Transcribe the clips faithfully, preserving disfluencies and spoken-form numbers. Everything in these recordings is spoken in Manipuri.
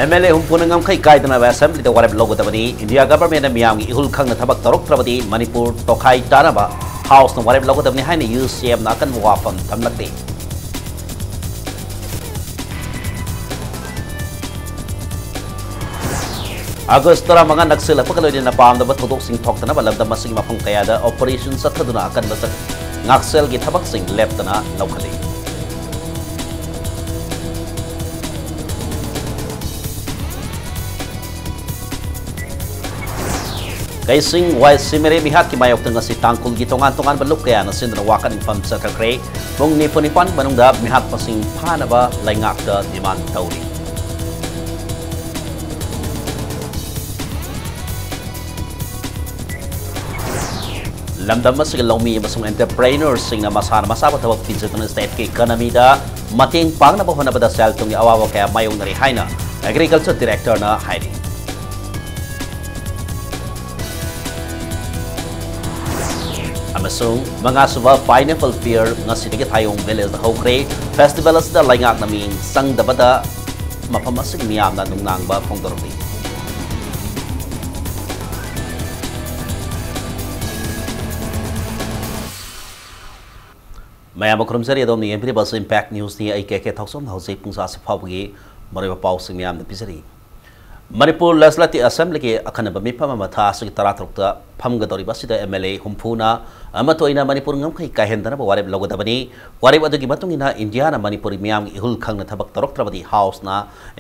ꯑꯦꯝ ꯑꯦꯜ ꯑꯦ ꯍꯨꯝꯐꯨꯅ ꯉꯝꯈꯩ ꯀꯥꯏꯗꯅꯕ ꯑꯦꯁꯦꯝꯕ꯭ꯂꯤꯗ ꯋꯥꯔꯦꯞ ꯂꯧꯒꯗꯕꯅꯤ꯫ ꯏꯟꯗꯤꯌꯥ ꯒꯚꯔꯟꯃꯦꯟꯠꯅ ꯃꯤꯌꯥꯝꯒꯤ ꯏꯍꯨꯜ ꯈꯪꯅ ꯊꯕꯛ ꯇꯧꯔꯛꯇ꯭ꯔꯕꯗꯤ ꯃꯅꯤꯄꯨꯔ ꯇꯣꯈꯥꯏ ꯇꯥꯅꯕ ꯍꯥꯎꯁꯅ ꯋꯥꯔꯦꯞ ꯂꯧꯒꯗꯕꯅꯤ ꯍꯥꯏꯅ ꯌꯨ ꯁꯤ ꯑꯦꯝꯅ ꯑꯀꯟꯕ ꯋꯥꯐꯝ ꯊꯝꯂꯛꯂꯤ꯫ ꯑꯥꯒꯁ ꯇꯔꯥꯃꯉꯥ ꯅꯛꯁꯤꯜꯂꯛꯄꯒ ꯂꯣꯏꯅꯅ ꯄꯥꯝꯗꯕ ꯊꯧꯗꯣꯛꯁꯤꯡ ꯊꯣꯛꯇꯅꯕ ꯂꯝꯗꯝ ꯑꯁꯤꯒꯤ ꯃꯐꯝ ꯀꯌꯥꯗ ꯑꯣꯄꯔꯦꯁꯟ ꯆꯠꯊꯗꯨꯅ ꯑꯀꯟꯕ ꯆꯠ-, ꯉꯥꯛꯁꯦꯜꯒꯤ ꯊꯕꯛꯁꯤꯡ ꯂꯦꯞꯇꯅ ꯂꯧꯈꯠꯂꯤ꯫ ꯀꯩꯁꯤꯡ ꯋꯥꯏ ꯁꯤꯃꯦꯔꯦ ꯃꯤꯍꯥꯠꯀꯤ ꯃꯥꯌꯣꯛꯇ ꯉꯁꯤ ꯇꯥꯡꯈꯨꯜꯒꯤ ꯇꯣꯉꯥꯟ ꯇꯣꯉꯥꯟꯕ ꯂꯨꯞ ꯀꯌꯥꯅ ꯁꯤꯟꯗꯨꯅ ꯋꯥꯀꯠ ꯃꯤꯐꯝ ꯆꯠꯊꯈ꯭ꯔꯦ꯫ ꯄꯨꯡ ꯅꯤꯐꯨ ꯅꯤꯄꯥꯟ ꯃꯅꯨꯡꯗ ꯃꯤꯍꯥꯠ ꯃꯁꯤꯡ ꯐꯥꯅꯕ ꯂꯩꯉꯥꯛꯇ ꯗꯤꯃꯥꯟ ꯇꯧꯔꯤ꯫ ꯂꯝꯗꯝ ꯑꯁꯤꯒꯤ ꯂꯧꯃꯤ ꯑꯃꯁꯨꯡ ꯑꯦꯟꯇꯔꯄ꯭ꯔꯦꯅꯔꯁꯤꯡꯅ ꯃꯁꯥꯅ ꯃꯁꯥꯕꯨ ꯊꯕꯛ ꯄꯤꯖꯗꯨꯅ ꯁ꯭ꯇꯦꯠꯀꯤ ꯏꯀꯅꯃꯤꯗ ꯃꯇꯦꯡ ꯄꯥꯡꯅꯕ ꯍꯣꯠꯅꯕꯗ ꯁꯦꯜ ꯊꯨꯝꯒꯤ ꯑꯋꯥꯕ ꯀꯌꯥ ꯃꯥꯌꯣꯛꯅꯔꯤ ꯍꯥꯏꯅ ꯑꯦꯒ꯭ꯔꯤꯀꯜꯆꯔ ꯗꯤꯔꯦꯛꯇꯔꯅ ꯍꯥꯏꯔꯤ꯫ ꯑꯃꯁꯨꯡ ꯃꯉꯥꯁꯨꯕ ꯄꯥꯏꯅꯦꯄꯜ ꯐꯤꯌꯔ ꯉꯁꯤꯗꯒꯤ ꯊꯥꯌꯣꯡ ꯚꯤꯂꯦꯖꯇ ꯍꯧꯈ꯭ꯔꯦ꯫ ꯐꯦꯁꯇꯤꯚꯦꯜ ꯑꯁꯤꯗ ꯂꯩꯉꯥꯛꯅ ꯃꯤꯠꯌꯦꯡ ꯆꯪꯗꯕꯗ ꯃꯐꯝ ꯑꯁꯤꯒꯤ ꯃꯤꯌꯥꯝꯅ ꯅꯨꯡꯅꯥꯡꯕ ꯐꯣꯡꯗꯣꯔꯛꯂꯤ꯫ ꯃꯌꯥꯝꯕꯨ ꯈꯨꯔꯨꯝꯖꯔꯤ, ꯑꯗꯣꯝꯅ ꯌꯦꯡꯕꯤꯔꯤꯕ ꯑꯁꯤ ꯏꯝꯄꯦꯛ ꯅ꯭ꯌꯨꯁꯅꯤ꯫ ꯑꯩ ꯀꯦ ꯀꯦ ꯊꯥꯎꯁꯣꯝꯅ ꯍꯧꯖꯤꯛ ꯄꯨꯡ ꯁꯥꯁꯤ ꯐꯥꯎꯕꯒꯤ ꯃꯔꯨꯑꯣꯏꯕ ꯄꯥꯎꯁꯤꯡ ꯃꯌꯥꯝꯗ ꯄꯤꯖꯔꯤ꯫ ꯃꯅꯤꯄꯨꯔ ꯂꯦꯖꯤꯁꯂꯦꯇꯤꯚ ꯑꯦꯁꯦꯝꯕ꯭ꯂꯤꯒꯤ ꯑꯈꯟꯅꯕ ꯃꯤꯐꯝ ꯑꯃ ꯊꯥ ꯑꯁꯤꯒꯤ ꯇꯔꯥꯇꯔꯨꯛꯇ ꯐꯝꯒꯗꯧꯔꯤꯕ ꯑꯁꯤꯗ ꯑꯦꯝ ꯑꯦꯜ ꯑꯦ ꯍꯨꯝꯐꯨꯅ ꯑꯃꯠꯇ ꯑꯣꯏꯅ ꯃꯅꯤꯄꯨꯔ ꯉꯝꯈꯩ ꯀꯥꯏꯍꯟꯗꯅꯕ ꯋꯥꯔꯦꯞ ꯂꯧꯒꯗꯕꯅꯤ꯫ ꯋꯥꯔꯦꯞ ꯑꯗꯨꯒꯤ ꯃꯇꯨꯡ ꯏꯟꯅ ꯏꯟꯗꯤꯌꯥꯅ ꯃꯅꯤꯄꯨꯔꯒꯤ ꯃꯤꯌꯥꯝꯒꯤ ꯏꯍꯨꯜ ꯈꯪꯅ ꯊꯕꯛ ꯇꯧꯔꯛꯇ꯭ꯔꯕꯗꯤ ꯍꯥꯎꯁꯅ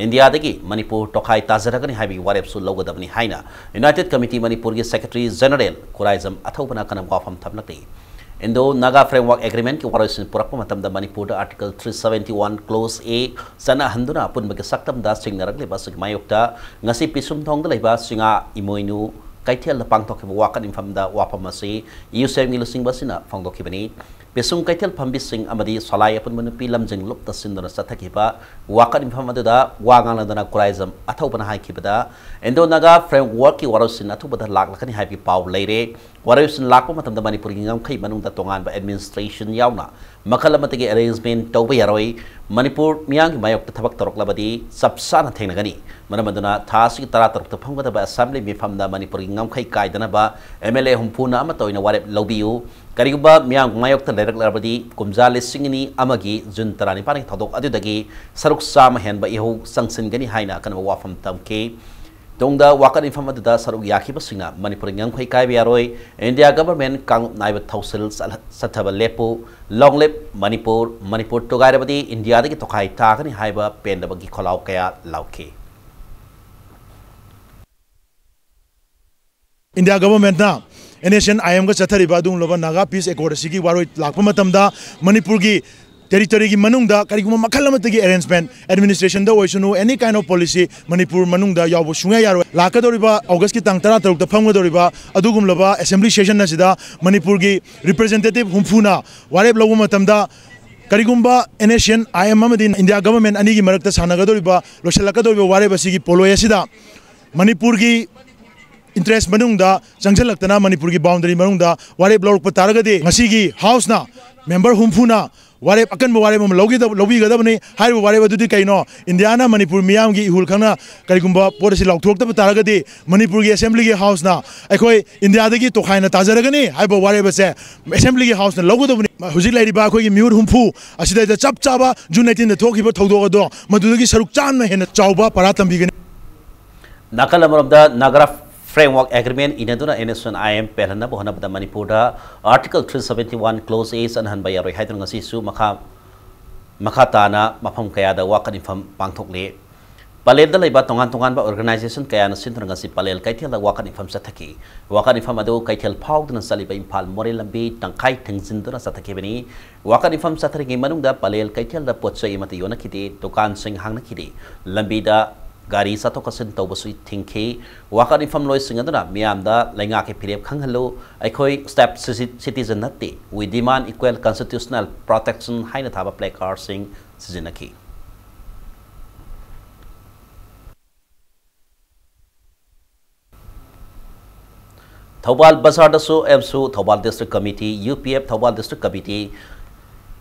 ꯏꯟꯗꯤꯌꯥꯗꯒꯤ ꯃꯅꯤꯄꯨꯔ ꯇꯣꯈꯥꯏ ꯇꯥꯖꯔꯒꯅꯤ ꯍꯥꯏꯕꯒꯤ ꯋꯥꯔꯦꯞꯁꯨ ꯂꯧꯒꯗꯕꯅꯤ ꯍꯥꯏꯅ ꯌꯨꯅꯥꯏꯇꯦꯗ ꯀꯃꯤꯇꯤ ꯃꯅꯤꯄꯨꯔꯒꯤ ꯁꯦꯀ꯭ꯔꯦꯇꯔꯤ ꯖꯦꯅꯔꯦꯜ ꯈꯨꯔꯥꯏꯖꯝ ꯑꯊꯧꯕꯅ ꯑꯀꯟꯕ ꯋꯥꯐꯝ ꯊꯝꯂꯛꯂꯤ꯫ ꯏꯟꯗꯣ ꯅꯥꯒꯥ ꯐ꯭ꯔꯦꯝꯋꯥꯔꯛ ꯑꯦꯒ꯭ꯔꯤꯃꯦꯟꯠꯀꯤ ꯋꯥꯔꯣꯏꯁꯤꯟ ꯄꯨꯔꯛꯄ ꯃꯇꯝꯗ ꯃꯅꯤꯄꯨꯔꯗ article three seventy one clause A ꯆꯠꯅꯍꯟꯗꯨꯅ ꯑꯄꯨꯟꯕꯒꯤ ꯁꯛꯇꯝꯗ ꯁꯤꯡꯅꯔꯛꯂꯤꯕ ꯑꯁꯤꯒꯤ ꯃꯥꯌꯣꯛꯇ ꯉꯁꯤ ꯄꯤꯁꯨꯝꯊꯣꯡꯗ ꯂꯩꯕ ꯁꯤꯡꯉꯥ ꯏꯃꯣꯏꯅꯨ ꯀꯩꯊꯦꯜꯗ ꯄꯥꯡꯊꯣꯛꯈꯤꯕ ꯋꯥꯀꯠ ꯃꯤꯐꯝꯗ ꯋꯥꯐꯝ ꯑꯁꯤ ꯌꯨ ꯁꯤ ꯑꯦꯝꯒꯤ ꯂꯨꯆꯤꯡꯕ ꯑꯁꯤꯅ ꯐꯣꯡꯗꯣꯛꯈꯤꯕꯅꯤ꯫ ꯄꯤꯁꯨꯝ ꯀꯩꯊꯦꯜ ꯐꯝꯕꯤꯁꯤꯡ ꯑꯃꯗꯤ ꯁꯂꯥꯏ ꯑꯄꯨꯟꯕ ꯅꯨꯄꯤ ꯂꯝꯖꯤꯡ ꯂꯨꯞꯅ ꯁꯤꯟꯗꯨꯅ ꯆꯠꯊꯈꯤꯕ ꯋꯥꯀꯠ ꯃꯤꯐꯝ ꯑꯗꯨꯗ ꯋꯥ ꯉꯥꯡꯂꯗꯨꯅ ꯈꯨꯔꯥꯏꯖꯝ ꯑꯊꯧꯕꯅ ꯍꯥꯏꯈꯤꯕꯗ, ꯏꯟꯗꯣ ꯅꯥꯒꯥ ꯐ꯭ꯔꯦꯝꯋꯔꯛꯀꯤ ꯋꯥꯔꯣꯏꯁꯤꯟ ꯑꯊꯨꯕꯗ ꯂꯥꯛꯂꯒꯅꯤ ꯍꯥꯏꯕꯒꯤ ꯄꯥꯎ ꯂꯩꯔꯦ꯫ ꯋꯥꯔꯣꯏꯁꯤꯟ ꯂꯥꯛꯄ ꯃꯇꯝꯗ ꯃꯅꯤꯄꯨꯔꯒꯤ ꯉꯝꯈꯩ ꯃꯅꯨꯡꯗ ꯇꯣꯉꯥꯟꯕ ꯑꯦꯗꯃꯤꯅꯤꯁꯇ꯭ꯔꯦꯁꯟ ꯌꯥꯎꯅ ꯃꯈꯜ ꯑꯃꯠꯇꯒꯤ ꯑꯦꯔꯦꯟꯖꯃꯦꯟ ꯇꯧꯕ ꯌꯥꯔꯣꯏ꯫ ꯃꯅꯤꯄꯨꯔ ꯃꯤꯌꯥꯝꯒꯤ ꯃꯥꯌꯣꯛꯇ ꯊꯕꯛ ꯇꯧꯔꯛꯂꯕꯗꯤ ꯆꯞ ꯆꯥꯅ ꯊꯦꯡꯅꯒꯅꯤ꯫ ꯃꯔꯝ ꯑꯗꯨꯅ ꯊꯥ ꯑꯁꯤꯒꯤ ꯇꯔꯥꯇꯔꯨꯛꯇ ꯐꯝꯒꯗꯕ ꯑꯦꯁꯦꯝꯕ꯭ꯂꯤ ꯃꯤꯐꯝꯗ ꯃꯅꯤꯄꯨꯔꯒꯤ ꯉꯝꯈꯩ ꯀꯥꯏꯗꯅꯕ ꯑꯦꯝ ꯑꯦꯜ ꯑꯦ ꯍꯨꯝꯐꯨꯅ ꯑꯃꯠꯇ ꯑꯣꯏꯅ ꯋꯥꯔꯦꯞ ꯂꯧꯕꯤꯌꯨ꯫ ꯀꯔꯤꯒꯨꯝꯕ ꯃꯤꯌꯥꯝꯒꯤ ꯃꯥꯌꯣꯛꯇ ꯂꯩꯔꯛꯂꯕꯗꯤ ꯀꯨꯝꯖꯥ ꯂꯤꯁꯤꯡ ꯑꯅꯤ ꯑꯃꯒꯤ ꯖꯨꯟ ꯇꯔꯥꯅꯤꯄꯥꯟꯒꯤ ꯊꯧꯗꯣꯛ ꯑꯗꯨꯗꯒꯤ ꯁꯔꯨꯛ ꯆꯥꯝꯃ ꯍꯦꯟꯕ ꯏꯍꯧ ꯆꯪꯁꯤꯟꯒꯅꯤ ꯍꯥꯏꯅ ꯑꯀꯟꯕ ꯋꯥꯐꯝ ꯊꯝꯈꯤ꯫ ꯇꯨꯡꯗ ꯋꯥꯀꯠ ꯃꯤꯐꯝ ꯑꯗꯨꯗ ꯁꯔꯨꯛ ꯌꯥꯈꯤꯕꯁꯤꯡꯅ ꯃꯅꯤꯄꯨꯔꯒꯤ ꯉꯝꯈꯩ ꯀꯥꯏꯕ ꯌꯥꯔꯣꯏ, ꯏꯟꯗꯤꯌꯥ ꯒꯚꯔꯟꯃꯦꯟꯠ ꯀꯥꯡꯂꯨꯞ ꯅꯥꯏꯕ ꯊꯧꯁꯤꯜ ꯆꯠꯊ-, ꯆꯠꯊꯕ ꯂꯦꯞꯄꯨ, ꯂꯣꯡ ꯂꯤꯞ ꯃꯅꯤꯄꯨꯔ, ꯃꯅꯤꯄꯨꯔ ꯇꯣꯒꯥꯏꯔꯕꯗꯤ ꯏꯟꯗꯤꯌꯥꯗꯒꯤ ꯇꯣꯈꯥꯏ ꯇꯥꯒꯅꯤ ꯍꯥꯏꯕ ꯄꯦꯟꯗꯕꯒꯤ ꯈꯣꯜꯂꯥꯎ ꯀꯌꯥ ꯂꯥꯎꯈꯤ꯫ ꯏꯟꯗꯤꯌꯥ ꯒꯚꯔꯟꯃꯦꯟꯠꯅ ꯑꯦꯟ ꯑꯦꯁ ꯑꯦꯟ ꯑꯥꯏ ꯑꯦꯝꯒ ꯆꯠꯊꯔꯤꯕ ꯑꯗꯨꯒꯨꯝꯂꯕ ꯅꯥꯒꯥ ꯄꯤꯁ ꯑꯦꯀꯣꯔꯗ ꯑꯁꯤꯒꯤ ꯋꯥꯔꯣꯏ ꯂꯥꯛꯄ ꯃꯇꯝꯗ ꯃꯅꯤꯄꯨꯔꯒꯤ ꯇꯦꯔꯤꯇꯣꯔꯤꯒꯤ ꯃꯅꯨꯡꯗ ꯀꯔꯤꯒꯨꯝꯕ ꯃꯈꯜ ꯑꯃꯠꯇꯒꯤ ꯑꯦꯔꯦꯟꯖꯃꯦꯟꯠ, ꯑꯦꯗꯃꯤꯅꯤꯁꯇ꯭ꯔꯦꯁꯟꯗ ꯑꯣꯏꯁꯅꯨ, ꯑꯦꯅꯤ ꯀꯥꯏꯟ ꯑꯣꯐ ꯄꯣꯂꯤꯁꯤ ꯃꯅꯤꯄꯨꯔ ꯃꯅꯨꯡꯗ ꯌꯥꯎꯕ ꯁꯨꯡꯌꯥ ꯌꯥꯔꯣꯏ꯫ ꯂꯥꯛꯀꯗꯧꯔꯤꯕ ꯑꯣꯒꯁꯀꯤ ꯇꯥꯡ ꯇꯔꯥꯇꯔꯨꯛꯇ ꯐꯝꯒꯗꯧꯔꯤꯕ ꯑꯗꯨꯒꯨꯝꯂꯕ ꯑꯦꯁꯦꯝꯕ꯭ꯂꯤ ꯁꯦꯁꯟ ꯑꯁꯤꯗ ꯃꯅꯤꯄꯨꯔꯒꯤ ꯔꯤꯄ꯭ꯔꯖꯦꯟꯇꯦꯇꯤꯚ ꯍꯨꯝꯐꯨꯅ ꯋꯥꯔꯦꯞ ꯂꯧꯕ ꯃꯇꯝꯗ ꯀꯔꯤꯒꯨꯝꯕ N S N I M ꯑꯃꯗꯤ ꯏꯟꯗꯤꯌꯥ ꯒꯚꯔꯟꯃꯦꯟꯠ ꯑꯅꯤꯒꯤ ꯃꯔꯛꯇ ꯁꯥꯟꯅꯒꯗꯧꯔꯤꯕ, ꯂꯣꯏꯁꯤꯜꯂꯛꯀꯗꯧꯔꯤꯕ ꯋꯥꯔꯦꯞ ꯑꯁꯤꯒꯤ ꯄꯣꯂꯣꯏ ꯑꯁꯤꯗ ꯃꯅꯤꯄꯨꯔꯒꯤ ꯏꯟꯇꯔꯦꯁ ꯃꯅꯨꯡꯗ ꯆꯪꯁꯤꯜꯂꯛꯇꯅ ꯃꯅꯤꯄꯨꯔꯒꯤ ꯕꯥꯎꯟꯗꯔꯤ ꯃꯅꯨꯡꯗ ꯋꯥꯔꯦꯞ ꯂꯧꯔꯛꯄ ꯇꯥꯔꯒꯗꯤ ꯉꯁꯤꯒꯤ ꯍꯥꯎꯁꯅ ꯃꯦꯝꯕꯔ ꯍꯨꯝꯐꯨꯅ ꯋꯥꯔꯦꯞ, ꯑꯀꯟꯕ ꯋꯥꯔꯦꯞ ꯑꯃ ꯂꯧꯒꯗꯕ, ꯂꯧꯕꯤꯒꯗꯕꯅꯤ꯫ ꯍꯥꯏꯔꯤꯕ ꯋꯥꯔꯦꯞ ꯑꯗꯨꯗꯤ ꯀꯩꯅꯣ? ꯏꯟꯗꯤꯌꯥꯅ ꯃꯅꯤꯄꯨꯔ ꯃꯤꯌꯥꯝꯒꯤ ꯏꯍꯨꯜ ꯈꯪꯅ ꯀꯔꯤꯒꯨꯝꯕ ꯄꯣꯠ ꯑꯁꯤ ꯂꯥꯎꯊꯣꯛꯇꯕ ꯇꯥꯔꯒꯗꯤ ꯃꯅꯤꯄꯨꯔꯒꯤ ꯑꯦꯁꯦꯝꯕ꯭ꯂꯤꯒꯤ ꯍꯥꯎꯁꯅ ꯑꯩꯈꯣꯏ ꯏꯟꯗꯤꯌꯥꯗꯒꯤ ꯇꯣꯈꯥꯏꯅ ꯇꯥꯖꯔꯒꯅꯤ ꯍꯥꯏꯕ ꯋꯥꯔꯦꯞ ꯑꯁꯦ ꯑꯦꯁꯦꯝꯕ꯭ꯂꯤꯒꯤ ꯍꯥꯎꯁꯅ ꯂꯧꯒꯗꯕꯅꯤ꯫ ꯍꯧꯖꯤꯛ ꯂꯩꯔꯤꯕ ꯑꯩꯈꯣꯏꯒꯤ ꯃꯤꯍꯨꯠ ꯍꯨꯝꯐꯨ ꯑꯁꯤꯗꯩꯗ ꯆꯞ ꯆꯥꯕ ꯖꯨꯟ ꯑꯩꯠꯇꯤꯟꯗ ꯊꯣꯛꯈꯤꯕ ꯊꯧꯗꯣꯛ ꯑꯗꯣ ꯃꯗꯨꯗꯒꯤ ꯁꯔꯨꯛ ꯆꯥꯝꯃ ꯍꯦꯟꯅ ꯆꯥꯎꯕ ꯄꯔꯥ ꯇꯝꯕꯤꯒꯅꯤ꯫ ꯅꯥꯀꯜ ꯑꯃꯔꯣꯝꯗ ꯅꯥꯒꯥ ꯐ꯭ꯔꯦꯝꯋꯔꯛ ꯑꯦꯒ꯭ꯔꯤꯃꯦꯟꯠ ꯏꯅꯗꯨꯅ N S N I M ꯄꯦꯜꯍꯟꯅꯕ ꯍꯣꯠꯅꯕꯗ ꯃꯅꯤꯄꯨꯔꯗ article three seventy one clause A ꯆꯠꯍꯟꯕ ꯌꯥꯔꯣꯏ ꯍꯥꯏꯗꯨꯅ ꯉꯁꯤꯁꯨ ꯃꯈꯥ, ꯃꯈꯥ ꯇꯥꯅ ꯃꯐꯝ ꯀꯌꯥꯗ ꯋꯥꯀꯠ ꯃꯤꯐꯝ ꯄꯥꯡꯊꯣꯛꯂꯤ꯫ ꯄꯂꯦꯜꯗ ꯂꯩꯕ ꯇꯣꯉꯥꯟ ꯇꯣꯉꯥꯟꯕ ꯑꯣꯔꯒꯅꯥꯏꯖꯦꯁꯟ ꯀꯌꯥꯅ ꯁꯤꯟꯗꯨꯅ ꯉꯁꯤ ꯄꯂꯦꯜ ꯀꯩꯊꯦꯜꯗ ꯋꯥꯀꯠ ꯃꯤꯐꯝ ꯆꯠꯊꯈꯤ꯫ ꯋꯥꯀꯠ ꯃꯤꯐꯝ ꯑꯗꯨ ꯀꯩꯊꯦꯜ ꯐꯥꯎꯗꯨꯅ ꯆꯠꯂꯤꯕ ꯏꯝꯐꯥꯜ ꯃꯣꯔꯦ ꯂꯝꯕꯤ ꯇꯪꯈꯥꯏ ꯊꯤꯡꯖꯤꯟꯗꯨꯅ ꯆꯠꯊꯈꯤꯕꯅꯤ꯫ ꯋꯥꯀꯠ ꯃꯤꯐꯝ ꯆꯠꯊꯔꯤꯉꯩ ꯃꯅꯨꯡꯗ ꯄꯂꯦꯜ ꯀꯩꯊꯦꯜꯗ ꯄꯣꯠ ꯆꯩ ꯑꯃꯠꯇ ꯌꯣꯟꯅꯈꯤꯗꯦ, ꯗꯨꯀꯥꯟꯁꯤꯡ ꯍꯥꯡꯅꯈꯤꯗꯦ꯫ ꯂꯝꯕꯤꯗ ꯒꯥꯔꯤ ꯆꯠꯊꯣꯛ ꯆꯠꯁꯤꯟ ꯇꯧꯕꯁꯨ ꯊꯤꯡꯈꯤ꯫ ꯋꯥꯀꯠ ꯏꯐꯝ ꯂꯣꯏꯁꯤꯡ ꯑꯗꯨꯅ ꯃꯤꯌꯥꯝꯗ ꯂꯩꯉꯥꯛꯀꯤ ꯐꯤꯔꯦꯞ ꯈꯪꯍꯜꯂꯨ, ꯑꯩꯈꯣꯏ step citizen ꯅꯠꯇꯦ, we demand equal constitutional protection ꯍꯥꯏꯅ ꯊꯥꯕ placardꯁꯤꯡ ꯁꯤꯖꯤꯟꯅꯈꯤ꯫ Thoubal ꯕꯖꯥꯔꯗꯁꯨ ꯑꯦꯞꯁꯨ, Thoubal District Committee, UPF, Thoubal District Committee,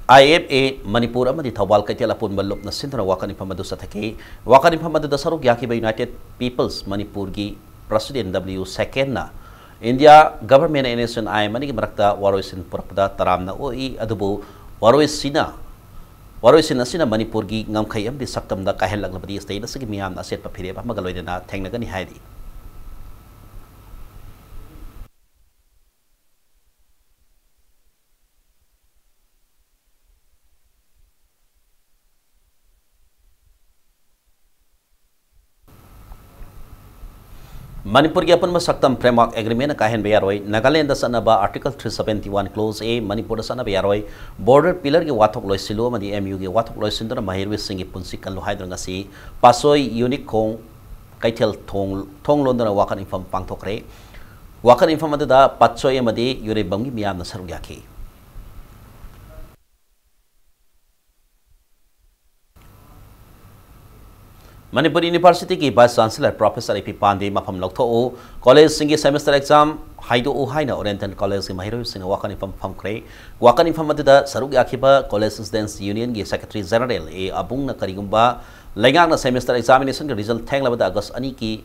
IFA Manipur ꯑꯃꯗꯤ ꯊꯧꯕꯥꯜ ꯀꯩꯊꯦꯜ ꯑꯄꯨꯟꯕ ꯂꯨꯞꯅ ꯁꯤꯟꯗꯨꯅ ꯋꯥꯀꯠ ꯏꯐꯝ ꯑꯗꯨ ꯆꯠꯊꯈꯤ꯫ ꯋꯥꯀꯠ ꯏꯐꯝ ꯑꯗꯨꯗ ꯁꯔꯨꯛ ꯌꯥꯈꯤꯕ United People's ꯃꯅꯤꯄꯨꯔꯒꯤ President W ꯁꯦꯀꯦꯟꯅ India Government and NSCN-IM ꯑꯅꯤꯒꯤ ꯃꯔꯛꯇ ꯋꯥꯔꯣꯏꯁꯤꯟ ꯄꯨꯔꯛꯄꯗ ꯇꯔꯥꯝꯅ ꯑꯣꯛꯏ, ꯑꯗꯨꯕꯨ ꯋꯥꯔꯣꯏꯁꯤꯅ ꯋꯥꯔꯣꯏꯁꯤꯟ ꯑꯁꯤꯅ ꯃꯅꯤꯄꯨꯔꯒꯤ ꯉꯝꯈꯩ ꯑꯃꯗꯤ ꯁꯛꯇꯝꯗ ꯀꯥꯏꯍꯜꯂꯛꯂꯕꯗꯤ state ꯑꯁꯤꯒꯤ ꯃꯤꯌꯥꯝꯅ ꯑꯆꯦꯠꯄ ꯐꯤꯔꯦꯞ ꯑꯃꯒ ꯂꯣꯏꯅꯅ ꯊꯦꯡꯅꯒꯅꯤ ꯍꯥꯏꯔꯤ꯫ ꯃꯅꯤꯄꯨꯔꯒꯤ ꯑꯄꯨꯟꯕ ꯁꯛꯇꯝ Framework Agreement ꯀꯥꯏꯍꯟꯕ ꯌꯥꯔꯣꯏ꯫ ꯅꯥꯒꯥꯂꯦꯟꯗ ꯆꯠꯅꯕ Article three seventy one Clause A ꯃꯅꯤꯄꯨꯔꯗ ꯆꯠꯅꯕ ꯌꯥꯔꯣꯏ꯫ Border Pillarꯒꯤ ꯋꯥꯊꯣꯛ ꯂꯣꯏꯁꯤꯜꯂꯨ ꯑꯃꯗꯤ MUꯒꯤ ꯋꯥꯊꯣꯛ ꯂꯣꯏꯁꯤꯟꯗꯨꯅ ꯃꯍꯩꯔꯣꯏꯁꯤꯡꯒꯤ ꯄꯨꯟꯁꯤ ꯀꯜꯂꯨ ꯍꯥꯏꯗꯨꯅ ꯉꯁꯤ ꯄꯥꯠꯁꯣꯏ ꯌꯨꯅꯤꯠ ꯈꯣꯡ ꯀꯩꯊꯦꯜ ꯊꯣꯡ, ꯊꯣꯡ ꯂꯣꯟꯗꯨꯅ ꯋꯥꯀꯠ ꯏꯐꯝ ꯄꯥꯡꯊꯣꯛꯈ꯭ꯔꯦ꯫ ꯋꯥꯀꯠ ꯏꯐꯝ ꯑꯗꯨꯗ ꯄꯥꯠꯁꯣꯏ ꯑꯃꯗꯤ ꯌꯨꯔꯦꯝꯕꯝꯒꯤ ꯃꯤꯌꯥꯝꯅ ꯁꯔꯨꯛ ꯌꯥꯈꯤ꯫ Manipur Universityꯒꯤ Vice Chancellor Professor A P ꯄꯥꯟꯗꯦ ꯃꯐꯝ ꯂꯧꯊꯣꯛꯎ, ꯀꯣꯂꯦꯖꯁꯤꯡꯒꯤ semester exam ꯍꯥꯏꯗꯣꯛꯎ ꯍꯥꯏꯅ Oriental Collegeꯀꯤ ꯃꯍꯩꯔꯣꯏꯁꯤꯡꯅ ꯋꯥꯀꯠ ꯏꯐꯝ ꯐꯝꯈ꯭ꯔꯦ꯫ ꯋꯥꯀꯠ ꯏꯐꯝ ꯑꯗꯨꯗ ꯁꯔꯨꯛ ꯌꯥꯈꯤꯕ College Students Unionꯒꯤ Secretary General A ꯑꯕꯨꯡꯅ ꯀꯔꯤꯒꯨꯝꯕ ꯂꯩꯉꯥꯛꯅ semester examinationꯒꯤ result ꯊꯦꯡꯂꯕꯗ August ꯑꯅꯤꯒꯤ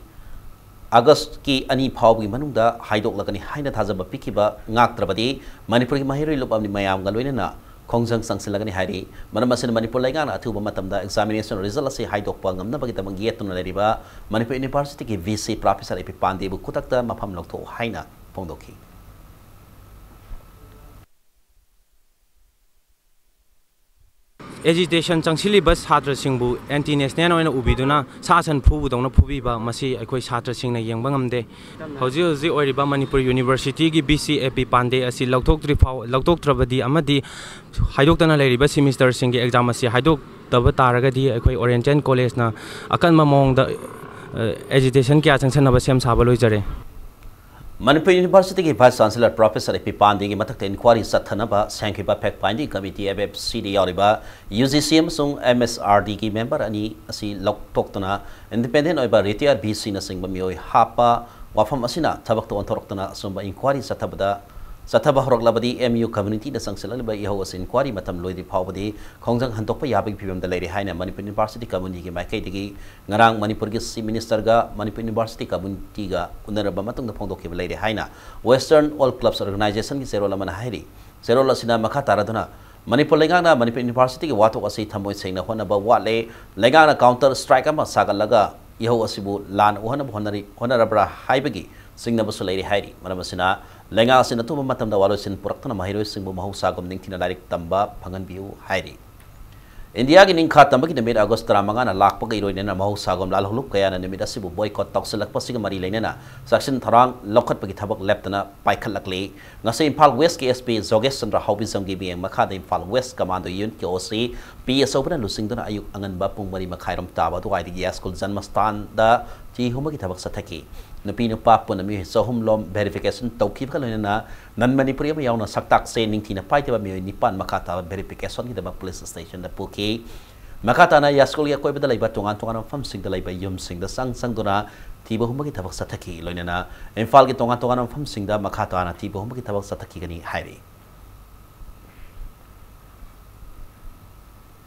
Augustꯀꯤ ꯑꯅꯤ ꯐꯥꯎꯕꯒꯤ ꯃꯅꯨꯡꯗ ꯍꯥꯏꯗꯣꯛꯂꯒꯅꯤ ꯍꯥꯏꯅ ꯊꯥꯖꯕ ꯄꯤꯈꯤꯕ ꯉꯥꯛꯇ꯭ꯔꯕꯗꯤ ꯃꯅꯤꯄꯨꯔꯒꯤ ꯃꯍꯩꯔꯣꯏ ꯂꯨꯞ ꯑꯃꯗꯤ ꯃꯌꯥꯝꯒ ꯂꯣꯏꯅꯅ ꯈꯣꯡꯖꯪ ꯆꯪꯁꯤꯜꯂꯒꯅꯤ ꯍꯥꯏꯔꯤ꯫ ꯃꯔꯝ ꯑꯁꯤꯅ ꯃꯅꯤꯄꯨꯔ ꯂꯩꯉꯥꯛꯅ ꯑꯊꯨꯕ ꯃꯇꯝꯗ examination result ꯑꯁꯤ ꯍꯥꯏꯗꯣꯛꯄ ꯉꯝꯅꯕꯒꯤꯗꯃꯛ ꯌꯦꯠꯇꯨꯅ ꯂꯩꯔꯤꯕ Manipur Universityꯒꯤ VC Professor A P ꯄꯥꯟꯗꯦꯕꯨ ꯈꯨꯗꯛꯇ ꯃꯐꯝ ꯂꯧꯊꯣꯛꯎ ꯍꯥꯏꯅ ꯐꯣꯡꯗꯣꯛꯈꯤ꯫ ꯑꯦꯖꯤꯇꯦꯁꯟ ꯆꯪꯁꯤꯜꯂꯤꯕ ꯁꯥꯇ꯭ꯔꯁꯤꯡꯕꯨ ꯑꯦꯟꯇꯤ ꯅꯦꯁꯅꯦꯜ ꯑꯣꯏꯅ ꯎꯕꯤꯗꯨꯅ ꯁꯥ ꯁꯟ ꯐꯨꯕꯗꯧꯅ ꯐꯨꯕꯤꯕ, ꯃꯁꯤ ꯑꯩꯈꯣꯏ ꯁꯥꯇ꯭ꯔꯁꯤꯡꯅ ꯌꯦꯡꯕ ꯉꯝꯗꯦ꯫ ꯍꯧꯖꯤꯛ ꯍꯧꯖꯤꯛ ꯑꯣꯏꯔꯤꯕ ꯃꯅꯤꯄꯨꯔ ꯌꯨꯅꯤꯚꯔꯁꯤꯇꯤꯒꯤ ꯚꯤ ꯁꯤ ꯑꯦ ꯄꯤ ꯄꯥꯟꯗꯦ ꯑꯁꯤ ꯂꯧꯊꯣꯛꯇ꯭ꯔꯤ ꯐꯥꯎ, ꯂꯧꯊꯣꯛꯇ꯭ꯔꯕꯗꯤ ꯑꯃꯗꯤ ꯍꯥꯏꯗꯣꯛꯇꯅ ꯂꯩꯔꯤꯕ ꯁꯤꯃꯤꯁꯇꯔꯁꯤꯡꯒꯤ ꯑꯦꯛꯖꯥꯝ ꯑꯁꯤ ꯍꯥꯏꯗꯣꯛꯇꯕ ꯇꯥꯔꯒꯗꯤ ꯑꯩꯈꯣꯏ ꯑꯣꯔꯤꯌꯦꯟꯇꯦꯜ ꯀꯣꯂꯦꯖꯅ ꯑꯀꯟꯕ ꯃꯑꯣꯡꯗ, ꯑ, ꯑꯦꯖꯤꯇꯦꯁꯟ ꯀꯌꯥ ꯆꯪꯁꯟꯅꯕ ꯁꯦꯝ ꯁꯥꯕ ꯂꯣꯏꯖꯔꯦ꯫ ꯃꯅꯤꯄꯨꯔ ꯌꯨꯅꯤꯚꯔꯁꯤꯇꯤꯒꯤ ꯚꯥꯏꯁ ꯆꯥꯟꯁꯦꯂꯔ ꯄ꯭ꯔꯣꯐꯦꯁꯔ ꯑꯦ ꯄꯤ ꯄꯥꯟꯗꯦꯒꯤ ꯃꯊꯛꯇ ꯏꯟꯀ꯭ꯋꯥꯔꯤ ꯆꯠꯊꯅꯕ ꯁꯦꯝꯈꯤꯕ ꯐꯦꯛ ꯐꯥꯏꯟꯗꯤꯡ ꯀꯃꯤꯇꯤ, ꯑꯦꯐ ꯑꯦꯐ ꯁꯤꯗ ꯌꯥꯎꯔꯤꯕ ꯌꯨ ꯖꯤ ꯁꯤ ꯑꯃꯁꯨꯡ ꯑꯦꯝ ꯑꯦꯁ ꯑꯥꯔ ꯗꯤꯒꯤ ꯃꯦꯝꯕꯔ ꯑꯅꯤ ꯑꯁꯤ ꯂꯧꯊꯣꯛꯇꯨꯅ ꯏꯟꯗꯤꯄꯦꯟꯗꯦꯟ ꯑꯣꯏꯕ ꯔꯤꯇꯥꯌꯔ ꯚꯤ ꯁꯤꯅꯆꯤꯡꯕ ꯃꯤꯑꯣꯏ ꯍꯥꯞꯄ ꯋꯥꯐꯝ ꯑꯁꯤꯅ ꯊꯕꯛꯇ ꯑꯣꯟꯊꯣꯔꯛꯇꯨꯅ ꯑꯆꯨꯝꯕ ꯏꯟꯀ꯭ꯋꯥꯔꯤ ꯆꯠꯊꯕꯗ, ꯆꯠꯊꯕ ꯍꯧꯔꯛꯂꯕꯗꯤ ꯑꯦꯝ ꯌꯨ ꯀꯝꯃ꯭ꯌꯨꯅꯤꯇꯤꯗ ꯆꯪꯁꯤꯜꯂꯛꯂꯤꯕ ꯏꯍꯧ ꯑꯁꯤ ꯏꯟꯀ꯭ꯋꯥꯔꯤ ꯃꯇꯝ ꯂꯣꯏꯗ꯭ꯔꯤ ꯐꯥꯎꯕꯗꯤ ꯈꯣꯡꯖꯪ ꯍꯟꯗꯣꯛꯄ ꯌꯥꯕꯒꯤ ꯐꯤꯕꯝꯗ ꯂꯩꯔꯦ ꯍꯥꯏꯅ ꯃꯅꯤꯄꯨꯔ ꯌꯨꯅꯤꯚꯔꯁꯤꯇꯤ ꯀꯝꯃ꯭ꯌꯨꯅꯤꯇꯤꯒꯤ ꯃꯥꯏꯀꯩꯗꯒꯤ ꯉꯔꯥꯡ ꯃꯅꯤꯄꯨꯔꯒꯤ ꯆꯤꯐ ꯃꯤꯅꯤꯁꯇꯔꯒ ꯃꯅꯤꯄꯨꯔ ꯌꯨꯅꯤꯚꯔꯁꯤꯇꯤ ꯀꯝꯃ꯭ꯌꯨꯅꯤꯇꯤꯒ ꯎꯅꯔꯕ ꯃꯇꯨꯡꯗ ꯐꯣꯡꯗꯣꯛꯈꯤꯕ ꯂꯩꯔꯦ ꯍꯥꯏꯅ ꯋꯦꯁꯇꯔꯟ ꯑꯣꯜ ꯀ꯭ꯂꯕꯁ ꯑꯣꯔꯒꯅꯥꯏꯖꯦꯁꯟꯒꯤ ꯆꯦꯔꯣꯜ ꯑꯃꯅ ꯍꯥꯏꯔꯤ꯫ ꯆꯦꯔꯣꯜ ꯑꯁꯤꯅ ꯃꯈꯥ ꯇꯥꯔꯗꯨꯅ ꯃꯅꯤꯄꯨꯔ ꯂꯩꯉꯥꯛꯅ ꯃꯅꯤꯄꯨꯔ ꯌꯨꯅꯤꯚꯔꯁꯤꯇꯤꯒꯤ ꯋꯥꯊꯣꯛ ꯑꯁꯤ ꯊꯃꯣꯏ ꯁꯦꯡꯅ ꯍꯣꯠꯅꯕ ꯋꯥꯠꯂꯦ, ꯂꯩꯉꯥꯛꯅ ꯀꯥꯎꯟꯇꯔ ꯁ꯭ꯇ꯭ꯔꯥꯏꯛ ꯑꯃ ꯁꯥꯒꯠꯂꯒ ꯏꯍꯧ ꯑꯁꯤꯕꯨ ꯂꯥꯟꯅ ꯎꯍꯟꯅꯕ ꯍꯣꯠꯅꯔꯤ, ꯍꯣꯠꯅꯔꯕ꯭ꯔꯥ ꯍꯥꯏꯕꯒꯤ ꯆꯤꯡꯅꯕꯁꯨ ꯂꯩꯔꯤ ꯍꯥꯏꯔꯤ꯫ ꯃꯔꯝ ꯑꯁꯤꯅ ꯂꯩꯉꯥꯛ ꯑꯁꯤꯅ ꯑꯊꯨꯕ ꯃꯇꯝꯗ ꯋꯥꯔꯣꯏꯁꯤꯟ ꯄꯨꯔꯛꯇꯨꯅ ꯃꯍꯩꯔꯣꯏꯁꯤꯡꯕꯨ ꯃꯍꯧꯁꯥꯒꯨꯝ ꯅꯤꯡꯊꯤꯅ ꯂꯥꯏꯔꯤꯛ ꯇꯝꯕ ꯐꯪꯍꯟꯕꯤꯌꯨ ꯍꯥꯏꯔꯤ꯫ ꯏꯟꯗꯤꯌꯥꯒꯤ ꯅꯤꯡꯈꯥ ꯇꯝꯕꯒꯤ ꯅꯨꯃꯤꯠ ꯑꯥꯒꯁ ꯇꯔꯥꯃꯉꯥꯅ ꯂꯥꯛꯄꯒ ꯏꯔꯣꯏꯅꯅ ꯃꯍꯧꯁꯥꯒꯨꯝ ꯂꯥꯜꯍꯧꯂꯨꯞ ꯀꯌꯥꯅ ꯅꯨꯃꯤꯠ ꯑꯁꯤꯕꯨ ꯕꯣꯏꯀꯣꯠ ꯇꯧꯁꯤꯜꯂꯛꯄꯁꯤꯒ ꯃꯔꯤ ꯂꯩꯅꯅ ꯆꯦꯛꯁꯤꯟ ꯊꯧꯔꯥꯡ ꯂꯧꯈꯠꯄꯒꯤ ꯊꯕꯛ ꯂꯦꯞꯇꯅ ꯄꯥꯏꯈꯠꯂꯛꯂꯤ꯫ ꯉꯁꯤ ꯏꯝꯐꯥꯜ ꯋꯦꯁꯀꯤ ꯑꯦꯁ ꯄꯤ ꯖꯣꯒꯦꯁ ꯆꯟꯗ꯭ꯔ ꯍꯥꯎꯕꯤꯖꯝꯒꯤ ꯃꯤꯠꯌꯦꯡ ꯃꯈꯥꯗ ꯏꯝꯐꯥꯜ ꯋꯦꯁ ꯀꯃꯥꯟꯗꯣ ꯌꯨꯅꯤꯠꯀꯤ ꯑꯣ ꯁꯤ ꯄꯤ ꯑꯆꯧꯕꯅ ꯂꯨꯆꯤꯡꯗꯨꯅ ꯑꯌꯨꯛ ꯑꯉꯟꯕ ꯄꯨꯡ ꯃꯔꯤ ꯃꯈꯥꯏꯔꯣꯝ ꯇꯥꯕ ꯑꯗꯨꯋꯥꯏꯗꯒꯤ ꯌꯥꯏꯁ꯭ꯀꯨꯜ ꯖꯟꯃꯁꯊꯥꯟꯗ ꯊꯤ ꯍꯨꯝꯕꯒꯤ ꯊꯕꯛ ꯆꯠꯊꯈꯤ꯫ ꯅꯨꯄꯤ ꯅꯨꯄꯥ ꯄꯨꯟꯅ ꯃꯤꯑꯣꯏ ꯆꯍꯨꯝ ꯂꯣꯝ ꯚꯦꯔꯤꯐꯤꯀꯦꯁꯟ ꯇꯧꯈꯤꯕꯒ ꯂꯣꯏꯅꯅ ꯅꯟ ꯃꯅꯤꯄꯨꯔꯤ ꯑꯃ ꯌꯥꯎꯅ ꯁꯛꯇꯥꯛꯁꯦ ꯅꯤꯡꯊꯤꯅ ꯄꯥꯏꯗꯕ ꯃꯤꯑꯣꯏ ꯅꯤꯄꯥꯟ ꯃꯈꯥ ꯇꯥꯕ ꯚꯦꯔꯤꯐꯤꯀꯦꯁꯟꯒꯤꯗꯃꯛ ꯄꯨꯂꯤꯁ ꯁ꯭ꯇꯦꯁꯟꯗ ꯄꯨꯈꯤ꯫ ꯃꯈꯥ ꯇꯥꯅ ꯌꯥꯏꯁ꯭ꯀꯨꯜꯒꯤ ꯑꯀꯣꯏꯕꯗ ꯂꯩꯕ ꯇꯣꯉꯥꯟ ꯇꯣꯉꯥꯟꯕ ꯃꯐꯝꯁꯤꯡꯗ ꯂꯩꯕ ꯌꯨꯝꯁꯤꯡꯗ ꯆꯪ ꯆꯪꯗꯨꯅ ꯊꯤꯕ ꯍꯨꯝꯕꯒꯤ ꯊꯕꯛ ꯆꯠꯊꯈꯤ꯫ ꯂꯣꯏꯅꯅ ꯏꯝꯐꯥꯜꯒꯤ ꯇꯣꯉꯥꯟ ꯇꯣꯉꯥꯟꯕ ꯃꯐꯝꯁꯤꯡꯗ ꯃꯈꯥ ꯇꯥꯅ ꯊꯤꯕ ꯍꯨꯝꯕꯒꯤ ꯊꯕꯛ ꯆꯠꯊꯈꯤꯒꯅꯤ ꯍꯥꯏꯔꯤ꯫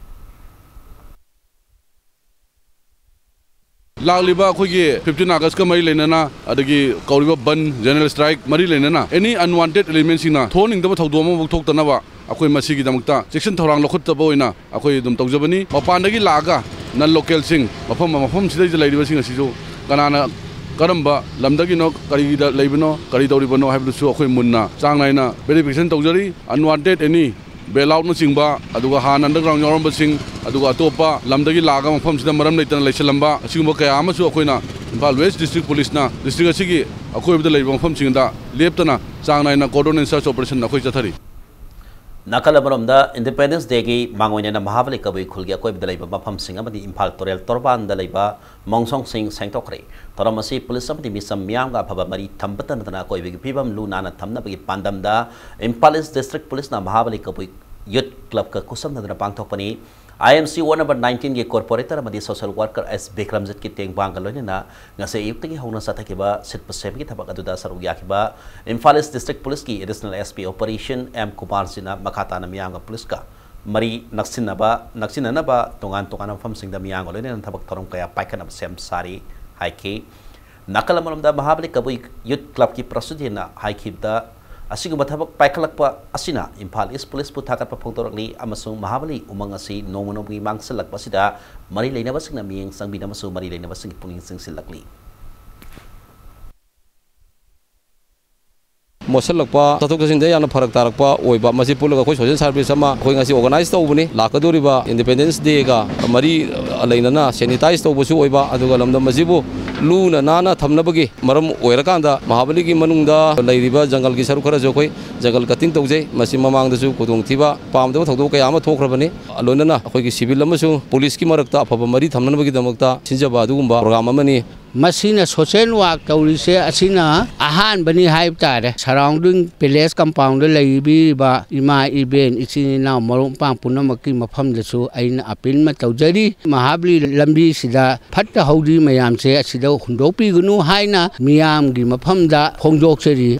ꯂꯥꯛꯂꯤꯕ ꯑꯩꯈꯣꯏꯒꯤ ꯐꯤꯐꯇꯤꯟ ꯑꯥꯒꯁꯀ ꯃꯔꯤ ꯂꯩꯅꯅ, ꯑꯗꯒꯤ ꯀꯧꯔꯤꯕ ꯕꯟ, ꯖꯦꯅꯔꯦꯜ ꯁ꯭ꯇ꯭ꯔꯥꯏꯛ ꯃꯔꯤ ꯂꯩꯅꯅ, ꯑꯦꯅꯤ ꯑꯟꯋꯥꯟꯇꯦꯗ ꯑꯦꯂꯤꯃꯦꯟꯁꯤꯡꯅ ꯊꯣꯛꯍꯟꯅꯤꯡꯗꯕ ꯊꯧꯗꯣꯛ ꯑꯃꯐꯥꯎ ꯊꯣꯛꯇꯅꯕ ꯑꯩꯈꯣꯏ ꯃꯁꯤꯒꯤꯗꯃꯛꯇ ꯆꯦꯛꯁꯤꯟ ꯊꯧꯔꯥꯡ ꯂꯧꯈꯠꯇꯕ ꯑꯣꯏꯅ ꯑꯩꯈꯣꯏ ꯑꯗꯨꯝ ꯇꯧꯖꯕꯅꯤ꯫ ꯃꯄꯥꯟꯗꯒꯤ ꯂꯥꯛꯑꯒ ꯅꯟ ꯂꯣꯀꯦꯜꯁꯤꯡ, ꯃꯐꯝ, ꯃꯐꯝꯁꯤꯗꯩꯗ ꯂꯩꯔꯤꯕꯁꯤꯡ ꯑꯁꯤꯁꯨ ꯀꯅꯥꯅ ꯀꯔꯝꯕ ꯂꯝꯗꯒꯤꯅꯣ, ꯀꯔꯤꯒꯤꯗ ꯂꯩꯕꯅꯣ, ꯀꯔꯤ ꯇꯧꯔꯤꯕꯅꯣ ꯍꯥꯏꯕꯗꯨꯁꯨ ꯑꯩꯈꯣꯏ ꯃꯨꯟꯅ ꯆꯥꯡ ꯅꯥꯏꯅ ꯚꯦꯔꯤꯐꯤꯀꯦꯁꯟ ꯇꯧꯖꯔꯤ꯫ ꯑꯟꯋꯥꯟꯇꯦꯗ ꯑꯦꯅꯤ ꯕꯦꯜ ꯑꯥꯎꯠꯅꯆꯤꯡꯕ, ꯑꯗꯨꯒ ꯍꯥꯟꯅ ꯑꯟꯗꯔꯒ꯭ꯔꯥꯎꯟ ꯌꯥꯎꯔꯝꯕꯁꯤꯡ, ꯑꯗꯨꯒ ꯑꯇꯣꯞꯄ ꯂꯝꯗꯒꯤ ꯂꯥꯛꯑꯒ ꯃꯐꯝꯁꯤꯗ ꯃꯔꯝ ꯂꯩꯇꯅ ꯂꯩꯁꯤꯜꯂꯝꯕ, ꯑꯁꯤꯒꯨꯝꯕ ꯀꯌꯥ ꯑꯃꯁꯨ ꯑꯩꯈꯣꯏꯅ ꯏꯝꯐꯥꯜ ꯋꯦꯁ ꯗꯤꯁꯇ꯭ꯔꯤꯛ ꯄꯨꯂꯤꯁꯅ ꯗꯤꯁꯇ꯭ꯔꯤꯛ ꯑꯁꯤꯒꯤ ꯑꯀꯣꯏꯕꯗ ꯂꯩꯔꯤꯕ ꯃꯐꯝꯁꯤꯡꯗ ꯂꯦꯞꯇꯅ ꯆꯥꯡ ꯅꯥꯏꯅ ꯀꯣꯔꯗꯣꯟ ꯑꯦꯟ ꯁꯔꯆ ꯑꯣꯄꯔꯦꯁꯟ ꯑꯩꯈꯣꯏ ꯆꯠꯊꯔꯤ꯫ ꯅꯥꯀꯜ ꯑꯃꯔꯣꯝꯗ, ꯏꯟꯗꯤꯄꯦꯟꯗꯦꯟꯁ ꯗꯦꯒꯤ ꯃꯥꯡꯑꯣꯏꯅꯅ ꯃꯍꯥꯕꯂꯤ ꯀꯕꯨꯏ ꯈꯨꯜꯒꯤ ꯑꯀꯣꯏꯕꯗ ꯂꯩꯕ ꯃꯐꯝꯁꯤꯡ ꯑꯃꯗꯤ ꯏꯝꯐꯥꯜ ꯇꯨꯔꯦꯜ ꯇꯣꯔꯕꯥꯟꯗ ꯂꯩꯕ ꯃꯣꯡꯁꯣꯡꯁꯤꯡ ꯁꯦꯡꯗꯣꯛꯈ꯭ꯔꯦ꯫ ꯊꯧꯔꯝ ꯑꯁꯤ ꯄꯨꯂꯤꯁ ꯑꯃꯗꯤ ꯃꯤꯆꯝ ꯃꯤꯌꯥꯝꯒ ꯑꯐꯕ ꯃꯔꯤ ꯊꯝꯕꯇ ꯅꯠꯇꯅ ꯑꯀꯣꯏꯕꯒꯤ ꯐꯤꯕꯝ ꯂꯨ ꯅꯥꯟꯅ ꯊꯝꯅꯕꯒꯤ ꯄꯥꯟꯗꯝꯗ ꯏꯝꯐꯥꯜ ꯏꯁ ꯗꯤꯁꯇ꯭ꯔꯤꯛ ꯄꯨꯂꯤꯁꯅ ꯃꯍꯥꯕꯂꯤ ꯀꯕꯨꯏ ꯌꯨꯠ ꯀ꯭ꯂꯕꯀ ꯈꯨꯠꯁꯝꯅꯗꯨꯅ ꯄꯥꯡꯊꯣꯛꯄꯅꯤ꯫ ꯑꯥꯏ ꯑꯦꯝ ꯁꯤ ꯋꯥꯔꯗ ꯅꯝꯕꯔ ꯅꯥꯏꯟꯇꯤꯟꯒꯤ ꯀꯣꯔꯄꯣꯔꯦꯇꯔ ꯑꯃꯗꯤ ꯁꯣꯁꯤꯌꯦꯜ ꯋꯥꯔꯀꯔ ꯑꯦꯁ ꯕꯤꯀ꯭ꯔꯝꯖꯤꯠꯀꯤ ꯇꯦꯡꯕꯥꯡꯒ ꯂꯣꯏꯅꯅ ꯉꯁꯤ ꯑꯌꯨꯛꯇꯒꯤ ꯍꯧꯅ ꯆꯠꯊꯈꯤꯕ ꯁꯤꯠꯄ ꯁꯦꯝꯕꯒꯤ ꯊꯕꯛ ꯑꯗꯨꯗ ꯁꯔꯨꯛ ꯌꯥꯈꯤꯕ ꯏꯝꯐꯥꯜ ꯏꯁ ꯗꯤꯁꯇ꯭ꯔꯤꯛ ꯄꯨꯂꯤꯁꯀꯤ additional S P operation M ꯀꯨꯃꯥꯔꯖꯤꯅ ꯃꯈꯥ ꯇꯥꯅ ꯃꯤꯌꯥꯝꯒ ꯄꯨꯂꯤꯁꯀ ꯃꯔꯤ ꯅꯛꯁꯤꯟꯅꯕ, ꯅꯛꯁꯤꯟꯅꯅꯕ ꯇꯣꯉꯥꯟ ꯇꯣꯉꯥꯟꯕ ꯃꯐꯝꯁꯤꯡꯗ ꯃꯤꯌꯥꯝꯒ ꯂꯣꯏꯅꯅ ꯊꯕꯛ ꯊꯧꯔꯝ ꯀꯌꯥ ꯄꯥꯏꯈꯠꯅꯕ ꯁꯦꯝ ꯁꯥꯔꯤ ꯍꯥꯏꯈꯤ꯫ ꯅꯥꯀꯜ ꯑꯃꯔꯣꯝꯗ, ꯃꯍꯥꯕꯂꯤ ꯀꯕꯨꯏ ꯌꯨꯠ ꯀ꯭ꯂꯕꯀꯤ ꯄ꯭ꯔꯁꯤꯗꯦꯟꯅ ꯍꯥꯏꯈꯤꯕꯗ, ꯑꯁꯤꯒꯨꯝꯕ ꯊꯕꯛ ꯄꯥꯏꯈꯠꯂꯛꯄ ꯑꯁꯤꯅ ꯏꯝꯐꯥꯜ ꯏꯁ ꯄꯨꯂꯤꯁꯄꯨ ꯊꯥꯒꯠꯄ ꯐꯣꯡꯗꯣꯔꯛꯂꯤ ꯑꯃꯁꯨꯡ ꯃꯍꯥꯕꯂꯤ ꯎꯃꯪ ꯑꯁꯤ ꯅꯣꯡꯃ ꯅꯣꯡꯃꯒꯤ ꯃꯥꯡꯁꯤꯜꯂꯛꯄ ꯑꯁꯤꯗ ꯃꯔꯤ ꯂꯩꯅꯕꯁꯤꯡꯅ ꯃꯤꯠꯌꯦꯡ ꯆꯪꯕꯤꯅꯕꯁꯨ ꯃꯔꯤ ꯂꯩꯅꯕꯁꯤꯡꯒꯤ ꯄꯨꯛꯅꯤꯡ ꯆꯤꯡꯁꯤꯜꯂꯛꯂꯤ꯫ ꯃꯣꯠꯁꯤꯜꯂꯛꯄ, ꯆꯠꯊꯣꯛ ꯆꯠꯁꯤꯟꯗ ꯌꯥꯝꯅ ꯐꯔꯛ ꯇꯥꯔꯛꯄ ꯑꯣꯏꯕ, ꯃꯁꯤ ꯄꯨꯜꯂꯒ ꯑꯩꯈꯣꯏ ꯁꯣꯁꯦꯜ ꯁꯥꯔꯚꯤꯁ ꯑꯃ ꯑꯩꯈꯣꯏ ꯉꯁꯤ ꯑꯣꯔꯒꯅꯥꯏꯖ ꯇꯧꯕꯅꯤ꯫ ꯂꯥꯛꯀꯗꯧꯔꯤꯕ ꯏꯟꯗꯤꯄꯦꯟꯗꯦꯟꯁ ꯗꯦꯒ ꯃꯔꯤ ꯂꯩꯅꯅ ꯁꯦꯅꯤꯇꯥꯏꯖ ꯇꯧꯕꯁꯨ ꯑꯣꯏꯕ, ꯑꯗꯨꯒ ꯂꯝꯗꯝ ꯑꯁꯤꯕꯨ ꯂꯨꯅ ꯅꯥꯟꯅ ꯊꯝꯅꯕꯒꯤ ꯃꯔꯝ ꯑꯣꯏꯔꯀꯥꯟꯗ ꯃꯍꯥꯕꯂꯤꯒꯤ ꯃꯅꯨꯡꯗ ꯂꯩꯔꯤꯕ ꯖꯪꯒꯜꯒꯤ ꯁꯔꯨꯛ ꯈꯔꯁꯨ ꯑꯩꯈꯣꯏ ꯖꯪꯒꯜ ꯀꯠꯇꯤꯡ ꯇꯧꯖꯩ꯫ ꯃꯁꯤ ꯃꯃꯥꯡꯗꯁꯨ ꯈꯨꯗꯣꯡꯊꯤꯕ ꯄꯥꯝꯗꯕ ꯊꯧꯗꯣꯛ ꯀꯌꯥ ꯑꯃ ꯊꯣꯛꯈ꯭ꯔꯕꯅꯤ꯫ ꯂꯣꯏꯅꯅ ꯑꯩꯈꯣꯏꯒꯤ ꯁꯤꯚꯤꯜ ꯑꯃꯁꯨꯡ ꯄꯨꯂꯤꯁꯀꯤ ꯃꯔꯛꯇ ꯑꯐꯕ ꯃꯔꯤ ꯊꯝꯅꯅꯕꯒꯤꯗꯃꯛꯇ ꯁꯤꯟꯖꯕ ꯑꯗꯨꯒꯨꯝꯕ ꯄ꯭ꯔꯣꯒ꯭ꯔꯥꯝ ꯑꯃꯅꯤ꯫ ꯃꯁꯤꯅ ꯁꯣꯁꯦꯜ ꯋꯥꯔꯛ ꯇꯧꯔꯤꯁꯦ ꯑꯁꯤꯅ ꯑꯍꯥꯟꯕꯅꯤ ꯍꯥꯏꯕ ꯇꯥꯔꯦ꯫ ꯁꯔꯥꯎꯟꯗꯤꯡ ꯄꯦꯂꯦꯁ ꯀꯝꯄꯥꯎꯟꯗ ꯂꯩꯕꯤꯔꯤꯕ ꯏꯃꯥ ꯏꯕꯦꯟ ꯏꯆꯤꯟ ꯏꯅꯥꯎ ꯃꯔꯨꯞ ꯃꯄꯥꯡ ꯄꯨꯝꯅꯃꯛꯀꯤ ꯃꯐꯝꯗꯁꯨ ꯑꯩꯅ ꯑꯄꯤꯜ ꯑꯃ ꯇꯧꯖꯔꯤ꯫ ꯃꯍꯥꯕꯂꯤ ꯂꯝꯕꯤꯁꯤꯗ ꯐꯠꯇ ꯍꯧꯗꯤ ꯃꯌꯥꯝꯁꯦ ꯑꯁꯤꯗ ꯍꯨꯟꯗꯣꯛꯄꯤꯒꯅꯨ ꯍꯥꯏꯅ ꯃꯤꯌꯥꯝꯒꯤ ꯃꯐꯝꯗ ꯐꯣꯡꯗꯣꯛꯆꯔꯤ꯫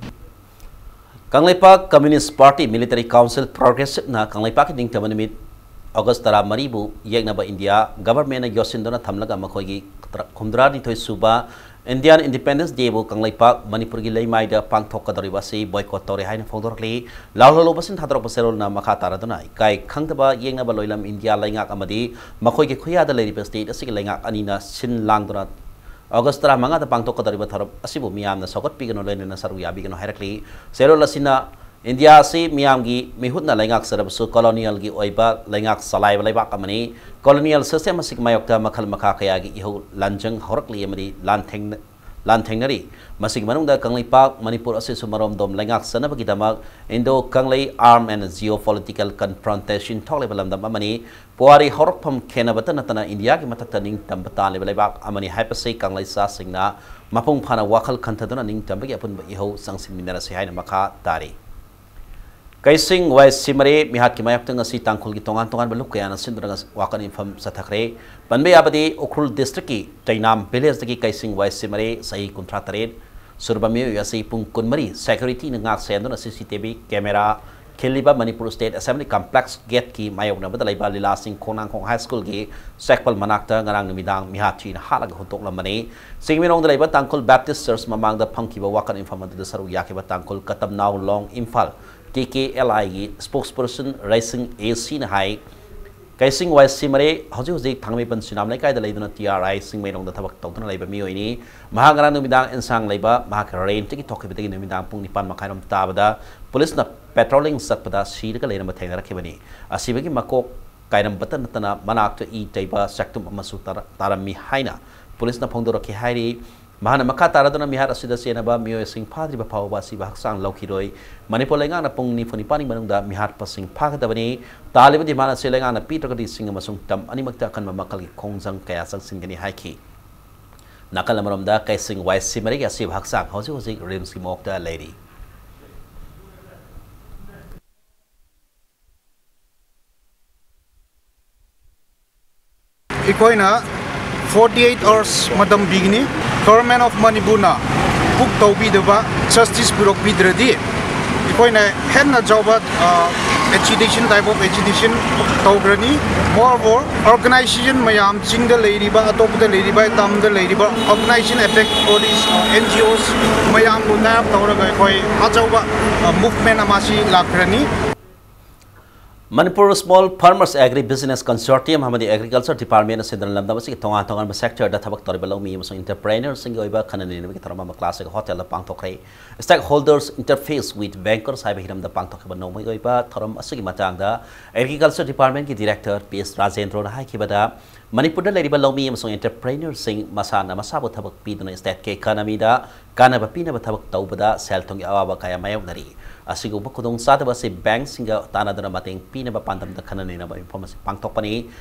ꯀꯪꯂꯩꯄꯥꯛ ꯀꯝꯃ꯭ꯌꯨꯅꯤꯁ꯭ꯠ ꯄꯥꯔꯇꯤ ꯃꯤꯂꯤꯇꯔꯤ ꯀꯥꯎꯟꯁꯤꯜ ꯄ꯭ꯔꯣꯒ꯭ꯔꯦꯁꯤꯞꯅ ꯀꯪꯂꯩꯄꯥꯛꯀꯤ ꯅꯤꯡꯇꯝꯕ ꯅꯨꯃꯤꯠ ꯑꯣꯒꯁ꯭ꯠ ꯇꯔꯥꯃꯔꯤꯕꯨ ꯌꯦꯛꯅꯕ ꯏꯟꯗꯤꯌꯥ ꯒꯚꯔꯟꯃꯦꯟꯠꯅ ꯌꯣꯠꯁꯤꯟꯗꯨꯅ ꯊꯝꯂꯒ ꯃꯈꯣꯏꯒꯤ ꯍꯨꯝꯗ꯭ꯔꯥꯅꯤꯊꯣꯏ ꯁꯨꯕ ꯏꯟꯗꯤꯌꯥꯟ ꯏꯟꯗꯤꯄꯦꯟꯗꯦꯟꯁ ꯗꯦꯕꯨ ꯀꯪꯂꯩꯄꯥꯛ ꯃꯅꯤꯄꯨꯔꯒꯤ ꯂꯩꯃꯥꯏꯗ ꯄꯥꯡꯊꯣꯛꯀꯗꯧꯔꯤꯕ ꯑꯁꯤ ꯕꯣꯏꯀꯣꯠ ꯇꯧꯔꯦ ꯍꯥꯏꯅ ꯐꯣꯡꯗꯣꯔꯛꯂꯤ꯫ ꯂꯥꯜꯍꯧꯂꯨꯕꯁꯤꯡ ꯊꯥꯗꯣꯔꯛꯄ ꯆꯦꯔꯣꯜꯅ ꯃꯈꯥ ꯇꯥꯔꯗꯨꯅ ꯏꯀꯥꯏ ꯈꯪꯗꯕ ꯌꯦꯛꯅꯕ ꯂꯣꯏꯂꯝ ꯏꯟꯗꯤꯌꯥ ꯂꯩꯉꯥꯛ ꯑꯃꯗꯤ ꯃꯈꯣꯏꯒꯤ ꯈꯨꯌꯥꯗ ꯂꯩꯔꯤꯕ ꯁ꯭ꯇꯦꯠ ꯑꯁꯤꯒꯤ ꯂꯩꯉꯥꯛ ꯑꯅꯤꯅ ꯁꯤꯟ ꯂꯥꯡꯗꯨꯅ ꯑꯣꯒꯁ꯭ꯠ ꯇꯔꯥꯃꯉꯥꯗ ꯄꯥꯡꯊꯣꯛꯀꯗꯧꯔꯤꯕ ꯊꯧꯔꯝ ꯑꯁꯤꯕꯨ ꯃꯤꯌꯥꯝꯅ ꯁꯧꯒꯠꯄꯤꯒꯅꯨ, ꯂꯣꯏꯅꯅ ꯁꯔꯨꯛ ꯌꯥꯕꯤꯒꯅꯨ ꯍꯥꯏꯔꯛꯂꯤ꯫ ꯆꯦꯔꯣꯜ ꯑꯁꯤꯅ ꯏꯟꯗꯤꯌꯥ ꯑꯁꯤ ꯃꯤꯌꯥꯝꯒꯤ ꯃꯤꯍꯨꯠꯅ ꯂꯩꯉꯥꯛꯆꯔꯕꯁꯨ colonialꯒꯤ ꯑꯣꯏꯕ ꯂꯩꯉꯥꯛ ꯆꯂꯥꯏꯕ ꯂꯩꯕꯥꯛ ꯑꯃꯅꯤ꯫ Colonial system ꯑꯁꯤꯒꯤ ꯃꯥꯌꯣꯛꯇ ꯃꯈꯜ ꯃꯈꯥ ꯀꯌꯥꯒꯤ ꯏꯍꯧ ꯂꯥꯟꯖꯪ ꯍꯧꯔꯛꯂꯤ ꯑꯃꯗꯤ ꯂꯥꯟꯊꯦꯡꯅ-, ꯂꯥꯟꯊꯦꯡꯅꯔꯤ꯫ ꯃꯁꯤꯒꯤ ꯃꯅꯨꯡꯗ ꯀꯪꯂꯩꯄꯥꯛ ꯃꯅꯤꯄꯨꯔ ꯑꯁꯤꯁꯨ ꯃꯔꯣꯝꯗꯣꯝ ꯂꯩꯉꯥꯛꯆꯅꯕꯒꯤꯗꯃꯛ Indo-Kangli armed and geopolitical confrontation ꯊꯣꯛꯂꯤꯕ ꯂꯝꯗꯝ ꯑꯃꯅꯤ꯫ ꯄꯨꯋꯥꯔꯤ ꯍꯧꯔꯛꯐꯝ ꯈꯦꯟꯅꯕꯇ ꯅꯠꯇꯅ ꯏꯟꯗꯤꯌꯥꯒꯤ ꯃꯊꯛꯇ ꯅꯤꯡꯇꯝꯕ ꯇꯥꯜꯂꯤꯕ ꯂꯩꯕꯥꯛ ꯑꯃꯅꯤ ꯍꯥꯏꯕꯁꯤ ꯀꯪꯂꯩꯆꯥꯁꯤꯡꯅ ꯃꯄꯨꯡ ꯐꯥꯅ ꯋꯥꯈꯜ ꯈꯟꯊꯗꯨꯅ ꯅꯤꯡꯇꯝꯕꯒꯤ ꯑꯄꯨꯟꯕ ꯏꯍꯧ ꯆꯪꯁꯤꯟꯃꯤꯟꯅꯔꯁꯤ ꯍꯥꯏꯅ ꯃꯈꯥ ꯇꯥꯔꯤ꯫ ꯀꯩꯁꯤꯡ ꯋꯥꯏ ꯁꯤꯃꯔꯦ ꯃꯤꯍꯥꯠꯀꯤ ꯃꯥꯌꯣꯛꯇ ꯉꯁꯤ ꯇꯥꯡꯈꯨꯜꯒꯤ ꯇꯣꯉꯥꯟ ꯇꯣꯉꯥꯟꯕ ꯂꯨꯞ ꯀꯌꯥꯅ ꯁꯤꯟꯗꯨꯅ ꯉꯁꯤ ꯋꯥꯀꯠ ꯃꯤꯐꯝ ꯆꯠꯊꯈ꯭ꯔꯦ꯫ ꯄꯟꯕ ꯌꯥꯕꯗꯤ ꯎꯈ꯭ꯔꯨꯜ districtꯀꯤ ꯆꯩꯅꯥꯝ villageꯇꯒꯤ ꯀꯩꯁꯤꯡ ꯋꯥꯏ ꯁꯤꯃꯔꯦ ꯆꯍꯤ ꯀꯨꯟꯊ꯭ꯔꯥ ꯇꯔꯦꯠ ꯁꯨꯔꯕ ꯃꯤꯑꯣꯏ ꯑꯁꯤ ꯄꯨꯡ ꯀꯨꯟꯃꯔꯤ securityꯅ ꯉꯥꯛ ꯁꯦꯟꯗꯨꯅ CCTV camera ꯈꯤꯜꯂꯤꯕ Manipur State Assembly Complex gateꯀꯤ ꯃꯥꯌꯣꯛꯅꯕꯗ ꯂꯩꯕ ꯂꯤꯂꯥꯁꯤꯡ ꯈꯣꯡꯅꯥꯡꯈꯣꯡ High Schoolꯒꯤ ꯆꯦꯛꯄꯜ ꯃꯅꯥꯛꯇ ꯉꯔꯥꯡ ꯅꯨꯃꯤꯗꯥꯡ ꯃꯤꯍꯥꯠ ꯊꯤꯅ ꯍꯥꯠꯂꯒ ꯍꯨꯟꯗꯣꯛꯂꯝꯕꯅꯤ꯫ ꯆꯤꯡꯃꯤꯔꯣꯡꯗ ꯂꯩꯕ ꯇꯥꯡꯈꯨꯜ Baptist Church ꯃꯃꯥꯡꯗ ꯐꯝꯈꯤꯕ ꯋꯥꯀꯠ ꯃꯤꯐꯝ ꯑꯗꯨꯗ ꯁꯔꯨꯛ ꯌꯥꯈꯤꯕ ꯇꯥꯡꯈꯨꯜ ꯀꯇꯝꯅꯥꯎ ꯂꯣꯡ ꯏꯝꯐꯥꯜ KKLIꯒꯤ spokesperson ꯔꯩꯁꯤꯡ ACꯅ ꯍꯥꯏ, ꯀꯩꯁꯤꯡ ꯋꯥꯏ ꯁꯤꯃꯔꯦ ꯍꯧꯖꯤꯛ ꯍꯧꯖꯤꯛ ꯊꯥꯡꯃꯩꯕꯟ ꯁꯤꯅꯥꯝ ꯂꯩꯀꯥꯏꯗ ꯂꯩꯗꯨꯅ TRI ꯆꯤꯡꯃꯩꯔꯣꯡꯗ ꯊꯕꯛ ꯇꯧꯗꯨꯅ ꯂꯩꯕ ꯃꯤꯑꯣꯏꯅꯤ꯫ ꯃꯍꯥꯛ ꯉꯔꯥꯡ ꯅꯨꯃꯤꯗꯥꯡ ꯏꯟꯁꯥꯡ ꯂꯩꯕ ꯃꯍꯥꯛꯀꯤ rentꯇꯒꯤ ꯊꯣꯛꯈꯤꯕꯗꯒꯤ ꯅꯨꯃꯤꯗꯥꯡ ꯄꯨꯡ ꯅꯤꯄꯥꯟ ꯃꯈꯥꯏꯔꯣꯝ ꯇꯥꯕꯗ ꯄꯨꯂꯤꯁꯅ patrolling ꯆꯠꯄꯗ ꯁꯤꯔꯒ ꯂꯩꯔꯝꯕ ꯊꯦꯡꯅꯔꯛꯈꯤꯕꯅꯤ꯫ ꯑꯁꯤꯕꯒꯤ ꯃꯀꯣꯛ ꯀꯥꯏꯔꯝꯕꯇ ꯅꯠꯇꯅ ꯃꯅꯥꯛꯇ ꯏ ꯇꯩꯕ ꯆꯥꯛꯇꯨꯝ ꯑꯃꯁꯨ ꯇꯥꯔ-, ꯇꯥꯔꯝꯃꯤ ꯍꯥꯏꯅ ꯄꯨꯂꯤꯁꯅ ꯐꯣꯡꯗꯣꯔꯛꯈꯤ ꯍꯥꯏꯔꯤ꯫ ꯃꯍꯥꯛꯅ ꯃꯈꯥ ꯇꯥꯔꯗꯨꯅ ꯃꯤꯍꯥꯠ ꯑꯁꯤꯗ ꯆꯦꯟꯅꯕ ꯃꯤꯑꯣꯏꯁꯤꯡ ꯐꯥꯗ꯭ꯔꯤꯕ ꯐꯥꯎꯕ ꯑꯁꯤꯕ ꯍꯛꯆꯥꯡ ꯂꯧꯈꯤꯔꯣꯏ꯫ ꯃꯅꯤꯄꯨꯔ ꯂꯩꯉꯥꯛꯅ ꯄꯨꯡ ꯅꯤꯐꯨ ꯅꯤꯄꯥꯟꯒꯤ ꯃꯅꯨꯡꯗ ꯃꯤꯍꯥꯠꯄꯁꯤꯡ ꯐꯥꯒꯗꯕꯅꯤ꯫ ꯇꯥꯜꯂꯤꯕ demand ꯑꯁꯤ ꯂꯩꯉꯥꯛꯅ ꯄꯤꯗ꯭ꯔꯒꯗꯤ ꯆꯤꯡ ꯑꯃꯁꯨꯡ ꯇꯝ ꯑꯅꯤꯃꯛꯇ ꯑꯀꯟꯕ ꯃꯈꯜꯒꯤ ꯈꯣꯡꯖꯪ ꯀꯌꯥ ꯆꯪꯁꯤꯟꯒꯅꯤ ꯍꯥꯏꯈꯤ꯫ ꯅꯥꯀꯜ ꯑꯃꯔꯣꯝꯗ ꯀꯩꯁꯤꯡ ꯋꯥꯏ ꯁꯤꯃꯔꯤꯒꯤ ꯑꯁꯤꯕ ꯍꯛꯆꯥꯡ ꯍꯧꯖꯤꯛ ꯍꯧꯖꯤꯛ RIMSꯀꯤ ꯃꯣꯔꯒꯇ ꯂꯩꯔꯤ꯫ ꯑꯩꯈꯣꯏꯅ forty eight hours ꯃꯇꯝ ꯄꯤꯒꯅꯤ꯫ Government of ꯃꯅꯤꯄꯨꯔꯅ book ꯇꯧꯕꯤꯗꯕ, justice ꯄꯨꯔꯛꯄꯤꯗ꯭ꯔꯗꯤ ꯑꯩꯈꯣꯏꯅ ꯍꯦꯟꯅ ꯆꯥꯎꯕ, ꯑ, agitation, type of agitation ꯇꯧꯈ꯭ꯔꯅꯤ꯫ Moreover, organization ꯃꯌꯥꯝ, ꯆꯤꯡꯗ ꯂꯩꯔꯤꯕ, ꯑꯇꯣꯞꯄꯗ ꯂꯩꯔꯤꯕ, ꯇꯝꯗ ꯂꯩꯔꯤꯕ organization, affect bodies, ꯑ, NGOs ꯃꯌꯥꯝꯕꯨ tie up ꯇꯧꯔꯒ ꯑꯩꯈꯣꯏ ꯑꯆꯧꯕ, ꯑ, movement ꯑꯃ ꯁꯤ ꯂꯥꯛꯈ꯭ꯔꯅꯤ꯫ Manipur Small Farmers Agri Business Consortium ꯑꯃꯗꯤ Agriculture Department ꯑꯁꯤꯅ ꯂꯝꯗꯝ ꯑꯁꯤꯒꯤ ꯇꯣꯉꯥꯟ ꯇꯣꯉꯥꯟꯕ sector ꯗ ꯊꯕꯛ ꯇꯧꯔꯤꯕ ꯂꯧꯃꯤ ꯑꯃꯁꯨꯡ entrepreneur ꯁꯤꯡꯒꯤ ꯑꯣꯏꯕ ꯈꯟꯅ ꯅꯩꯅꯕꯒꯤ ꯊꯧꯔꯝ ꯑꯃ classic hotel the ꯄꯥꯡꯊꯣꯛꯈ꯭ꯔꯦ꯫ Stakeholders Interface with Bankers ꯍꯥꯏꯕ ꯍꯤꯔꯝꯗ ꯄꯥꯡꯊꯣꯛꯈꯤꯕ ꯅꯣꯡꯃꯒꯤ ꯑꯣꯏꯕ ꯊꯧꯔꯝ ꯑꯁꯤꯒꯤ ꯃꯇꯥꯡꯗ Agriculture Department ꯀꯤ Director ꯄꯤ ꯑꯦꯁ ꯔꯥꯖꯦꯟꯗ꯭ꯔꯣꯅ ꯍꯥꯏꯈꯤꯕꯗ, ꯃꯅꯤꯄꯨꯔꯗ ꯂꯩꯔꯤꯕ ꯂꯧꯃꯤ ꯑꯃꯁꯨꯡ entrepreneur ꯁꯤꯡ ꯃꯁꯥꯅ ꯃꯁꯥꯕꯨ ꯊꯕꯛ ꯄꯤꯗꯨꯅ state ꯀꯤ economy ꯗ ꯀꯥꯟꯅꯕ ꯄꯤꯅꯕ ꯊꯕꯛ ꯇꯧꯕꯗ ꯁꯦꯜ ꯊꯨꯝꯒꯤ ꯑꯋꯥꯕ ꯀꯌꯥ ꯃꯥꯌꯣꯛꯅꯔꯤ꯫ ꯑꯁꯤꯒꯨꯝꯕ ꯈꯨꯗꯣꯡꯆꯥꯗꯕ ꯑꯁꯤ bank ꯁꯤꯡꯒ ꯇꯥꯟꯅꯗꯨꯅ ꯃꯇꯦꯡ ꯄꯤꯅꯕ ꯄꯥꯟꯗꯝꯗ ꯈꯟꯅ ꯅꯩꯅꯕ ꯃꯤꯐꯝ ꯑꯁꯤ ꯄꯥꯡꯊꯣꯛꯄꯅꯤ꯫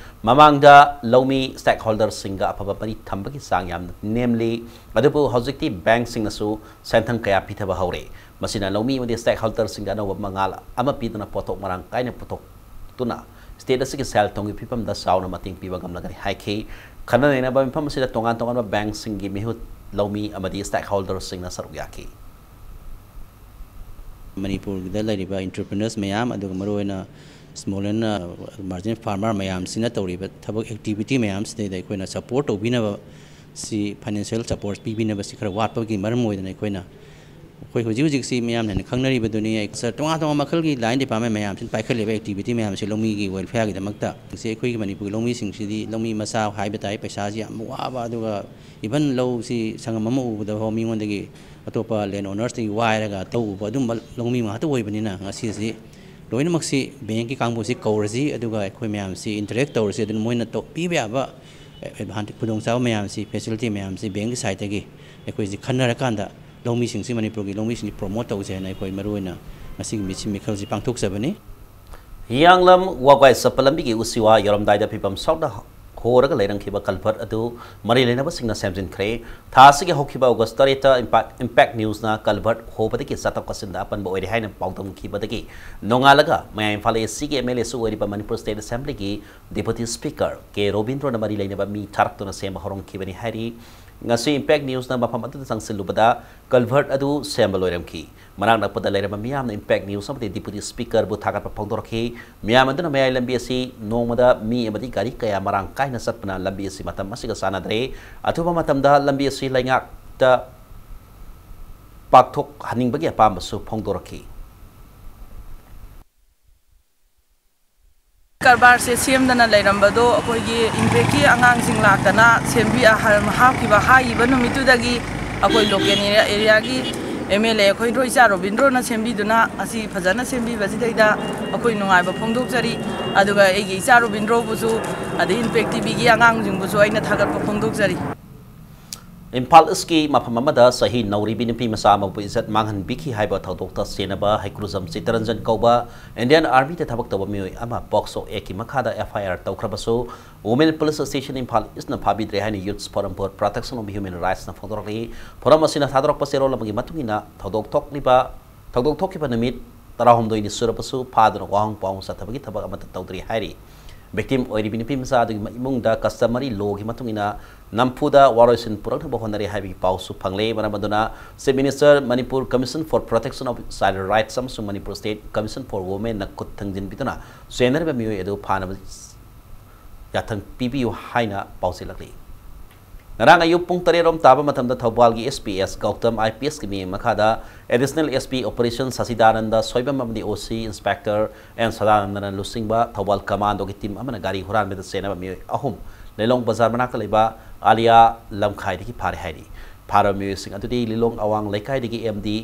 ꯃꯃꯥꯡꯗ ꯂꯧꯃꯤ stakeholder ꯁꯤꯡꯒ ꯑꯐꯕ ꯃꯔꯤ ꯊꯝꯕꯒꯤ ꯆꯥꯡ ꯌꯥꯝꯅ ꯅꯦꯝꯂꯤ, ꯑꯗꯨꯕꯨ ꯍꯧꯖꯤꯛꯇꯤ bank ꯁꯤꯡꯅꯁꯨ ꯁꯦꯟꯊꯪ ꯀꯌꯥ ꯄꯤꯊꯕ ꯍꯧꯔꯦ꯫ ꯃꯁꯤꯅ ꯂꯧꯃꯤ ꯑꯃꯗꯤ stakeholder ꯁꯤꯡꯗ ꯑꯅꯧꯕ ꯃꯉꯥꯜ ꯑꯃ ꯄꯤꯗꯨꯅ ꯄꯣꯠꯊꯣꯛ ꯃꯔꯥꯡ ꯀꯥꯏꯅ ꯄꯨꯊꯣꯛꯇꯨꯅ state ꯑꯁꯤꯒꯤ ꯁꯦꯜ ꯊꯨꯝꯒꯤ ꯐꯤꯕꯝꯗ ꯆꯥꯎꯅ ꯃꯇꯦꯡ ꯄꯤꯕ ꯉꯝꯂꯒꯅꯤ ꯍꯥꯏꯈꯤ꯫ ꯈꯟꯅ ꯅꯩꯅꯕ ꯃꯤꯐꯝ ꯑꯁꯤꯗ ꯇꯣꯉꯥꯟ ꯇꯣꯉꯥꯟꯕ bank ꯁꯤꯡꯒꯤ ꯃꯤꯍꯨꯠ, ꯂꯧꯃꯤ ꯑꯃꯗꯤ stakeholder ꯁꯤꯡꯅ ꯁꯔꯨꯛ ꯌꯥꯈꯤ꯫ ꯃꯅꯤꯄꯨꯔꯗ ꯂꯩꯔꯤꯕ entrepreneurs ꯃꯌꯥꯝ, ꯑꯗꯨꯒ ꯃꯔꯨꯑꯣꯏꯅ small and, ꯑ, marginal farmer ꯃꯌꯥꯝꯁꯤꯅ ꯇꯧꯔꯤꯕ ꯊꯕꯛ activity ꯃꯌꯥꯝꯁꯤꯗꯩꯗ ꯑꯩꯈꯣꯏꯅ support ꯇꯧꯕꯤꯅꯕ, ꯁꯤ financial support ꯄꯤꯕꯤꯅꯕꯁꯤ ꯈꯔ ꯋꯥꯠꯄꯒꯤ ꯃꯔꯝ ꯑꯣꯏꯗꯅ ꯑꯩꯈꯣꯏꯅ, ꯑꯩꯈꯣꯏ ꯍꯧꯖꯤꯛ ꯍꯧꯖꯤꯛꯁꯤ ꯃꯌꯥꯝꯅ ꯍꯦꯟꯅ ꯈꯪꯅꯔꯤꯕꯗꯨꯅꯤ꯫ ꯑꯩ ꯁ-, ꯇꯣꯉꯥꯟ ꯇꯣꯉꯥꯟꯕ ꯃꯈꯜꯒꯤ line department ꯃꯌꯥꯝꯁꯤꯅ ꯄꯥꯏꯈꯠꯂꯤꯕ activity ꯃꯌꯥꯝꯁꯤ ꯂꯧꯃꯤꯒꯤ welfare ꯒꯤꯗꯃꯛꯇ꯫ ꯁꯤ ꯑꯩꯈꯣꯏꯒꯤ ꯃꯅꯤꯄꯨꯔꯒꯤ ꯂꯧꯃꯤꯁꯤꯡꯁꯤꯗꯤ ꯂꯧꯃꯤ ꯃꯆꯥ ꯍꯥꯏꯕ ꯇꯥꯏ, ꯄꯩꯁꯥꯁꯤ ꯌꯥꯝ ꯋꯥꯕ, ꯑꯗꯨꯒ even ꯂꯧꯁꯤ ꯁꯪꯉꯝ ꯑꯃ ꯎꯕꯗ ꯐꯥꯎ ꯃꯤꯉꯣꯟꯗꯒꯤ, ꯑꯇꯣꯞꯄ land owners ꯇꯒꯤ ꯋꯥꯏꯔꯒ ꯇꯧꯕ ꯑꯗꯨꯝꯕ ꯂꯧꯃꯤ ꯉꯥꯛꯇ ꯑꯣꯏꯕꯅꯤꯅ ꯉꯁꯤꯁꯤ ꯂꯣꯏꯅꯃꯛꯁꯤ bank ꯀꯤ ꯀꯥꯡꯕꯨꯁꯤ ꯀꯧꯔꯁꯤ, ꯑꯗꯨꯒ ꯑꯩꯈꯣꯏ ꯃꯌꯥꯝꯁꯤ interact ꯇꯧꯔꯁꯤ, ꯑꯗꯨꯅ ꯃꯣꯏꯅ ꯇꯧ-, ꯄꯤꯕ ꯌꯥꯕ advantage, ꯈꯨꯗꯣꯡꯆꯥꯕ ꯃꯌꯥꯝꯁꯤ, facility ꯃꯌꯥꯝꯁꯤ bank ꯀꯤ side ꯇꯒꯤ ꯑꯩꯈꯣꯏꯁꯤ ꯈꯟꯅꯔꯀꯥꯟꯗ ꯂꯧꯃꯤꯁꯤꯡꯁꯤ, ꯃꯅꯤꯄꯨꯔꯒꯤ ꯂꯧꯃꯤꯁꯤꯡꯁꯤ promote ꯇꯧꯁꯦ ꯍꯥꯏꯅ ꯑꯩꯈꯣꯏ ꯃꯔꯨꯑꯣꯏꯅ ꯉꯁꯤꯒꯤ ꯃꯤꯁꯤ ꯃꯤꯈꯜꯁꯤ ꯄꯥꯡꯊꯣꯛꯆꯕꯅꯤ꯫ ꯍꯤꯌꯥꯡꯂꯝ ꯋꯥꯒꯥꯏ ꯆꯠꯄ ꯂꯝꯕꯤꯒꯤ ꯎꯆꯤꯋꯥ ꯌꯧꯔꯝꯗꯥꯏꯗ ꯐꯤꯕꯝ ꯁꯣꯛꯅ ꯍꯣꯔꯒ ꯂꯩꯔꯝꯈꯤꯕ culvert ꯑꯗꯨ ꯃꯔꯤ ꯂꯩꯅꯕꯁꯤꯡꯅ ꯁꯦꯝꯖꯤꯟꯈ꯭ꯔꯦ꯫ ꯊꯥ ꯑꯁꯤꯒꯤ ꯍꯧꯈꯤꯕ August ꯇꯔꯦꯠꯇ Impact, Impact News ꯅ culvert ꯍꯣꯕꯗꯒꯤ ꯆꯠꯊꯣꯛ ꯆꯠꯁꯤꯟꯗ ꯑꯄꯟꯕ ꯑꯣꯏꯔꯦ ꯍꯥꯏꯅ ꯄꯥꯎꯗꯝꯈꯤꯕꯗꯒꯤ ꯅꯣꯡꯉꯥꯜꯂꯒ ꯃꯌꯥꯏ ꯏꯝꯐꯥꯜ A C ꯒꯤ M L A ꯁꯨ ꯑꯣꯏꯔꯤꯕ ꯃꯅꯤꯄꯨꯔ State Assembly ꯒꯤ Deputy Speaker ꯀꯦ ꯔꯣꯕꯤꯟꯗ꯭ꯔꯣꯅ ꯃꯔꯤ ꯂꯩꯅꯕ ꯃꯤ ꯊꯥꯔꯛꯇꯨꯅ ꯁꯦꯝꯕ ꯍꯧꯔꯝꯈꯤꯕꯅꯤ ꯍꯥꯏꯔꯤ꯫ ꯉꯁꯤ Impact News ꯅ ꯃꯐꯝ ꯑꯗꯨꯗ ꯆꯪꯁꯤꯜꯂꯨꯕꯗ culvert ꯑꯗꯨ ꯁꯦꯝꯕ ꯂꯣꯏꯔꯝꯈꯤ꯫ ꯃꯅꯥꯛ ꯅꯛꯄꯗ ꯂꯩꯔꯝꯕ ꯃꯤꯌꯥꯝꯅ Impact News ꯑꯃꯗꯤ Deputy Speaker ꯕꯨ ꯊꯥꯒꯠꯄ ꯐꯣꯡꯗꯣꯔꯛꯈꯤ꯫ ꯃꯤꯌꯥꯝ ꯑꯗꯨꯅ ꯃꯌꯥꯏ ꯂꯝꯕꯤ ꯑꯁꯤ ꯅꯣꯡꯃꯗ ꯃꯤ ꯑꯃꯗꯤ ꯒꯥꯔꯤ ꯀꯌꯥ ꯃꯔꯥꯡ ꯀꯥꯏꯅ ꯆꯠꯄꯅ ꯂꯝꯕꯤ ꯑꯁꯤ ꯃꯇꯝ ꯑꯁꯤꯒ ꯆꯥꯟꯅꯗ꯭ꯔꯦ꯫ ꯑꯊꯨꯕ ꯃꯇꯝꯗ ꯂꯝꯕꯤ ꯑꯁꯤ ꯂꯩꯉꯥꯛꯇ ꯄꯥꯛꯊꯣꯛꯍꯟꯅꯤꯡꯕꯒꯤ ꯑꯄꯥꯝꯕꯁꯨ ꯐꯣꯡꯗꯣꯔꯛꯈꯤ꯫ ꯀꯔꯕꯥꯔꯁꯦ ꯁꯦꯝꯗꯅ ꯂꯩꯔꯝꯕꯗꯣ ꯑꯩꯈꯣꯏꯒꯤ ꯏꯝꯄꯦꯛꯀꯤ ꯑꯉꯥꯡꯁꯤꯡ ꯂꯥꯛꯇꯅ ꯁꯦꯝꯕꯤ-, ꯍꯥꯞꯈꯤꯕ, ꯍꯥꯏꯈꯤꯕ ꯅꯨꯃꯤꯠꯇꯨꯗꯒꯤ ꯑꯩꯈꯣꯏ ꯂꯣꯀꯦꯜ ꯑꯦꯔꯤꯌꯥꯒꯤ ꯑꯦꯝ ꯑꯦꯜ ꯑꯦ ꯑꯩꯈꯣꯏ ꯔꯣꯏꯆꯥ ꯔꯣꯕꯤꯟꯗ꯭ꯔꯣꯅ ꯁꯦꯝꯕꯤꯗꯨꯅ ꯑꯁꯤ ꯐꯖꯅ ꯁꯦꯝꯕꯤꯕꯁꯤꯗꯩꯗ ꯑꯩꯈꯣꯏ ꯅꯨꯡꯉꯥꯏꯕ ꯐꯣꯡꯗꯣꯛꯆꯔꯤ꯫ ꯑꯗꯨꯒ ꯑꯩꯒꯤ ꯏꯆꯥ ꯔꯣꯕꯤꯟꯗ꯭ꯔꯣꯕꯨꯁꯨ, ꯑꯗꯩ ꯏꯝꯄꯦꯛ ꯇꯤꯚꯤꯒꯤ ꯑꯉꯥꯡꯁꯤꯡꯕꯨꯁꯨ ꯑꯩꯅ ꯊꯥꯒꯠꯄ ꯐꯣꯡꯗꯣꯛꯆꯔꯤ꯫ ꯏꯝꯐꯥꯜ ꯏꯁꯀꯤ ꯃꯐꯝ ꯑꯃꯗ ꯆꯍꯤ ꯅꯧꯔꯤꯕꯤ ꯅꯨꯄꯤ ꯃꯆꯥ ꯑꯃꯕꯨ ꯏꯖꯠ ꯃꯥꯡꯍꯟꯕꯤꯈꯤ ꯍꯥꯏꯕ ꯊꯧꯗꯣꯛꯇ ꯆꯦꯟꯅꯕ ꯍꯩꯀ꯭ꯔꯨꯖꯝ ꯆꯤꯇꯔꯟꯖꯟ ꯀꯧꯕ ꯏꯟꯗꯤꯌꯟ ꯑꯥꯔꯃꯤꯗ ꯊꯕꯛ ꯇꯧꯕ ꯃꯤꯑꯣꯏ ꯑꯃ ꯄꯣꯛꯁꯣ ꯑꯦꯛꯀꯤ ꯃꯈꯥꯗ ꯑꯦꯐ ꯑꯥꯏ ꯑꯥꯔ ꯇꯧꯈ꯭ꯔꯕꯁꯨ, Women Police Station Imphal Eastꯅ ꯐꯥꯕꯤꯗ꯭ꯔꯦ ꯍꯥꯏꯅ Youths Forum for Protection of Human Rightsꯅ ꯐꯣꯡꯗꯣꯔꯛꯂꯤ꯫ Forum ꯑꯁꯤꯅ ꯊꯥꯗꯣꯔꯛꯄ ꯆꯦꯔꯣꯜ ꯑꯃꯒꯤ ꯃꯇꯨꯡ ꯏꯟꯅ, ꯊꯧꯗꯣꯛ ꯊꯣꯛꯂꯤꯕ, ꯊꯧꯗꯣꯛ ꯊꯣꯛꯈꯤꯕ ꯅꯨꯃꯤꯠ ꯇꯔꯥꯍꯨꯝꯗꯣꯏꯅꯤ ꯁꯨꯔꯕꯁꯨ ꯐꯥꯗꯨꯅ ꯋꯥꯍꯪ ꯄꯥꯎꯍꯪ ꯆꯠꯊꯕꯒꯤ ꯊꯕꯛ ꯑꯃꯠꯇ ꯇꯧꯗ꯭ꯔꯤ ꯍꯥꯏꯔꯤ꯫ Victim ꯑꯣꯏꯔꯤꯕꯤ ꯅꯨꯄꯤ ꯃꯆꯥ ꯑꯗꯨꯒꯤ ꯏꯃꯨꯡꯗ customary lawꯒꯤ ꯃꯇꯨꯡ ꯏꯟꯅ ꯅꯝꯐꯨꯗ ꯋꯥꯔꯣꯏꯁꯤꯟ ꯄꯨꯔꯛꯅꯕ ꯍꯣꯠꯅꯔꯦ ꯍꯥꯏꯕꯒꯤ ꯄꯥꯎꯁꯨ ꯐꯪꯂꯦ꯫ ꯃꯔꯝ ꯑꯗꯨꯅ Chief Minister, Manipur Commission for Protection of Child Rights ꯑꯃꯁꯨꯡ Manipur State Commission for Womenꯅ ꯈꯨꯠ ꯊꯤꯡꯖꯤꯟꯕꯤꯗꯨꯅ ꯆꯦꯟꯅꯔꯤꯕ ꯃꯤꯑꯣꯏ ꯑꯗꯨ ꯐꯥꯅꯕ ꯌꯥꯊꯪ ꯄꯤꯕꯤꯌꯨ ꯍꯥꯏꯅ ꯄꯥꯎꯖꯦꯜꯂꯛꯂꯤ꯫ ꯉꯔꯥꯡ ꯑꯌꯨꯛ ꯄꯨꯡ ꯇꯔꯦꯠ ꯔꯣꯝ ꯇꯥꯕ ꯃꯇꯝꯗ ꯊꯧꯕꯥꯜꯒꯤ S P S Gautam I P ꯑꯦꯁꯀꯤ ꯃꯤꯠꯌꯦꯡ ꯃꯈꯥꯗ Additional S P Operation ꯁꯆꯤꯗꯥꯅꯟꯗ Soibam ꯑꯃꯗꯤ ꯑꯣ ꯁꯤ Inspector ꯑꯦꯟ ꯁꯗꯥꯅꯟꯗꯅ ꯂꯨꯆꯤꯡꯕ ꯊꯧꯕꯥꯜ ꯀꯃꯥꯟꯗꯣꯒꯤ team ꯑꯃꯅ ꯒꯥꯔꯤ ꯍꯨꯔꯥꯟꯕꯗ ꯆꯦꯟꯅꯕ ꯃꯤꯑꯣꯏ ꯑꯍꯨꯝ ꯂꯤꯂꯣꯡ ꯕꯖꯥꯔ ꯃꯅꯥꯛꯇ ꯂꯩꯕ ꯑꯥꯂꯤꯌꯥ ꯂꯝꯈꯥꯏꯗꯒꯤ ꯐꯥꯔꯦ ꯍꯥꯏꯔꯤ꯫ ꯐꯥꯔꯕ ꯃꯤꯑꯣꯏꯁꯤꯡ ꯑꯗꯨꯗꯤ ꯂꯤꯂꯣꯡ ꯑꯋꯥꯡ ꯂꯩꯀꯥꯏꯗꯒꯤ ꯑꯦꯝ ꯗꯤ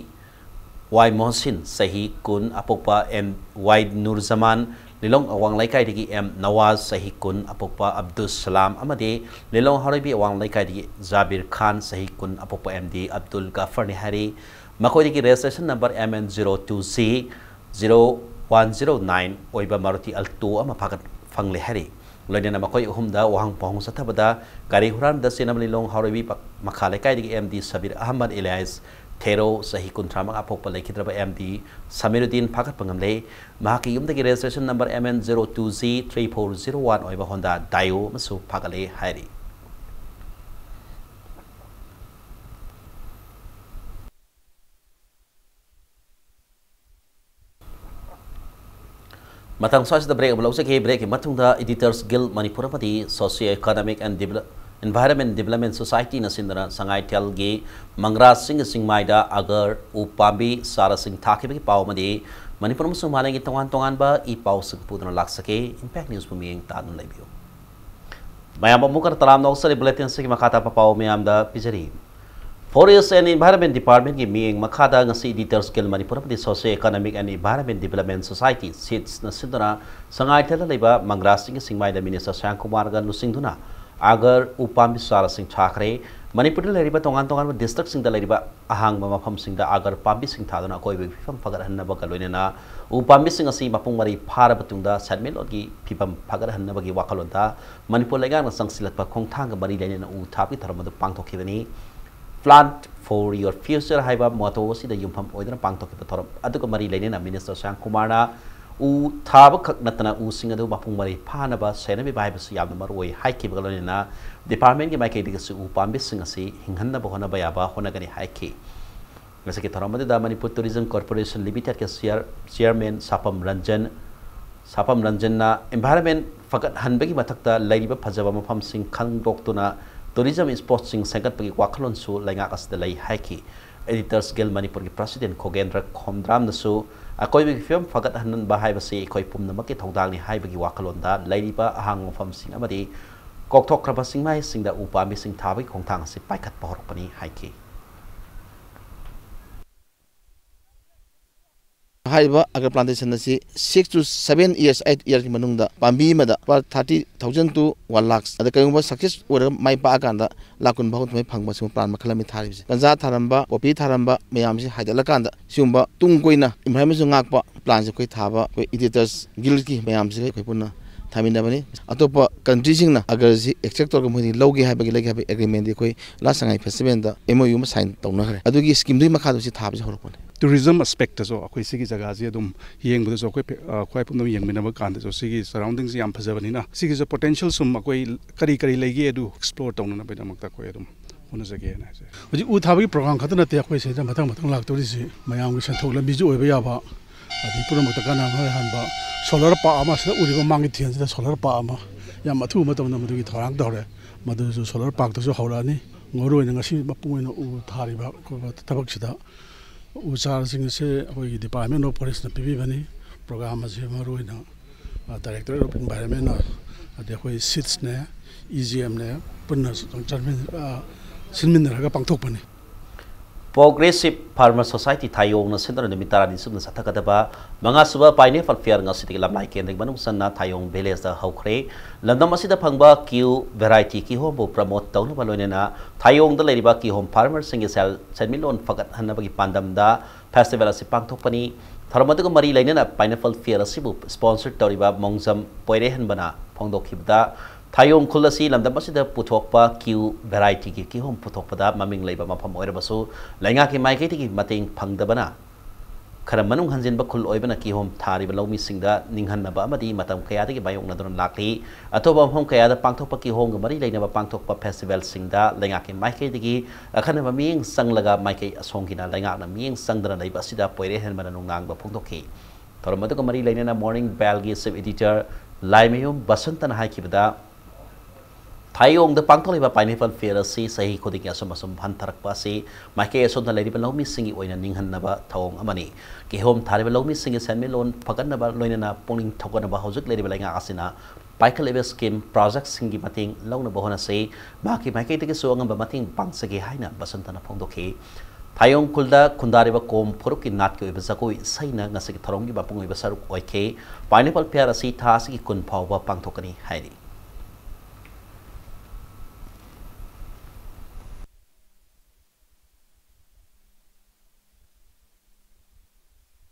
ꯋꯥꯏ ꯃꯣꯍꯁꯤꯟ, ꯆꯍꯤ ꯀꯨꯟ, ꯑꯄꯣꯛꯄ ꯑꯦꯝ ꯋꯥꯏ ꯅꯨꯔꯖꯃꯥꯟ, ꯂꯤꯂꯣꯡ ꯑꯋꯥꯡ ꯂꯩꯀꯥꯏꯗꯒꯤ ꯑꯦꯝ ꯅꯋꯥꯖ, ꯆꯍꯤ ꯀꯨꯟ, ꯑꯄꯣꯛꯄ ꯑꯕꯗꯨꯜ ꯁꯂꯥꯝ ꯑꯃꯗꯤ ꯂꯤꯂꯣꯡ ꯍꯥꯔꯣꯏꯕꯤ ꯑꯋꯥꯡ ꯂꯩꯀꯥꯏꯗꯒꯤ ꯖꯥꯕꯤꯔ ꯈꯥꯟ, ꯆꯍꯤ ꯀꯨꯟ, ꯑꯄꯣꯛꯄ ꯑꯦꯝ ꯗꯤ ꯑꯕꯗꯨꯜ ꯒꯥꯐꯔꯅꯤ ꯍꯥꯏꯔꯤ꯫ ꯃꯈꯣꯏꯗꯒꯤ registration number M N zero two C zero one zero nine ꯑꯣꯏꯕ Maruti Alto ꯑꯃ ꯐꯥꯒꯠ-, ꯐꯪꯂꯦ ꯍꯥꯏꯔꯤ꯫ ꯂꯣꯏꯅꯅ ꯃꯈꯣꯏ ꯑꯍꯨꯝꯗ ꯋꯥꯍꯪ ꯄꯥꯎꯍꯪ ꯆꯠꯊꯕꯗ ꯒꯥꯔꯤ ꯍꯨꯔꯥꯟꯕꯗ ꯆꯦꯟꯅꯕ ꯂꯤꯂꯣꯡ ꯍꯥꯔꯣꯏꯕꯤ ꯄ-, ꯃꯈꯥ ꯂꯩꯀꯥꯏꯗꯒꯤ ꯑꯦꯝ ꯗꯤ ꯁꯕꯤꯔ ꯑꯍꯃꯗ ꯑꯦꯂꯤꯌꯥꯁ ꯊꯦꯔꯣ, ꯆꯍꯤ ꯀꯨꯟꯊ꯭ꯔꯥ ꯃꯉꯥ ꯄꯣꯛꯄ ꯂꯩꯈꯤꯗ꯭ꯔꯕ ꯑꯦꯝ ꯗꯤ ꯁꯃꯤꯔꯨꯗꯤꯟ ꯐꯥꯒꯠꯄ ꯉꯝꯂꯦ꯫ ꯃꯍꯥꯛꯀꯤ ꯌꯨꯝꯗꯒꯤ registration number M N zero two Z three four zero one ꯑꯣꯏꯕ Honda Dio ꯑꯃꯁꯨ ꯐꯥꯒꯠꯂꯦ ꯍꯥꯏꯔꯤ꯫ ꯃꯊꯪ ꯁ꯭ꯋꯥꯏꯁꯤꯗ break ꯑꯃ ꯂꯧꯖꯒꯦ꯫ Breakꯀꯤ ꯃꯇꯨꯡꯗ Editors Guild ꯃꯅꯤꯄꯨꯔ ꯑꯃꯗꯤ Socio Economic and Develop-, Environment Development Societyꯅ ꯁꯤꯟꯗꯨꯅ ꯁꯉꯥꯏꯊꯦꯜꯒꯤ ꯃꯪꯒ꯭ꯔꯥ ꯆꯤꯡꯒꯤ ꯆꯤꯡꯃꯥꯏꯗ ꯑꯒꯔ, ꯎ ꯄꯥꯝꯕꯤ, ꯆꯥꯔꯁꯤꯡ ꯊꯥꯈꯤꯕꯒꯤ ꯄꯥꯎ ꯑꯃꯗꯤ ꯃꯅꯤꯄꯨꯔ ꯑꯃꯁꯨꯡ ꯃꯥꯂꯦꯝꯒꯤ ꯇꯣꯉꯥꯟ ꯇꯣꯉꯥꯟꯕ ꯏ ꯄꯥꯎꯁꯤꯡ ꯄꯨꯗꯨꯅ ꯂꯥꯛꯆꯒꯦ꯫ Impact Newsꯄꯨ ꯃꯤꯠꯌꯦꯡ ꯇꯥꯗꯨꯅ ꯂꯩꯕꯤꯌꯨ꯫ ꯃꯌꯥꯝ ꯑꯃꯨꯛ ꯍꯟꯅ ꯇꯔꯥꯝꯅ ꯑꯣꯛꯆꯔꯤ꯫ Bulletinꯁꯤꯒꯤ ꯃꯈꯥ ꯇꯥꯕ ꯄꯥꯎ ꯃꯌꯥꯝꯗ ꯄꯤꯖꯔꯤ꯫ Forest and Environment Departmentꯀꯤ ꯃꯤꯠꯌꯦꯡ ꯃꯈꯥꯗ ꯉꯁꯤ Editors Guild ꯃꯅꯤꯄꯨꯔ ꯑꯃꯗꯤ Socio Economic and Environment Development Society, ꯁꯤꯗꯁꯅ ꯁꯤꯟꯗꯨꯅ ꯁꯉꯥꯏ ꯊꯦꯜꯗ ꯂꯩꯕ ꯃꯪꯒ꯭ꯔꯥꯁꯤꯡꯒꯤ ꯁꯤꯡꯃꯥꯏꯗ Minister ꯁ꯭ꯌꯥꯝꯀꯨꯃꯥꯔꯒ ꯂꯨꯆꯤꯡꯗꯨꯅ ꯑꯒꯔ ꯎ ꯄꯥꯝꯕꯤ ꯆꯥꯔꯥꯁꯤꯡ ꯊꯥꯈ꯭ꯔꯦ꯫ ꯃꯅꯤꯄꯨꯔꯗ ꯂꯩꯔꯤꯕ ꯇꯣꯉꯥꯟ ꯇꯣꯉꯥꯟꯕ districtꯁꯤꯡꯗ ꯂꯩꯔꯤꯕ ꯑꯍꯥꯡꯕ ꯃꯐꯝꯁꯤꯡꯗ ꯑꯒꯔ ꯄꯥꯝꯕꯤꯁꯤꯡ ꯊꯥꯗꯨꯅ ꯑꯀꯣꯏꯕꯒꯤ ꯐꯤꯕꯝ ꯐꯒꯠꯍꯟꯅꯕꯒ ꯂꯣꯏꯅꯅ ꯎ ꯄꯥꯝꯕꯤꯁꯤꯡ ꯑꯁꯤ ꯃꯄꯨꯡ ꯃꯔꯩ ꯐꯥꯔꯕ ꯇꯨꯡꯗ ꯁꯦꯟꯃꯤꯠꯂꯣꯟꯒꯤ ꯐꯤꯕꯝ ꯐꯒꯠꯍꯟꯅꯕꯒꯤ ꯋꯥꯈꯜꯂꯣꯟꯗ ꯃꯅꯤꯄꯨꯔ ꯂꯩꯉꯥꯛꯅ ꯆꯪꯁꯤꯜꯂꯛꯄ ꯈꯣꯡꯊꯥꯡꯒ ꯃꯔꯤ ꯂꯩꯅꯅ ꯎ ꯊꯥꯕꯒꯤ ꯊꯧꯔꯝ ꯑꯗꯨ ꯄꯥꯡꯊꯣꯛꯈꯤꯕꯅꯤ꯫ Plant for Your Future ꯍꯥꯏꯕ motto ꯑꯁꯤꯗ ꯌꯨꯝꯐꯝ ꯑꯣꯏꯗꯨꯅ ꯄꯥꯡꯊꯣꯛꯈꯤꯕ ꯊꯧꯔꯝ ꯑꯗꯨꯒ ꯃꯔꯤ ꯂꯩꯅꯅ Minister ꯁ꯭ꯌꯥꯝꯀꯨꯃꯥꯔꯅ ꯎ ꯊꯥꯕꯈꯛ ꯅꯠꯇꯅ ꯎꯁꯤꯡ ꯑꯗꯨ ꯃꯄꯨꯡ ꯃꯔꯩ ꯐꯥꯅꯕ ꯁꯦꯟꯅꯕꯤꯕ ꯍꯥꯏꯕꯁꯤ ꯌꯥꯝꯅ ꯃꯔꯨꯑꯣꯏ ꯍꯥꯏꯈꯤꯕꯒ ꯂꯣꯏꯅꯅ departmentꯀꯤ ꯃꯥꯏꯀꯩꯗꯒꯤꯁꯨ ꯎ ꯄꯥꯝꯕꯤꯁꯤꯡ ꯑꯁꯤ ꯍꯤꯡꯍꯟꯅꯕ ꯍꯣꯠꯅꯕ ꯌꯥꯕ ꯍꯣꯠꯅꯒꯅꯤ ꯍꯥꯏꯈꯤ꯫ ꯉꯁꯤꯒꯤ ꯊꯧꯔꯝ ꯑꯗꯨꯗ Manipur Tourism Corporation Limitedꯀꯤ chair-, chairman ꯁꯥꯄꯝ Ranjan, ꯁꯥꯄꯝ ꯔꯟꯖꯟꯅ environment ꯐꯒꯠꯍꯟꯕꯒꯤ ꯃꯊꯛꯇ ꯂꯩꯔꯤꯕ ꯐꯖꯕ ꯃꯐꯝꯁꯤꯡ ꯈꯪꯗꯣꯛꯇꯨꯅ tourism spotꯁꯤꯡ ꯁꯦꯝꯒꯠꯄꯒꯤ ꯋꯥꯈꯜꯂꯣꯟꯁꯨ ꯂꯩꯉꯥꯛ ꯑꯁꯤꯗ ꯂꯩ ꯍꯥꯏꯈꯤ꯫ Editors Guild ꯃꯅꯤꯄꯨꯔꯒꯤ president ꯈꯣꯒꯦꯟꯗ꯭ꯔ ꯈꯣꯝꯗ꯭ꯔꯥꯝꯅꯁꯨ ꯑꯀꯣꯏꯕꯒꯤ ꯐꯤꯕꯝ ꯐꯒꯠꯍꯟꯕ ꯍꯥꯏꯕꯁꯤ ꯑꯩꯈꯣꯏ ꯄꯨꯝꯅꯃꯛꯀꯤ ꯊꯧꯗꯥꯡꯅꯤ ꯍꯥꯏꯕꯒꯤ ꯋꯥꯈꯜꯂꯣꯟꯗ ꯂꯩꯔꯤꯕ ꯑꯍꯥꯡꯕ ꯃꯐꯝꯁꯤꯡ ꯑꯃꯗꯤ ꯀꯣꯛꯊꯣꯛꯈ꯭ꯔꯕ ꯆꯤꯡꯃꯥꯏꯁꯤꯡꯗ ꯎ ꯄꯥꯝꯕꯤꯁꯤꯡ ꯊꯥꯕꯒꯤ ꯈꯣꯡꯊꯥꯡ ꯑꯁꯤ ꯄꯥꯏꯈꯠꯄ ꯍꯧꯔꯛꯄꯅꯤ ꯍꯥꯏꯈꯤ꯫ ꯍꯥꯏꯔꯤꯕ ꯑꯒꯔ plantation ꯑꯁꯤ six to seven years, eight yearsꯀꯤ ꯃꯅꯨꯡꯗ ꯄꯥꯝꯕꯤ ꯑꯃꯗ ꯂꯨꯄꯥ thirty thousand to one lakh, ꯑꯗ ꯀꯔꯤꯒꯨꯝꯕ success ꯑꯣꯏꯔꯒ ꯃꯥꯏ ꯄꯥꯛꯑꯀꯥꯟꯗ ꯂꯥꯈ ꯀꯨꯟ ꯐꯥꯎ ꯑꯗꯨꯃꯥꯏꯅ ꯐꯪꯕ ꯁꯤꯒꯨꯝꯕ plan ꯃꯈꯜ ꯑꯃꯅꯤ ꯊꯥꯔꯤꯕꯁꯦ꯫ ꯒꯟꯖꯥ ꯊꯥꯔꯝꯕ, poppy ꯊꯥꯔꯝꯕ ꯃꯌꯥꯝꯁꯤ ꯍꯥꯏꯗꯠꯂꯀꯥꯟꯗ ꯁꯤꯒꯨꯝꯕ ꯇꯨꯡ ꯀꯣꯏꯅ environmentꯁꯨ ꯉꯥꯛꯄ planꯁꯦ ꯑꯩꯈꯣꯏ ꯊꯥꯕ, ꯑꯩꯈꯣꯏ Editors Guildꯀꯤ ꯃꯌꯥꯝꯁꯤꯒ ꯑꯩꯈꯣꯏ ꯄꯨꯟꯅ ꯊꯥꯃꯤꯟꯅꯕꯅꯤ꯫ ꯑꯇꯣꯞꯄ countryꯁꯤꯡꯅ ꯑꯒꯔꯁꯤ extract ꯇꯧꯔꯒ ꯃꯣꯏꯗꯒꯤ ꯂꯧꯒꯦ ꯍꯥꯏꯕꯒꯤ, ꯂꯩꯒꯦ ꯍꯥꯏꯕꯒꯤ agreementꯗꯤ ꯑꯩꯈꯣꯏ last ꯁꯉꯥꯏ festivalꯗ MOU ꯑꯃ sign ꯇꯧꯅꯈ꯭ꯔꯦ꯫ ꯑꯗꯨꯒꯤ schemeꯗꯨꯒꯤ ꯃꯈꯥꯗ ꯁꯤ ꯊꯥꯕꯁꯤ ꯍꯧꯔꯛꯄꯅꯤ꯫ Tourism aspectꯇꯁꯨ ꯑꯩꯈꯣꯏ ꯁꯤꯒꯤ ꯖꯒꯥꯁꯤ ꯑꯗꯨꯝ ꯌꯦꯡꯕꯗꯁꯨ ꯑꯩꯈꯣꯏ ꯄꯦ-, ꯑ, ꯈ꯭ꯋꯥꯏ ꯄꯨꯝꯅꯃꯛ ꯌꯦꯡꯃꯤꯟꯅꯕ ꯀꯥꯟꯗꯁꯨ ꯁꯤꯒꯤ surroundingꯁꯤ ꯌꯥꯝ ꯐꯖꯕꯅꯤꯅ ꯁꯤꯒꯤꯁꯨ potential ꯁꯨꯝ ꯑꯩꯈꯣꯏ ꯀꯔꯤ ꯀꯔꯤ ꯂꯩꯒꯦ ꯑꯗꯨ explore ꯇꯧꯅꯅꯕꯒꯤꯗꯃꯛꯇ ꯑꯩꯈꯣꯏ ꯑꯗꯨꯝ ꯍꯣꯠꯅꯖꯒꯦꯅ ꯍꯥꯏꯖꯩ꯫ ꯍꯧꯖꯤꯛ ꯎ ꯊꯥꯕꯒꯤ program ꯈꯛꯇ ꯅꯠꯇꯦ ꯑꯩꯈꯣꯏ ꯁꯤꯗ ꯃꯊꯪ ꯃꯊꯪ ꯂꯥꯛꯇꯧꯔꯤꯁꯤ ꯃꯌꯥꯝꯒꯤ ꯁꯦꯟꯊꯣꯛ ꯂꯝꯕꯤꯁꯨ ꯑꯣꯏꯕ ꯌꯥꯕ, ꯑꯗꯩ ꯄꯨꯝꯅꯃꯛꯇ ꯀꯥꯟꯅꯕ ꯑꯣꯏꯍꯟꯕ solar park ꯑꯃ, ꯁꯤꯗ ꯎꯔꯤꯕ ꯃꯥꯡꯒꯤ ꯊꯦꯟꯁꯤꯗ solar park ꯑꯃ ꯌꯥꯝ ꯑꯊꯨꯕ ꯃꯇꯝꯗ ꯃꯗꯨꯒꯤ ꯊꯧꯔꯥꯡ ꯇꯧꯔꯦ꯫ ꯃꯗꯨꯁꯨ solar parkꯇꯁꯨ ꯍꯧꯔꯛꯑꯅꯤ꯫ ꯃꯔꯨ ꯑꯣꯏꯅ ꯉꯁꯤ ꯃꯄꯨꯡ ꯑꯣꯏꯅ ꯎ ꯊꯥꯔꯤꯕ ꯈꯣꯠꯄ ꯊꯕꯛꯁꯤꯗ ꯎ ꯆꯥꯔꯁꯤꯡ ꯑꯁꯤ ꯑꯩꯈꯣꯏꯒꯤ Department of Forestꯅ ꯄꯤꯕꯤꯕꯅꯤ꯫ ꯄ꯭ꯔꯣꯒ꯭ꯔꯥꯝ ꯑꯁꯤ ꯃꯔꯨꯑꯣꯏꯅ, ꯑ, Directorate of Environmentꯅ, ꯑꯗꯩ ꯑꯩꯈꯣꯏ SEEDSꯅꯦ, EGMꯅꯦ ꯄꯨꯟꯅ ꯆꯠꯃꯤꯟ-, ꯑ, ꯁꯤꯟꯃꯤꯟꯅꯔꯒ ꯄꯥꯡꯊꯣꯛꯄꯅꯤ꯫ Progressive Farmer Society ꯊꯥꯌꯣꯡꯅ ꯁꯤꯟꯗꯨꯅ ꯅꯨꯃꯤꯠ ꯇꯔꯥꯅꯤ ꯆꯨꯞꯅ ꯆꯠꯊꯒꯗꯕ ꯃꯉꯥꯁꯨꯕ Pineapple Fair ꯉꯁꯤꯗꯒꯤ ꯂꯝꯂꯥꯏ ꯀꯦꯟꯗ꯭ꯔꯒꯤ ꯃꯅꯨꯡ ꯆꯟꯅ ꯊꯥꯌꯣꯡ villageꯗ ꯍꯧꯈ꯭ꯔꯦ꯫ ꯂꯝꯗꯝ ꯑꯁꯤꯗ ꯐꯪꯕ ꯀꯤꯎ variety ꯀꯤꯍꯣꯝꯕꯨ promote ꯇꯧꯅꯕ ꯂꯣꯏꯅꯅ ꯊꯥꯌꯣꯡꯗ ꯂꯩꯔꯤꯕ ꯀꯤꯍꯣꯝ farmerꯁꯤꯡꯒꯤ ꯁꯦꯜ-, ꯁꯦꯟꯃꯤꯠꯂꯣꯟ ꯐꯒꯠꯍꯟꯅꯕꯒꯤ ꯄꯥꯟꯗꯝꯗ festival ꯑꯁꯤ ꯄꯥꯡꯊꯣꯛꯄꯅꯤ꯫ ꯊꯧꯔꯝ ꯑꯗꯨꯒ ꯃꯔꯤ ꯂꯩꯅꯅ Pineapple Fair ꯑꯁꯤꯕꯨ sponsor ꯇꯧꯔꯤꯕ ꯃꯣꯡꯖꯝ ꯄꯣꯏꯔꯦꯍꯟꯕꯅ ꯐꯣꯡꯗꯣꯛꯈꯤꯕꯗ, ꯊꯥꯌꯣꯡ ꯈꯨꯜ ꯑꯁꯤ ꯂꯝꯗꯝ ꯑꯁꯤꯗ ꯄꯨꯊꯣꯛꯄ ꯀꯤꯎ varietyꯒꯤ ꯀꯤꯍꯣꯝ ꯄꯨꯊꯣꯛꯄꯗ ꯃꯃꯤꯡ ꯂꯩꯕ ꯃꯐꯝ ꯑꯣꯏꯔꯕꯁꯨ, ꯂꯩꯉꯥꯛꯀꯤ ꯃꯥꯏꯀꯩꯗꯒꯤ ꯃꯇꯦꯡ ꯐꯪꯗꯕꯅ ꯈꯔ ꯃꯅꯨꯡ ꯍꯟꯖꯤꯟꯕ ꯈꯨꯜ ꯑꯣꯏꯕꯅ ꯀꯤꯍꯣꯝ ꯊꯥꯔꯤꯕ ꯂꯧꯃꯤꯁꯤꯡꯗ ꯅꯤꯡꯍꯟꯅꯕ ꯑꯃꯗꯤ ꯃꯇꯝ ꯀꯌꯥꯗꯒꯤ ꯃꯥꯌꯣꯛꯅꯗꯨꯅ ꯂꯥꯛꯂꯤ꯫ ꯑꯇꯣꯞꯄ ꯃꯐꯝ ꯀꯌꯥꯗ ꯄꯥꯡꯊꯣꯛꯄ ꯀꯤꯍꯣꯝꯒ ꯃꯔꯤ ꯂꯩꯅꯕ ꯄꯥꯡꯊꯣꯛꯄ festivalꯁꯤꯡꯗ ꯂꯩꯉꯥꯛꯀꯤ ꯃꯥꯏꯀꯩꯗꯒꯤ ꯑꯈꯟꯅꯕ ꯃꯤꯠꯌꯦꯡ ꯆꯪꯂꯒ ꯃꯥꯏꯀꯩ ꯑꯁꯣꯝꯒꯤꯅ ꯂꯩꯉꯥꯛꯅ ꯃꯤꯠꯌꯦꯡ ꯆꯪꯗꯅ ꯂꯩꯕ ꯑꯁꯤꯗ ꯄꯣꯏꯔꯦꯍꯟꯕꯅ ꯅꯨꯡꯅꯥꯡꯕ ꯐꯣꯡꯗꯣꯛꯈꯤ꯫ ꯊꯧꯔꯝ ꯑꯗꯨꯒ ꯃꯔꯤ ꯂꯩꯅꯅ Morning Bellꯒꯤ chief editor Laimayum ꯕꯁꯟꯇꯅ ꯍꯥꯏꯈꯤꯕꯗ, ꯊꯥꯌꯣꯡꯗ ꯄꯥꯡꯊꯣꯛꯂꯤꯕ Pineapple Fair ꯑꯁꯤ ꯆꯍꯤ ꯈꯨꯗꯤꯡꯒꯤ ꯑꯁꯨꯝ ꯑꯁꯨꯝ ꯍꯟꯊꯔꯛꯄ ꯑꯁꯤ ꯃꯥꯏꯀꯩ ꯑꯁꯣꯝꯗ ꯂꯩꯔꯤꯕ ꯂꯧꯃꯤꯁꯤꯡꯒꯤ ꯑꯣꯏꯅ ꯅꯤꯡꯍꯟꯅꯕ ꯊꯧꯑꯣꯡ ꯑꯃꯅꯤ꯫ ꯀꯤꯍꯣꯝ ꯊꯥꯔꯤꯕ ꯂꯧꯃꯤꯁꯤꯡꯒꯤ ꯁꯦꯟꯃꯤꯠꯂꯣꯟ ꯐꯒꯠꯅꯕ ꯂꯣꯏꯅꯅ ꯄꯨꯛꯅꯤꯡ ꯊꯧꯒꯠꯅꯕ ꯍꯧꯖꯤꯛ ꯂꯩꯔꯤꯕ ꯂꯩꯉꯥꯛ ꯑꯁꯤꯅ ꯄꯥꯏꯈꯠꯂꯤꯕ scheme projectꯁꯤꯡꯒꯤ ꯃꯇꯦꯡ ꯂꯧꯅꯕ ꯍꯣꯠꯅꯁꯤ꯫ ꯃꯍꯥꯛꯀꯤ ꯃꯥꯏꯀꯩꯗꯒꯤꯁꯨ ꯑꯉꯝꯕ ꯃꯇꯦꯡ ꯄꯥꯡꯖꯒꯦ ꯍꯥꯏꯅ ꯕꯁꯟꯇꯅ ꯐꯣꯡꯗꯣꯛꯈꯤ꯫ ꯊꯥꯌꯣꯡ ꯈꯨꯜꯗ ꯈꯨꯟꯗꯥꯔꯤꯕ ꯀꯣꯝ ꯐꯨꯔꯨꯞꯀꯤ ꯅꯥꯠꯀꯤ ꯑꯣꯏꯕ ꯖꯒꯣꯏ ꯏꯁꯩꯅ ꯉꯁꯤꯒꯤ ꯊꯧꯔꯝꯒꯤ ꯃꯄꯨꯡ ꯑꯣꯏꯕ ꯁꯔꯨꯛ ꯑꯣꯏꯈꯤ꯫ Pineapple Fair ꯑꯁꯤ ꯊꯥ ꯑꯁꯤꯒꯤ ꯀꯨꯟ ꯐꯥꯎꯕ ꯄꯥꯡꯊꯣꯛꯀꯅꯤ ꯍꯥꯏꯔꯤ꯫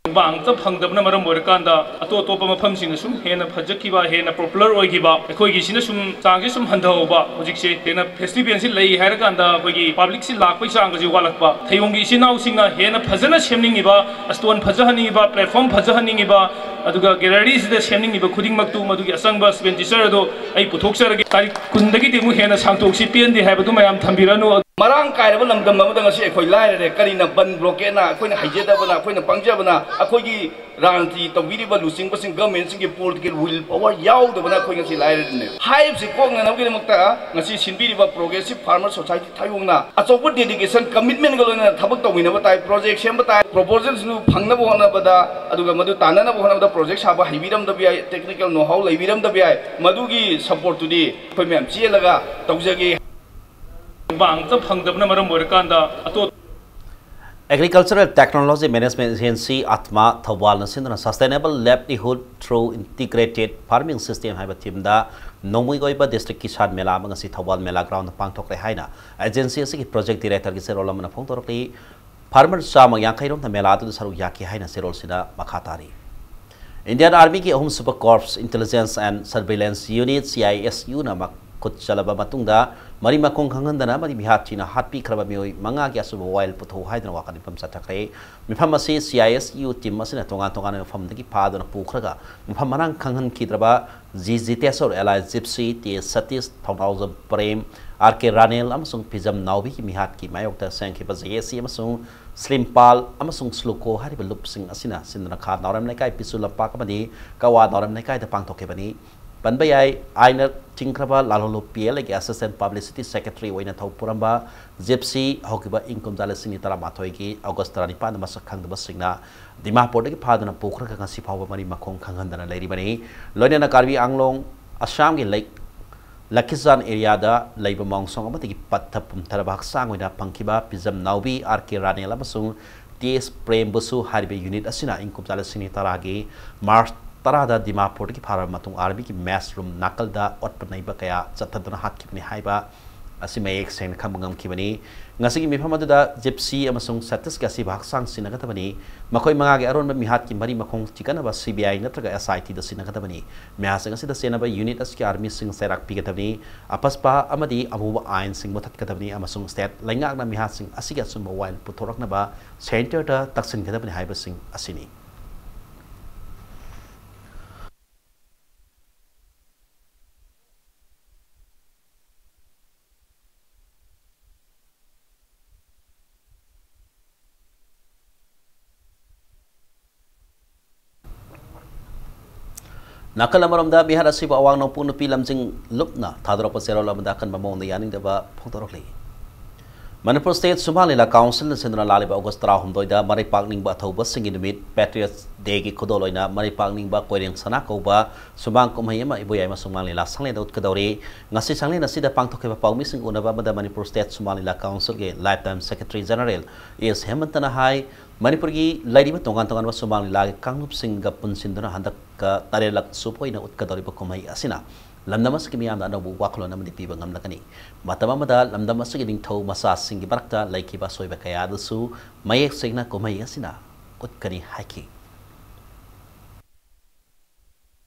ꯈꯣꯡꯕꯥꯡ ꯑꯝꯇ ꯐꯪꯗꯕꯅ ꯃꯔꯝ ꯑꯣꯏꯔꯀꯥꯟꯗ, ꯑꯇꯣꯞ ꯑꯇꯣꯞꯄ ꯃꯐꯝꯁꯤꯡꯗ ꯁꯨꯝ ꯍꯦꯟꯅ ꯐꯖꯈꯤꯕ, ꯍꯦꯟꯅ popular ꯑꯣꯏꯈꯤꯕ, ꯑꯩꯈꯣꯏꯒꯤꯁꯤꯅ ꯁꯨꯝ ꯆꯥꯡꯁꯤ ꯁꯨꯝ ꯍꯟꯊꯍꯧꯕ꯫ ꯍꯧꯖꯤꯛꯁꯦ ꯍꯦꯟꯅ festivalꯁꯤ ꯂꯩ ꯍꯥꯏꯔꯀꯥꯟꯗ ꯑꯩꯈꯣꯏꯒꯤ publicꯁꯤ ꯂꯥꯛꯄꯒꯤ ꯆꯥꯡ ꯑꯁꯤ ꯋꯥꯠꯂꯛꯄ꯫ ꯊꯥꯌꯣꯡꯒꯤ ꯏꯆꯤꯟ ꯏꯅꯥꯎꯁꯤꯡꯅ ꯍꯦꯟꯅ ꯐꯖꯅ ꯁꯦꯝꯅꯤꯡꯉꯤꯕ, stall ꯐꯖꯍꯟꯅꯤꯡꯉꯤꯕ, platform ꯐꯖꯍꯟꯅꯤꯡꯉꯤꯕ, ꯑꯗꯨꯒ galleryꯁꯤꯗ ꯁꯦꯝꯅꯤꯡꯉꯤꯕ ꯈꯨꯗꯤꯡꯃꯛꯇꯨ, ꯃꯗꯨꯒꯤ ꯑꯆꯪꯕ expenditure ꯑꯗꯨ ꯑꯩ ꯄꯨꯊꯣꯛꯆꯔꯒꯦ꯫ ꯇꯥꯔꯤꯛ ꯀꯨꯟꯗꯒꯤꯗꯤ ꯑꯃꯨꯛ ꯍꯦꯟꯅ ꯁꯥꯡꯇꯣꯛꯁꯤ, ꯄꯦꯟꯗꯦ ꯍꯥꯏꯕꯗꯨ ꯃꯌꯥꯝ ꯊꯝꯕꯤꯔꯅꯨ꯫ ꯃꯔꯥꯡ ꯀꯥꯏꯔꯕ ꯂꯝꯗꯝ ꯑꯃꯗ ꯉꯁꯤ ꯑꯩꯈꯣꯏ ꯂꯥꯏꯔꯔꯦ꯫ ꯀꯔꯤꯅ ꯕꯟ ꯕ꯭ꯂꯣꯀꯦꯠꯅ? ꯑꯩꯈꯣꯏꯅ ꯍꯩꯖꯗꯕꯅ, ꯑꯩꯈꯣꯏꯅ ꯄꯪꯖꯕꯅ, ꯑꯩꯈꯣꯏꯒꯤ ꯔꯥꯖꯅꯤꯇꯤ ꯇꯧꯕꯤꯔꯤꯕ ꯂꯨꯆꯤꯡꯕꯁꯤꯡ, ꯒꯃꯦꯟꯁꯤꯡꯒꯤ ꯄꯣꯂꯤꯇꯤꯀꯦꯜ ꯋꯤꯜ ꯄꯋꯔ ꯌꯥꯎꯗꯕꯅ ꯑꯩꯈꯣꯏ ꯉꯁꯤ ꯂꯥꯏꯔꯔꯤꯅꯦꯕ꯫ ꯍꯥꯏꯔꯤꯕꯁꯤ ꯀꯣꯛꯅꯅꯕꯒꯤꯗꯃꯛꯇ ꯉꯁꯤ ꯁꯤꯟꯕꯤꯔꯤꯕ ꯄ꯭ꯔꯣꯒ꯭ꯔꯦꯁꯤꯞ ꯐꯥꯔꯃꯔ ꯁꯣꯁꯥꯏꯇꯤ ꯊꯥꯌꯣꯡꯅ ꯑꯆꯧꯕ ꯗꯦꯗꯤꯀꯦꯁꯟ, ꯀꯃꯤꯠꯃꯦꯟꯒ ꯂꯣꯏꯅꯅ ꯊꯕꯛ ꯇꯧꯃꯤꯟꯅꯕ ꯇꯥꯏ, ꯄ꯭ꯔꯣꯖꯦꯛ ꯁꯦꯝꯕ ꯇꯥꯏ, ꯄ꯭ꯔꯣꯄꯣꯖꯦꯜꯁꯤꯡꯗꯨ ꯐꯪꯅꯕ ꯍꯣꯠꯅꯕꯗ, ꯑꯗꯨꯒ ꯃꯗꯨ ꯇꯥꯟꯅꯅꯕ ꯍꯣꯠꯅꯕꯗ ꯄ꯭ꯔꯣꯖꯦꯛ ꯁꯥꯕ ꯍꯩꯕꯤꯔꯝꯗꯕ ꯌꯥꯏ, ꯇꯦꯛꯅꯤꯀꯦꯜ ꯅꯣꯍꯥꯎ ꯂꯩꯕꯤꯔꯝꯗꯕ ꯌꯥꯏ꯫ ꯃꯗꯨꯒꯤ ꯁꯄꯣꯔꯠꯇꯨꯗꯤ ꯑꯩꯈꯣꯏ ꯃꯌꯥꯝ ꯆꯦꯜꯂꯒ ꯇꯧꯖꯒꯦ꯫ ꯃꯥꯡꯗ ꯐꯪꯗꯕꯅ ꯃꯔꯝ ꯑꯣꯏꯔꯀꯥꯟꯗ ꯑꯇꯣꯞ Agricultural Technology Management Agency, Atma, ꯊꯧꯕꯥꯜꯅ ꯁꯤꯟꯗꯨꯅ Sustainable Livelihood Through Integrated Farming System ꯍꯥꯏꯕ ꯊꯤꯝꯗ ꯅꯣꯡꯃꯒꯤ ꯑꯣꯏꯕ ꯗꯤꯁꯇ꯭ꯔꯤꯛ ꯀꯤꯁꯥꯟ ꯃꯦꯂꯥ ꯑꯃ ꯉꯁꯤ ꯊꯧꯕꯥꯜ ꯃꯦꯂꯥ ꯒ꯭ꯔꯥꯎꯟꯗ ꯄꯥꯡꯊꯣꯛꯈ꯭ꯔꯦ ꯍꯥꯏꯅ ꯑꯦꯖꯦꯟꯁꯤ ꯑꯁꯤꯒꯤ ꯄ꯭ꯔꯣꯖꯦꯛ ꯗꯤꯔꯦꯛꯇꯔꯒꯤ ꯆꯦꯔꯣꯜ ꯑꯃꯅ ꯐꯣꯡꯗꯣꯔꯛꯂꯤ꯫ ꯐꯥꯔꯃꯔ ꯆꯥꯝꯃ ꯌꯥꯡꯈꯩ ꯔꯣꯝꯅ ꯃꯦꯂꯥ ꯑꯗꯨꯗ ꯁꯔꯨꯛ ꯌꯥꯈꯤ ꯍꯥꯏꯅ ꯆꯦꯔꯣꯜꯁꯤꯗ ꯃꯈꯥ ꯇꯥꯔꯤ꯫ Indian Armyꯒꯤ ꯑꯍꯨꯝꯁꯨꯕ Corps Intelligence and Surveillance Unit, C I S U ꯅ ꯃꯈꯨꯠ ꯆꯠꯂꯕ ꯃꯇꯨꯡꯗ ꯃꯔꯤ ꯃꯈꯣꯡ ꯈꯪꯍꯟꯗꯅ ꯑꯃꯗꯤ ꯃꯤꯍꯥꯠ ꯊꯤꯅ ꯍꯥꯠꯄꯤꯈ꯭ꯔꯕ ꯃꯤꯑꯣꯏ ꯃꯉꯥꯒꯤ ꯑꯆꯨꯝꯕ ꯋꯥꯌꯦꯜ ꯄꯨꯊꯣꯛꯎ ꯍꯥꯏꯗꯨꯅ ꯋꯥꯀꯠ ꯃꯤꯐꯝ ꯆꯠꯊꯈ꯭ꯔꯦ꯫ ꯃꯤꯐꯝ ꯑꯁꯤ C I S U team ꯑꯁꯤꯅ ꯇꯣꯉꯥꯟ ꯇꯣꯉꯥꯟꯕ ꯃꯐꯝꯗꯒꯤ ꯐꯥꯗꯨꯅ ꯄꯨꯈ꯭ꯔꯒ ꯃꯐꯝ ꯃꯔꯥꯡ ꯈꯪꯍꯟꯈꯤꯗ꯭ꯔꯕ G Jiteshwor alias Gypsy, T Satish, Thounaojam Prem, R K Ranel ꯑꯃꯁꯨꯡ ꯐꯤꯖꯝ ꯅꯥꯎꯕꯤꯒꯤ ꯃꯤꯍꯥꯠꯀꯤ ꯃꯥꯌꯣꯛꯇ ꯁꯦꯝꯈꯤꯕ ꯖꯦ ꯑꯦ ꯁꯤ ꯑꯃꯁꯨꯡ ꯁ꯭ꯂꯤꯝꯄꯥꯜ ꯑꯃꯁꯨꯡ ꯁ꯭ꯂꯨꯀꯣ ꯍꯥꯏꯔꯤꯕ ꯂꯨꯞꯁꯤꯡ ꯑꯁꯤꯅ ꯁꯤꯟꯗꯨꯅ ꯈꯥ ꯅꯥꯎꯔꯦꯝ ꯂꯩꯀꯥꯏ, ꯄꯤꯆꯨ ꯂꯝꯄꯥꯛ ꯑꯃꯗꯤ ꯀꯋꯥ ꯅꯥꯎꯔꯦꯝ ꯂꯩꯀꯥꯏꯗ ꯄꯥꯡꯊꯣꯛꯈꯤꯕꯅꯤ꯫ ꯄꯟꯕ ꯌꯥꯏ, ꯑꯥꯏꯟꯅ ꯊꯤꯡꯈ꯭ꯔꯕ ꯂꯥꯜꯍꯧꯂꯨꯞ ꯄꯤ ꯑꯦꯜ ꯑꯦꯒꯤ assistant publicity secretary ꯑꯣꯏꯅ ꯊꯧ ꯄꯨꯔꯝꯕ ꯖꯤꯞꯁꯤ ꯍꯧꯈꯤꯕ ꯏꯪ ꯀꯨꯝꯖꯥ ꯂꯤꯁꯤꯡ ꯑꯅꯤ ꯇꯔꯥꯃꯥꯊꯣꯏꯒꯤ ꯑꯣꯒꯁ ꯇꯔꯥꯅꯤꯄꯥꯟꯗ ꯃꯁꯛ ꯈꯪꯗꯕꯁꯤꯡꯅ ꯗꯤꯃꯥꯄꯨꯔꯗꯒꯤ ꯐꯥꯗꯨꯅ ꯄꯨꯈ꯭ꯔꯒ ꯉꯁꯤ ꯐꯥꯎꯕ ꯃꯔꯤ ꯃꯈꯣꯡ ꯈꯪꯍꯟꯗꯅ ꯂꯩꯔꯤꯕꯅꯤ꯫ ꯂꯣꯏꯅꯅ ꯀꯥꯔꯕꯤ ꯑꯪꯂꯣꯡ, ꯑꯁꯥꯝꯒꯤ ꯂꯩ-, ꯂꯈꯤꯆꯥꯟ ꯑꯦꯔꯤꯌꯥꯗ ꯂꯩꯕ ꯃꯥꯎꯡꯁꯣꯡ ꯑꯃꯗꯒꯤ ꯄꯠꯊ ꯄꯨꯝꯊꯔꯕ ꯍꯛꯆꯥꯡ ꯑꯣꯏꯅ ꯐꯪꯈꯤꯕ ꯄꯤꯖꯝ ꯅꯥꯎꯕꯤ ꯑꯥꯔ ꯀꯦ ꯔꯥꯅꯦꯜ ꯑꯃꯁꯨꯡ ꯇꯤ ꯑꯦꯁ ꯄ꯭ꯔꯦꯝꯕꯨꯁꯨ ꯍꯥꯏꯔꯤꯕ ꯌꯨꯅꯤꯠ ꯑꯁꯤꯅ ꯏꯪ ꯀꯨꯝꯖꯥ ꯂꯤꯁꯤꯡ ꯑꯅꯤ ꯇꯔꯥꯒꯤ ꯃꯥꯔꯆ ꯇꯔꯥꯗ ꯗꯤꯃꯥꯄꯨꯔꯗꯒꯤ ꯐꯥꯔꯕ ꯃꯇꯨꯡ ꯑꯥꯔꯃꯤꯒꯤ ꯃꯦꯁ ꯔꯨꯝ ꯅꯥꯀꯜꯗ ꯑꯣꯠꯄ ꯅꯩꯕ ꯀꯌꯥ ꯆꯠꯊꯗꯨꯅ ꯍꯥꯠꯈꯤꯕꯅꯤ ꯍꯥꯏꯕ ꯑꯁꯤ ꯃꯌꯦꯛ ꯁꯦꯡꯅ ꯈꯪꯕ ꯉꯝꯈꯤꯕꯅꯤ꯫ ꯉꯁꯤꯒꯤ ꯃꯤꯐꯝ ꯑꯗꯨꯗ ꯖꯤꯞꯁꯤ ꯑꯃꯁꯨꯡ ꯁꯇꯤꯁꯀꯤ ꯑꯁꯤꯕ ꯍꯛꯆꯥꯡ ꯁꯤꯟꯅꯒꯗꯕꯅꯤ꯫ ꯃꯈꯣꯏ ꯃꯉꯥꯒꯤ ꯑꯔꯣꯟꯕ ꯃꯤꯍꯥꯠꯀꯤ ꯃꯔꯤ ꯃꯈꯣꯡ ꯊꯤꯒꯠꯅꯕ ꯁꯤ ꯕꯤ ꯑꯥꯏ ꯅꯠꯇ꯭ꯔꯒ ꯑꯦꯁ ꯑꯥꯏ ꯇꯤꯗ ꯁꯤꯟꯅꯒꯗꯕꯅꯤ꯫ ꯃꯌꯥꯝꯁꯤꯡ ꯑꯁꯤꯗ ꯆꯦꯟꯅꯕ ꯌꯨꯅꯤꯠ ꯑꯁꯤꯒꯤ ꯑꯥꯔꯃꯤꯁꯤꯡ ꯆꯩꯔꯥꯛ ꯄꯤꯒꯗꯕꯅꯤ꯫ ꯑꯄꯁꯄ ꯑꯃꯗꯤ ꯑꯃꯨꯕ ꯑꯥꯏꯟꯁꯤꯡ ꯃꯨꯊꯠꯀꯗꯕꯅꯤ ꯑꯃꯁꯨꯡ ꯁ꯭ꯇꯦꯠ ꯂꯩꯉꯥꯛꯅ ꯃꯤꯍꯥꯠꯁꯤꯡ ꯑꯁꯤꯒꯤ ꯑꯆꯨꯝꯕ ꯋꯥꯌꯦꯜ ꯄꯨꯊꯣꯔꯛꯅꯕ ꯁꯦꯟꯇꯔꯗ ꯇꯛꯁꯤꯟꯒꯗꯕꯅꯤ ꯍꯥꯏꯕꯁꯤꯡ ꯑꯁꯤꯅꯤ꯫ ꯅꯥꯀꯜ ꯑꯃꯔꯣꯝꯗ, ꯃꯤꯍꯥꯠ ꯑꯁꯤꯕꯨ ꯑꯋꯥꯡ ꯅꯣꯡꯄꯣꯛ ꯅꯨꯄꯤ ꯂꯝꯖꯤꯡ ꯂꯨꯞꯅ ꯊꯥꯗꯣꯔꯛꯄ ꯆꯦꯔꯣꯜ ꯑꯃꯗ ꯑꯀꯟꯕ ꯃꯑꯣꯡꯗ ꯌꯥꯅꯤꯡꯗꯕ ꯐꯣꯡꯗꯣꯔꯛꯂꯤ꯫ ꯃꯅꯤꯄꯨꯔ ꯁ꯭ꯇꯦꯠ ꯁꯨꯃꯥꯡ ꯂꯤꯂꯥ ꯀꯥꯎꯟꯁꯤꯜꯅ ꯁꯤꯟꯗꯨꯅ ꯂꯥꯛꯂꯤꯕ ꯑꯣꯒꯁ ꯇꯔꯥꯍꯨꯝꯗꯣꯏꯗ ꯃꯔꯩ ꯄꯥꯛꯅꯤꯡꯕ ꯑꯊꯧꯕꯁꯤꯡꯒꯤ ꯅꯨꯃꯤꯠ, Patriots Dayꯒꯤ ꯈꯨꯗꯣꯜ ꯑꯣꯏꯅ ꯃꯔꯩ ꯄꯥꯛꯅꯤꯡꯕ ꯀꯣꯏꯔꯦꯡ ꯁꯅꯥ ꯀꯧꯕ ꯁꯨꯃꯥꯡ ꯀꯨꯝꯍꯩ ꯑꯃ ꯏꯕꯣꯌꯥꯏꯃ ꯁꯨꯃꯥꯡ ꯂꯤꯂꯥ ꯁꯪꯂꯦꯟꯗ ꯎꯠꯀꯗꯧꯔꯤ꯫ ꯉꯁꯤ ꯁꯪꯂꯦꯟ ꯑꯁꯤꯗ ꯄꯥꯡꯊꯣꯛꯈꯤꯕ ꯄꯥꯎꯃꯤꯁꯤꯡ ꯎꯅꯕ ꯑꯃꯗ ꯃꯅꯤꯄꯨꯔ ꯁ꯭ꯇꯦꯠ ꯁꯨꯃꯥꯡ ꯂꯤꯂꯥ ꯀꯥꯎꯟꯁꯤꯜꯒꯤ Lifetime Secretary General S ꯍꯦꯃꯟꯇꯅ ꯍꯥꯏ, ꯃꯅꯤꯄꯨꯔꯒꯤ ꯂꯩꯔꯤꯕ ꯇꯣꯉꯥꯟ ꯇꯣꯉꯥꯟꯕ ꯁꯨꯃꯥꯡ ꯂꯤꯂꯥꯒꯤ ꯀꯥꯡꯂꯨꯞꯁꯤꯡꯒ ꯄꯨꯟꯁꯤꯟꯗꯨꯅ ꯍꯟꯗꯛꯀ ꯇꯔꯦꯠꯂꯛ ꯁꯨꯕ ꯑꯣꯏꯅ ꯎꯠꯀꯗꯧꯔꯤꯕ ꯀꯨꯝꯍꯩ ꯑꯁꯤꯅ ꯂꯝꯗꯝ ꯑꯁꯤꯒꯤ ꯃꯤꯌꯥꯝꯗ ꯑꯅꯧꯕ ꯋꯥꯈꯜꯂꯣꯟ ꯑꯃꯗꯤ ꯄꯤꯕ ꯉꯝꯂꯒꯅꯤ꯫ ꯃꯇꯝ ꯑꯃꯗ ꯂꯝꯗꯝ ꯑꯁꯤꯒꯤ ꯅꯤꯡꯊꯧ ꯃꯆꯥꯁꯤꯡꯒꯤ ꯃꯔꯛꯇ ꯂꯩꯈꯤꯕ ꯑꯁꯣꯏꯕ ꯀꯌꯥ ꯑꯗꯨꯁꯨ ꯃꯌꯦꯛ ꯁꯦꯡꯅ ꯀꯨꯝꯍꯩ ꯑꯁꯤꯅ ꯎꯠꯀꯅꯤ ꯍꯥꯏꯈꯤ꯫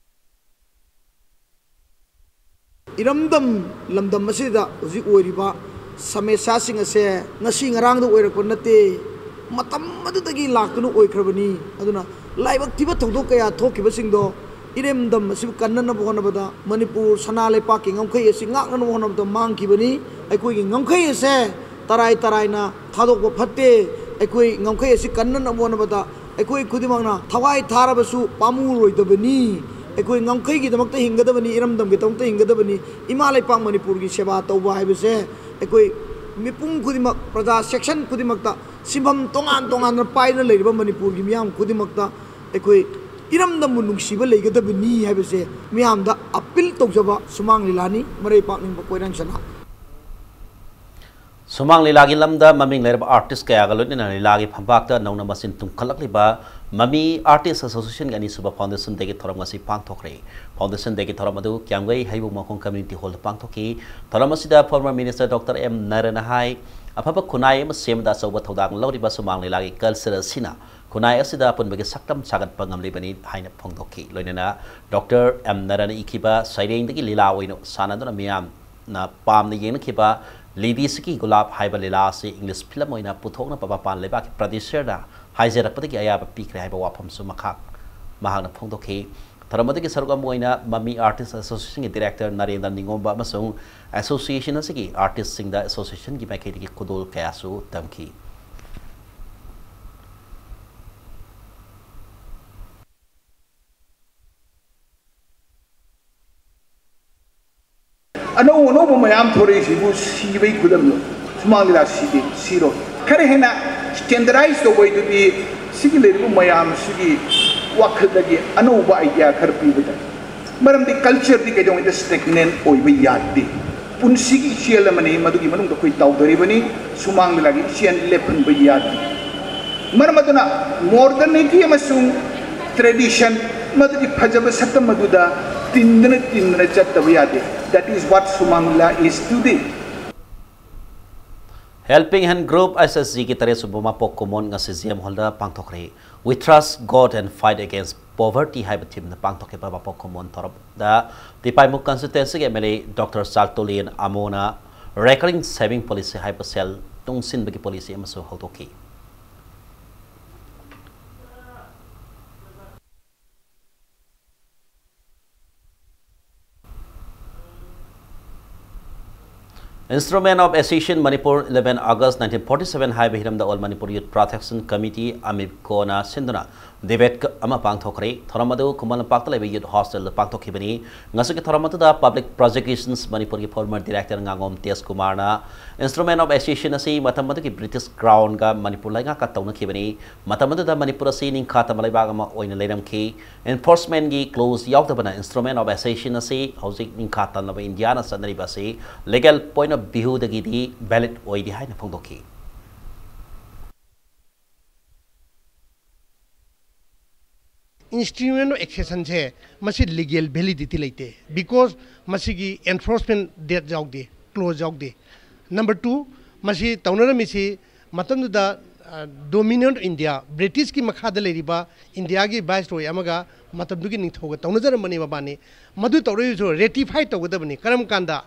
ꯏꯔꯝꯗꯝ ꯂꯝꯗꯝ ꯑꯁꯤꯗ ꯍꯧꯖꯤꯛ ꯑꯣꯏꯔꯤꯕ ꯁꯃꯁ꯭ꯌꯥꯁꯤꯡ ꯑꯁꯦ ꯉꯁꯤ ꯉꯔꯥꯡꯗ ꯑꯣꯏꯔꯛꯄ ꯅꯠꯇꯦ, ꯃꯇꯝ ꯑꯗꯨꯗꯒꯤ ꯂꯥꯛꯇꯨꯅ ꯑꯣꯏꯈ꯭ꯔꯕꯅꯤ꯫ ꯑꯗꯨꯅ ꯂꯥꯏꯕꯛ ꯊꯤꯕ ꯊꯧꯗꯣꯛ ꯀꯌꯥ ꯊꯣꯛꯈꯤꯕꯁꯤꯡꯗꯣ ꯏꯔꯝꯗꯝ ꯑꯁꯤꯕꯨ ꯀꯟꯅꯅꯕ ꯍꯣꯠꯅꯕꯗ, ꯃꯅꯤꯄꯨꯔ ꯁꯅꯥ ꯂꯩꯄꯥꯛꯀꯤ ꯉꯝꯈꯩ ꯑꯁꯤ ꯉꯥꯛꯅꯅꯕ ꯍꯣꯠꯅꯕꯗ ꯃꯥꯡꯈꯤꯕꯅꯤ꯫ ꯑꯩꯈꯣꯏꯒꯤ ꯉꯝꯈꯩ ꯑꯁꯦ ꯇꯔꯥꯏ ꯇꯔꯥꯏꯅ ꯊꯥꯗꯣꯛꯄ ꯐꯠꯇꯦ꯫ ꯑꯩꯈꯣꯏ ꯉꯝꯈꯩ ꯑꯁꯤ ꯀꯟꯅꯅꯕ ꯍꯣꯠꯅꯕꯗ ꯑꯩꯈꯣꯏ ꯈꯨꯗꯤꯡꯃꯛꯅ ꯊꯋꯥꯏ ꯊꯥꯔꯕꯁꯨ ꯄꯥꯝꯃꯨꯔꯣꯏꯗꯕꯅꯤ꯫ ꯑꯩꯈꯣꯏ ꯉꯝꯈꯩꯒꯤꯗꯃꯛꯇ ꯍꯤꯡꯒꯗꯕꯅꯤ, ꯏꯔꯝꯗꯝꯒꯤꯗꯃꯛꯇ ꯍꯤꯡꯒꯗꯕꯅꯤ꯫ ꯏꯃꯥ ꯂꯩꯄꯥꯛ ꯃꯅꯤꯄꯨꯔꯒꯤ ꯁꯦꯕꯥ ꯇꯧꯕ ꯍꯥꯏꯕꯁꯦ ꯑꯩꯈꯣꯏ ꯃꯤꯄꯨꯝ ꯈꯨꯗꯤꯡꯃꯛ, ꯄ꯭ꯔꯖꯥ section ꯈꯨꯗꯤꯡꯃꯛꯇ, ꯁꯤꯟꯐꯝ ꯇꯣꯉꯥꯟ ꯇꯣꯉꯥꯟꯅ ꯄꯥꯏꯗꯨꯅ ꯂꯩꯔꯤꯕ ꯃꯅꯤꯄꯨꯔꯒꯤ ꯃꯤꯌꯥꯝ ꯈꯨꯗꯤꯡꯃꯛꯇ ꯑꯩꯈꯣꯏ ꯏꯔꯝꯗꯝꯕꯨ ꯅꯨꯡꯁꯤꯕ ꯂꯩꯒꯗꯕꯅꯤ ꯍꯥꯏꯕꯁꯦ ꯃꯤꯌꯥꯝꯗ appeal ꯇꯧꯖꯕ ꯁꯨꯃꯥꯡ ꯂꯤꯂꯥꯅꯤ, ꯃꯔꯩ ꯄꯥꯛꯅꯤꯡꯕ ꯀꯣꯏꯔꯥꯡ ꯁꯅꯥ꯫ ꯁꯨꯃꯥꯡ ꯂꯤꯂꯥꯒꯤ ꯂꯝꯗ ꯃꯃꯤꯡ ꯂꯩꯔꯕ artist ꯀꯌꯥꯒ ꯂꯣꯏꯅꯅ ꯂꯤꯂꯥꯒꯤ ꯐꯝꯄꯥꯛꯇ ꯅꯧꯅ ꯃꯆꯤꯟ ꯇꯨꯝꯈꯠꯂꯛꯂꯤꯕ ꯃꯃꯤ Artist Associationꯒꯤ ꯑꯅꯤꯁꯨꯕ Foundation Dayꯒꯤ ꯊꯧꯔꯝ ꯉꯁꯤ ꯄꯥꯡꯊꯣꯛꯈ꯭ꯔꯦ꯫ Foundation Dayꯒꯤ ꯊꯧꯔꯝ ꯑꯗꯨ ꯀ꯭ꯌꯥꯝꯒꯩ ꯍꯩꯕꯨꯡ ꯃꯈꯣꯡ Community Hallꯗ ꯄꯥꯡꯊꯣꯛꯈꯤ꯫ ꯊꯧꯔꯝ ꯑꯁꯤꯗ former minister Doctor M ꯅꯔꯦꯟꯅ ꯍꯥꯏ, ꯑꯐꯕ ꯈꯨꯟꯅꯥꯏ ꯑꯃ ꯁꯦꯝꯕꯗ ꯑꯆꯧꯕ ꯊꯧꯗꯥꯡ ꯂꯧꯔꯤꯕ ꯁꯨꯃꯥꯡ ꯂꯤꯂꯥꯒꯤ culture ꯑꯁꯤꯅ ꯈꯨꯟꯅꯥꯏ ꯑꯁꯤꯗ ꯑꯄꯨꯟꯕꯒꯤ ꯁꯛꯇꯝ ꯁꯥꯒꯠꯄ ꯉꯝꯂꯤꯕꯅꯤ ꯍꯥꯏꯅ ꯐꯣꯡꯗꯣꯛꯈꯤ꯫ ꯂꯣꯏꯅꯅ Doctor M ꯅꯔꯦꯟꯅ ꯏꯈꯤꯕ ꯁꯩꯔꯦꯡꯗꯒꯤ ꯂꯤꯂꯥ ꯑꯣꯏꯅ ꯁꯥꯟꯅꯗꯨꯅ ꯃꯤꯌꯥꯝ ꯅ ꯄꯥꯝꯅ ꯌꯦꯡꯅꯈꯤꯕ ꯂꯤꯗꯤꯁꯤꯀꯤ ꯒꯨꯂꯥꯞ ꯍꯥꯏꯕ ꯂꯤꯂꯥ ꯑꯁꯤ English film ꯑꯣꯏꯅ ꯄꯨꯊꯣꯛꯅꯕ ꯃꯄꯥꯟ ꯂꯩꯕꯥꯛꯀꯤ producerꯅ ꯍꯥꯏꯖꯔꯛꯄꯗꯒꯤ ꯑꯌꯥꯕ ꯄꯤꯈ꯭ꯔꯦ ꯍꯥꯏꯕ ꯋꯥꯐꯝꯁꯨ ꯃꯈꯥ ꯃꯍꯥꯛꯅ ꯐꯣꯡꯗꯣꯛꯈꯤ꯫ ꯊꯧꯔꯝ ꯑꯗꯨꯒꯤ ꯁꯔꯨꯛ ꯑꯃ ꯑꯣꯏꯅ ꯃꯃꯤ Artist Associationꯒꯤ director ꯅꯔꯦꯟꯗ꯭ꯔ ꯅꯤꯉꯣꯝꯕ ꯑꯃꯁꯨꯡ association ꯑꯁꯤꯒꯤ artistꯁꯤꯡꯗ associationꯒꯤ ꯃꯥꯏꯀꯩꯗꯒꯤ ꯈꯨꯗꯣꯜ ꯀꯌꯥꯁꯨ ꯇꯝꯈꯤ꯫ ꯑꯅꯧ ꯑꯅꯧꯕ ꯃꯌꯥꯝ ꯊꯣꯔꯛꯏꯁꯤꯕꯨ ꯁꯤꯕꯩ ꯈꯨꯗꯝꯂꯣ? ꯁꯨꯃꯥꯡ ꯂꯤꯂꯥ ꯁꯤꯗꯦ, ꯁꯤꯔꯣꯏ꯫ ꯈꯔ ꯍꯦꯟꯅ ꯁ꯭ꯇꯦꯟꯗꯔꯗꯥꯏꯁ ꯇꯧꯕꯩꯗꯨꯗꯤ ꯁꯤꯒꯤ ꯂꯩꯔꯤꯕ ꯃꯌꯥꯝꯁꯤꯒꯤ ꯋꯥꯈꯜꯗꯒꯤ ꯑꯅꯧꯕ ꯑꯥꯏꯗꯤꯌꯥ ꯈꯔ ꯄꯤꯕ ꯇꯥꯏ꯫ ꯃꯔꯝꯗꯤ ꯀꯜꯆꯔꯗꯤ ꯀꯩꯗꯧꯉꯩꯗ ꯁ꯭ꯇꯦꯒꯅꯦꯟ ꯑꯣꯏꯕ ꯌꯥꯗꯦ꯫ ꯄꯨꯟꯁꯤꯒꯤ ꯏꯆꯦꯜ ꯑꯃꯅꯤ, ꯃꯗꯨꯒꯤ ꯃꯅꯨꯡꯗ ꯑꯩꯈꯣꯏ ꯇꯥꯎꯗꯔꯤꯕꯅꯤ꯫ ꯁꯨꯃꯥꯡ ꯂꯤꯂꯥꯒꯤ ꯏꯆꯦꯜ ꯂꯦꯞꯍꯟꯕ ꯌꯥꯗꯦ꯫ ꯃꯔꯝ ꯑꯗꯨꯅ ꯃꯣꯗꯔꯅꯤꯇꯤ ꯑꯃꯁꯨꯡ ꯇ꯭ꯔꯦꯗꯤꯁꯟ, ꯃꯗꯨꯒꯤ ꯐꯖꯕ ꯁꯛꯇꯝ ꯑꯗꯨꯗ ꯇꯤꯟꯗꯅ ꯇꯤꯟꯗꯅ ꯆꯠꯇꯕ ꯌꯥꯗꯦ꯫ That is what Sumang Lila is today. Helping Hand Group, S H G ꯒꯤ ꯇꯔꯦꯠ ꯁꯨꯕ ꯃꯄꯣꯛ ꯀꯨꯝꯑꯣꯟ ꯉꯁꯤ G M Hall the ꯄꯥꯡꯊꯣꯛꯈ꯭ꯔꯦ꯫ We trust God and fight against poverty ꯍꯥꯏꯕ ꯊꯤꯝꯗ ꯄꯥꯡꯊꯣꯛꯈꯤꯕ ꯃꯄꯣꯛ ꯀꯨꯝꯑꯣꯟ ꯊꯧꯔꯝꯗ ꯇꯤꯄꯥꯏꯃꯨꯛ ꯀꯟꯁꯇꯤꯇ꯭ꯋꯦꯟꯁꯤꯒꯤ M L A Doctor ꯆꯥꯜꯇꯣꯂꯤꯌꯟ ꯑꯃꯣꯅ Recurring Saving Policy ꯍꯥꯏꯕ ꯁꯦꯜ ꯇꯨꯡꯁꯤꯟꯕꯒꯤ ꯄꯣꯂꯤꯁꯤ ꯑꯃꯁꯨ ꯍꯧꯗꯣꯛꯈꯤ꯫ Instrument of Association Manipur, eleven August nineteen forty seven ꯍꯥꯏꯕ ꯍꯤꯔꯝꯗ All Manipur Youth Protection Committee, ꯑꯃꯤꯞꯀꯣꯅ ꯁꯤꯟꯗꯨꯅ debate ꯑꯃ ꯄꯥꯡꯊꯣꯛꯈ꯭ꯔꯦ꯫ ꯊꯧꯔꯝ ꯑꯗꯨ ꯈꯨꯃꯟ ꯂꯝꯄꯥꯛꯇ ꯂꯩꯕ Youth Hostel ꯗ ꯄꯥꯡꯊꯣꯛꯈꯤꯕꯅꯤ꯫ ꯉꯁꯤꯒꯤ ꯊꯧꯔꯝ ꯑꯗꯨꯗ Public Prosecutions ꯃꯅꯤꯄꯨꯔꯒꯤ former director ꯉꯥꯉꯣꯝ ꯇꯦꯖ ꯀꯨꯃꯥꯔꯅ instrument of association ꯑꯁꯤ ꯃꯇꯝ ꯑꯗꯨꯒꯤ British Crown ꯒ ꯃꯅꯤꯄꯨꯔ ꯂꯩꯉꯥꯛꯀ ꯇꯧꯅꯈꯤꯕꯅꯤ꯫ ꯃꯇꯝ ꯑꯗꯨꯗ ꯃꯅꯤꯄꯨꯔ ꯑꯁꯤ ꯅꯤꯡꯈꯥ ꯇꯝꯕ ꯂꯩꯕꯥꯛ ꯑꯃ ꯑꯣꯏꯅ ꯂꯩꯔꯝꯈꯤ꯫ Enforcement ꯒꯤ clause ꯌꯥꯎꯗꯕꯅ instrument of association ꯑꯁꯤ ꯍꯧꯖꯤꯛ ꯅꯤꯡꯈꯥ ꯇꯝꯂꯕ ꯏꯟꯗꯤꯌꯥꯅ ꯆꯠꯅꯔꯤꯕ ꯑꯁꯤ legal point of view ꯗꯒꯤꯗꯤ valid ꯑꯣꯏꯗꯦ ꯍꯥꯏꯅ ꯐꯣꯡꯗꯣꯛꯈꯤ꯫ Instrument of Association ꯁꯦ ꯃꯁꯤ legal validity ꯂꯩꯇꯦ, because ꯃꯁꯤꯒꯤ enforcement date ꯌꯥꯎꯗꯦ, clause ꯌꯥꯎꯗꯦ꯫ Number two, ꯃꯁꯤ ꯇꯧꯅꯔꯝꯃꯤꯁꯤ ꯃꯇꯝꯗꯨꯗ Dominion of India, British ꯀꯤ ꯃꯈꯥꯗ ꯂꯩꯔꯤꯕ ꯏꯟꯗꯤꯌꯥꯒꯤ viceroy ꯑꯃꯒ ꯃꯇꯝꯗꯨꯒꯤ ꯅꯤꯡꯊꯧꯒ ꯇꯧꯅꯖꯔꯝꯕꯅꯤ ꯃꯕꯥꯅꯤ꯫ ꯃꯗꯨ ꯇꯧꯔꯛꯏꯁꯨ ratify ꯇꯧꯒꯗꯕꯅꯤ꯫ ꯀꯔꯝ ꯀꯥꯟꯗ?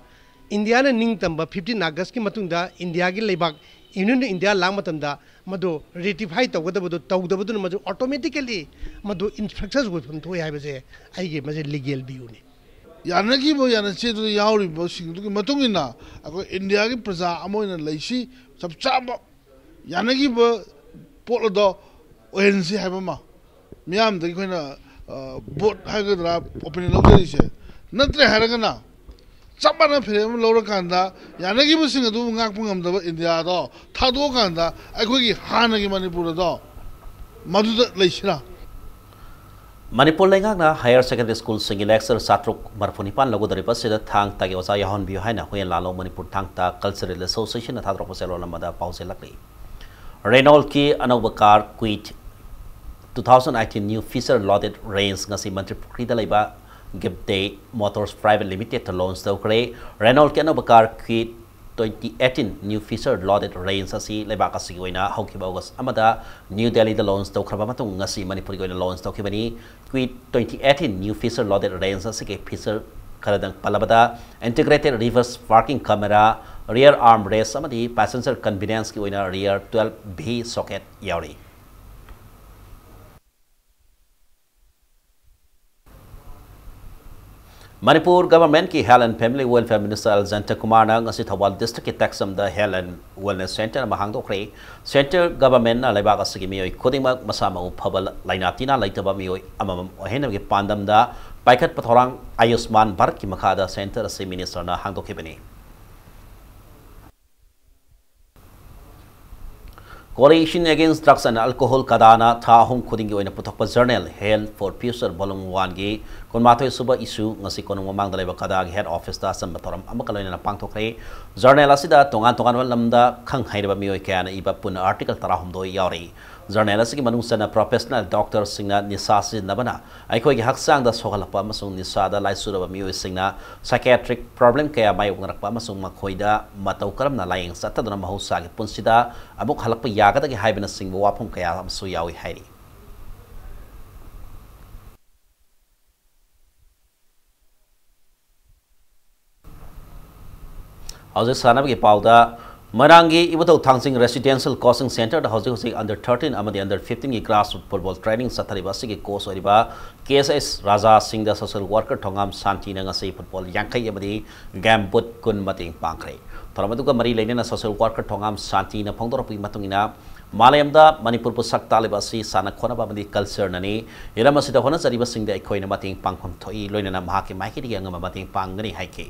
ꯏꯟꯗꯤꯌꯥꯅ ꯅꯤꯡꯇꯝꯕ fifteen August ꯀꯤ ꯃꯇꯨꯡꯗ ꯏꯟꯗꯤꯌꯥꯒꯤ ꯂꯩꯕꯥꯛ Union of India ꯂꯥꯛ ꯃꯇꯝꯗ ꯃꯗꯨ ratify ꯇꯧꯒꯗꯕꯗꯨ ꯇꯧꯗꯕꯗꯨꯅ ꯃꯗꯨ automatically ꯃꯗꯨ infractions ꯑꯣꯏꯐꯝ ꯊꯣꯛꯏ ꯍꯥꯏꯕꯁꯦ ꯑꯩꯒꯤ ꯃꯁꯤ legal view ꯅꯤ꯫ ꯌꯥꯅꯈꯤꯕ ꯌꯥꯅꯆꯦꯗꯨꯗ ꯌꯥꯎꯔꯤꯕꯁꯤꯡꯗꯨꯒꯤ ꯃꯇꯨꯡ ꯏꯟꯅ ꯑꯩꯈꯣꯏ ꯏꯟꯗꯤꯌꯥꯒꯤ ꯄ꯭ꯔꯖꯥ ꯑꯃ ꯑꯣꯏꯅ ꯂꯩꯁꯤ꯫ ꯆꯞ ꯆꯥꯕ ꯌꯥꯅꯈꯤꯕ ꯄꯣꯠ ꯑꯗꯣ ꯑꯣꯏꯍꯟꯁꯤ ꯍꯥꯏꯕ ꯑꯃ, ꯃꯤꯌꯥꯝꯗꯒꯤ ꯑꯩꯈꯣꯏꯅ vote ꯍꯥꯏꯒꯗ꯭ꯔꯥ opinion ꯂꯧꯖꯔꯤꯁꯦ꯫ ꯅꯠꯇ꯭ꯔꯦ ꯍꯥꯏꯔꯒꯅ ꯆꯞ ꯃꯥꯟꯅ ꯐꯤꯔꯦꯞ ꯑꯃ ꯂꯧꯔꯀꯥꯟꯗ ꯌꯥꯅꯈꯤꯕꯁꯤꯡ ꯑꯗꯨꯕꯨ ꯉꯥꯛꯄ ꯉꯝꯗꯕ ꯏꯟꯗꯤꯌꯥꯗꯣ ꯊꯥꯗꯣꯛꯑꯀꯥꯟꯗ ꯑꯩꯈꯣꯏꯒꯤ ꯍꯥꯟꯅꯒꯤ ꯃꯅꯤꯄꯨꯔ ꯑꯗꯣ ꯃꯗꯨꯗ ꯂꯩꯁꯤꯔꯥ? ꯃꯅꯤꯄꯨꯔ ꯂꯩꯉꯥꯛꯅ higher secondary schoolꯁꯤꯡꯒꯤ lecture ꯆꯥꯇ꯭ꯔꯨꯛ ꯃꯔꯤꯐꯨ ꯅꯤꯄꯥꯟ ꯂꯧꯒꯗꯧꯔꯤꯕ ꯑꯁꯤꯗ ꯊꯥꯡ ꯇꯥꯒꯤ ꯑꯣꯖꯥ ꯌꯥꯎꯍꯟꯕꯤꯌꯨ ꯍꯥꯏꯅ ꯍꯨꯏꯌꯦꯟ ꯂꯥꯂꯣꯡ ꯃꯅꯤꯄꯨꯔ ꯊꯥꯡ ꯇꯥ Cultural Associationꯅ ꯊꯥꯗꯣꯔꯛꯄ ꯆꯦꯔꯣꯜ ꯑꯃꯗ ꯄꯥꯎꯖꯦꯜꯂꯛꯂꯤ꯫ ꯔꯦꯅꯣꯜꯠꯀꯤ ꯑꯅꯧꯕ car Kwid two thousand eighteen new feature loaded range ꯉꯁꯤ ꯃꯟꯇ꯭ꯔꯤ ꯄꯨꯈ꯭ꯔꯤꯗ ꯂꯩꯕ Gibde Motors Private Limitedꯇ launch ꯇꯧꯈ꯭ꯔꯦ꯫ ꯔꯦꯅꯣꯜꯠꯀꯤ ꯑꯅꯧꯕ car Kwid twenty eighteen new feature loaded range ꯑꯁꯤ ꯂꯩꯕꯥꯛ ꯑꯁꯤꯒꯤ ꯑꯣꯏꯅ ꯍꯧꯈꯤꯕ August ꯑꯃꯗ New Delhiꯗ launch ꯇꯧꯈ꯭ꯔꯕ ꯃꯇꯨꯡ ꯉꯁꯤ ꯃꯅꯤꯄꯨꯔꯒꯤ ꯑꯣꯏꯅ launch ꯇꯧꯈꯤꯕꯅꯤ꯫ Kwid twenty eighteen new feature loaded range ꯑꯁꯤꯒꯤ feature ꯈꯔꯗꯪ ꯄꯜꯂꯕꯗ, integrated reverse parking camera, rear armrest ꯑꯃꯗꯤ passenger convenienceꯀꯤ ꯑꯣꯏꯅ rear twelve V socket ꯌꯥꯎꯔꯤ꯫ ꯃꯅꯤꯄꯨꯔ ꯒꯚꯔꯟꯃꯦꯟꯠꯀꯤ Health and Family Welfare Minister L Jayanta ꯀꯨꯃꯥꯔꯅ ꯉꯁꯤ Thoubal districtꯀꯤ ꯇꯦꯛꯁꯝꯗ Health and Wellness Centre ꯑꯃ ꯍꯥꯡꯗꯣꯛꯈ꯭ꯔꯦ꯫ Centre ꯒꯚꯔꯟꯃꯦꯟꯠꯅ ꯂꯩꯕꯥꯛ ꯑꯁꯤꯒꯤ ꯃꯤꯑꯣꯏ ꯈꯨꯗꯤꯡꯃꯛ ꯃꯁꯥ ꯃꯎ ꯐꯕ, ꯂꯥꯏꯅꯥ ꯇꯤꯟꯅꯥ ꯂꯩꯇꯕ ꯃꯤꯑꯣꯏ ꯑꯃꯃꯝ ꯑꯣꯏꯍꯟꯅꯕꯒꯤ ꯄꯥꯟꯗꯝꯗ ꯄꯥꯏꯈꯠꯄ ꯊꯧꯔꯥꯡ ꯑꯌꯨꯁꯃꯥꯟ ꯚꯥꯔꯠꯀꯤ ꯃꯈꯥꯗ centre ꯑꯁꯤ ministerꯅ ꯍꯥꯡꯗꯣꯛꯈꯤꯕꯅꯤ꯫ Coalition Against Drugs and Alcohol, ꯀꯗꯥꯅ ꯊꯥ ꯑꯍꯨꯝ ꯈꯨꯗꯤꯡꯒꯤ ꯑꯣꯏꯅ ꯄꯨꯊꯣꯛꯄ journal Health for Future Volume Oneꯒꯤ ꯀꯨꯟꯃꯥꯊꯣꯏ ꯁꯨꯕ issue ꯉꯁꯤ ꯀꯣꯅꯨꯡ ꯃꯃꯥꯡꯗ ꯂꯩꯕ ꯀꯗꯥꯒꯤ head officeꯇ ꯑꯆꯝꯕ ꯊꯧꯔꯝ ꯑꯃꯒ ꯂꯣꯏꯅꯅ ꯄꯥꯡꯊꯣꯛꯈ꯭ꯔꯦ꯫ Journal ꯑꯁꯤꯗ ꯇꯣꯉꯥꯟ ꯇꯣꯉꯥꯟꯕ ꯂꯝꯗ ꯈꯪ ꯍꯩꯔꯕ ꯃꯤꯑꯣꯏ ꯀꯌꯥꯅ ꯏꯕ ꯄꯨꯟꯅ article ꯇꯔꯥꯍꯨꯝꯗꯣꯏ ꯌꯥꯎꯔꯤ꯫ Journal ꯑꯁꯤꯒꯤ ꯃꯅꯨꯡ ꯆꯟꯅ professional doctorꯁꯤꯡꯅ ꯅꯤꯁꯥ ꯁꯤꯖꯤꯟꯅꯕꯅ ꯑꯩꯈꯣꯏꯒꯤ ꯍꯛꯆꯥꯡꯗ ꯁꯣꯛꯍꯜꯂꯛꯄ ꯑꯃꯁꯨꯡ ꯅꯤꯁꯥꯗ ꯂꯥꯏꯆꯨꯔꯕ ꯃꯤꯑꯣꯏꯁꯤꯡꯅ psychiatric problem ꯀꯌꯥ ꯃꯥꯌꯣꯛꯅꯔꯛꯄ ꯑꯃꯁꯨꯡ ꯃꯈꯣꯏꯗ ꯃꯇꯧ ꯀꯔꯝꯅ ꯂꯥꯌꯦꯡ ꯆꯠꯊꯗꯨꯅ ꯃꯍꯧꯁꯥꯒꯤ ꯄꯨꯟꯁꯤꯗ ꯑꯃꯨꯛ ꯍꯜꯂꯛꯄ ꯌꯥꯒꯗꯒꯦ ꯍꯥꯏꯕꯅꯆꯤꯡꯕ ꯋꯥꯐꯝ ꯀꯌꯥ ꯑꯃꯁꯨ ꯌꯥꯎꯏ ꯍꯥꯏꯔꯤ꯫ ꯍꯧꯖꯤꯛ ꯁꯥꯟꯅꯕꯒꯤ ꯄꯥꯎꯗ, ꯃꯣꯏꯔꯥꯡꯒꯤ ꯏꯕꯨꯙꯧ ꯊꯥꯡꯖꯤꯡ Residential Coaching Centreꯗ ꯍꯧꯖꯤꯛ ꯍꯧꯖꯤꯛ under thirteen ꯑꯃꯗꯤ under fifteenꯒꯤ grassroots football training ꯆꯠꯊꯔꯤꯕ ꯑꯁꯤꯒꯤ coach ꯑꯣꯏꯔꯤꯕ ꯀꯦ ꯑꯦꯁ ꯑꯦꯁ ꯔꯥꯖꯥ ꯁꯤꯡꯗ social worker ꯊꯣꯉꯥꯝ ꯁꯥꯟꯇꯤꯅ ꯉꯁꯤ football ꯌꯥꯡꯈꯩ ꯑꯃꯗꯤ game boot ꯀꯨꯟ ꯃꯇꯦꯡ ꯄꯥꯡꯈ꯭ꯔꯦ꯫ ꯊꯧꯔꯝ ꯑꯗꯨꯒ ꯃꯔꯤ ꯂꯩꯅꯅ social worker ꯊꯣꯉꯥꯝ ꯁꯥꯟꯇꯤꯅ ꯐꯣꯡꯗꯣꯔꯛꯄꯒꯤ ꯃꯇꯨꯡ ꯏꯟꯅ, ꯃꯥꯂꯦꯝꯗ ꯃꯅꯤꯄꯨꯔꯕꯨ ꯁꯛ ꯇꯥꯛꯂꯤꯕ ꯑꯁꯤ ꯁꯥꯟꯅ ꯈꯣꯠꯅꯕ ꯑꯃꯗꯤ cultureꯅꯅꯤ꯫ ꯍꯤꯔꯝ ꯑꯁꯤꯗ ꯍꯣꯠꯅꯖꯔꯤꯕꯁꯤꯡꯗ ꯑꯩꯈꯣꯏꯅ ꯃꯇꯦꯡ ꯄꯥꯡꯐꯝ ꯊꯣꯛꯏ, ꯂꯣꯏꯅꯅ ꯃꯍꯥꯛꯀꯤ ꯃꯥꯏꯀꯩꯗꯒꯤ ꯑꯉꯝꯕ ꯃꯇꯦꯡ ꯄꯥꯡꯒꯅꯤ ꯍꯥꯏꯈꯤ꯫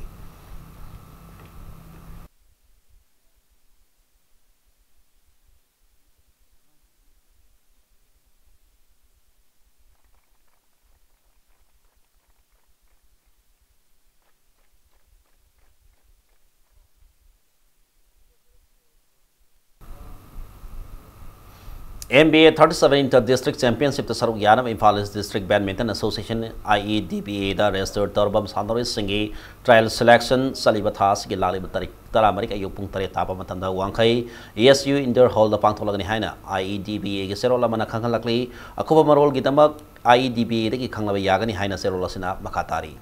M B A thirty seven Inter District Championship ꯇ ꯁꯔꯨꯛ ꯌꯥꯅꯕ Imphal East District Badminton Association, I E D B A the register ꯇꯧꯔꯕ ꯃꯁꯥꯟꯅꯔꯣꯏꯁꯤꯡꯒꯤ trial selection ꯆꯠꯂꯤꯕ ꯊꯥ ꯑꯁꯤꯒꯤ ꯂꯥꯛꯂꯤꯕ ꯇꯥꯔꯤꯛ ꯇꯔꯥꯃꯔꯤ ꯑꯌꯨꯛ ꯄꯨꯡ ꯇꯔꯦꯠ ꯇꯥꯕ ꯃꯇꯝꯗ ꯋꯥꯡꯈꯩ S U Indoor Hall ꯗ ꯄꯥꯡꯊꯣꯛꯂꯒꯅꯤ ꯍꯥꯏꯅ I E D B A ꯒꯤ ꯆꯦꯔꯣꯜ ꯑꯃꯅ ꯈꯪꯍꯜꯂꯛꯂꯤ꯫ ꯑꯀꯨꯞꯄ ꯃꯔꯣꯜꯒꯤꯗꯃꯛ I E D B A ꯗꯒꯤ ꯈꯪꯂꯕ ꯌꯥꯒꯅꯤ ꯍꯥꯏꯅ ꯆꯦꯔꯣꯜ ꯑꯁꯤꯅ ꯃꯈꯥ ꯇꯥꯔꯤ꯫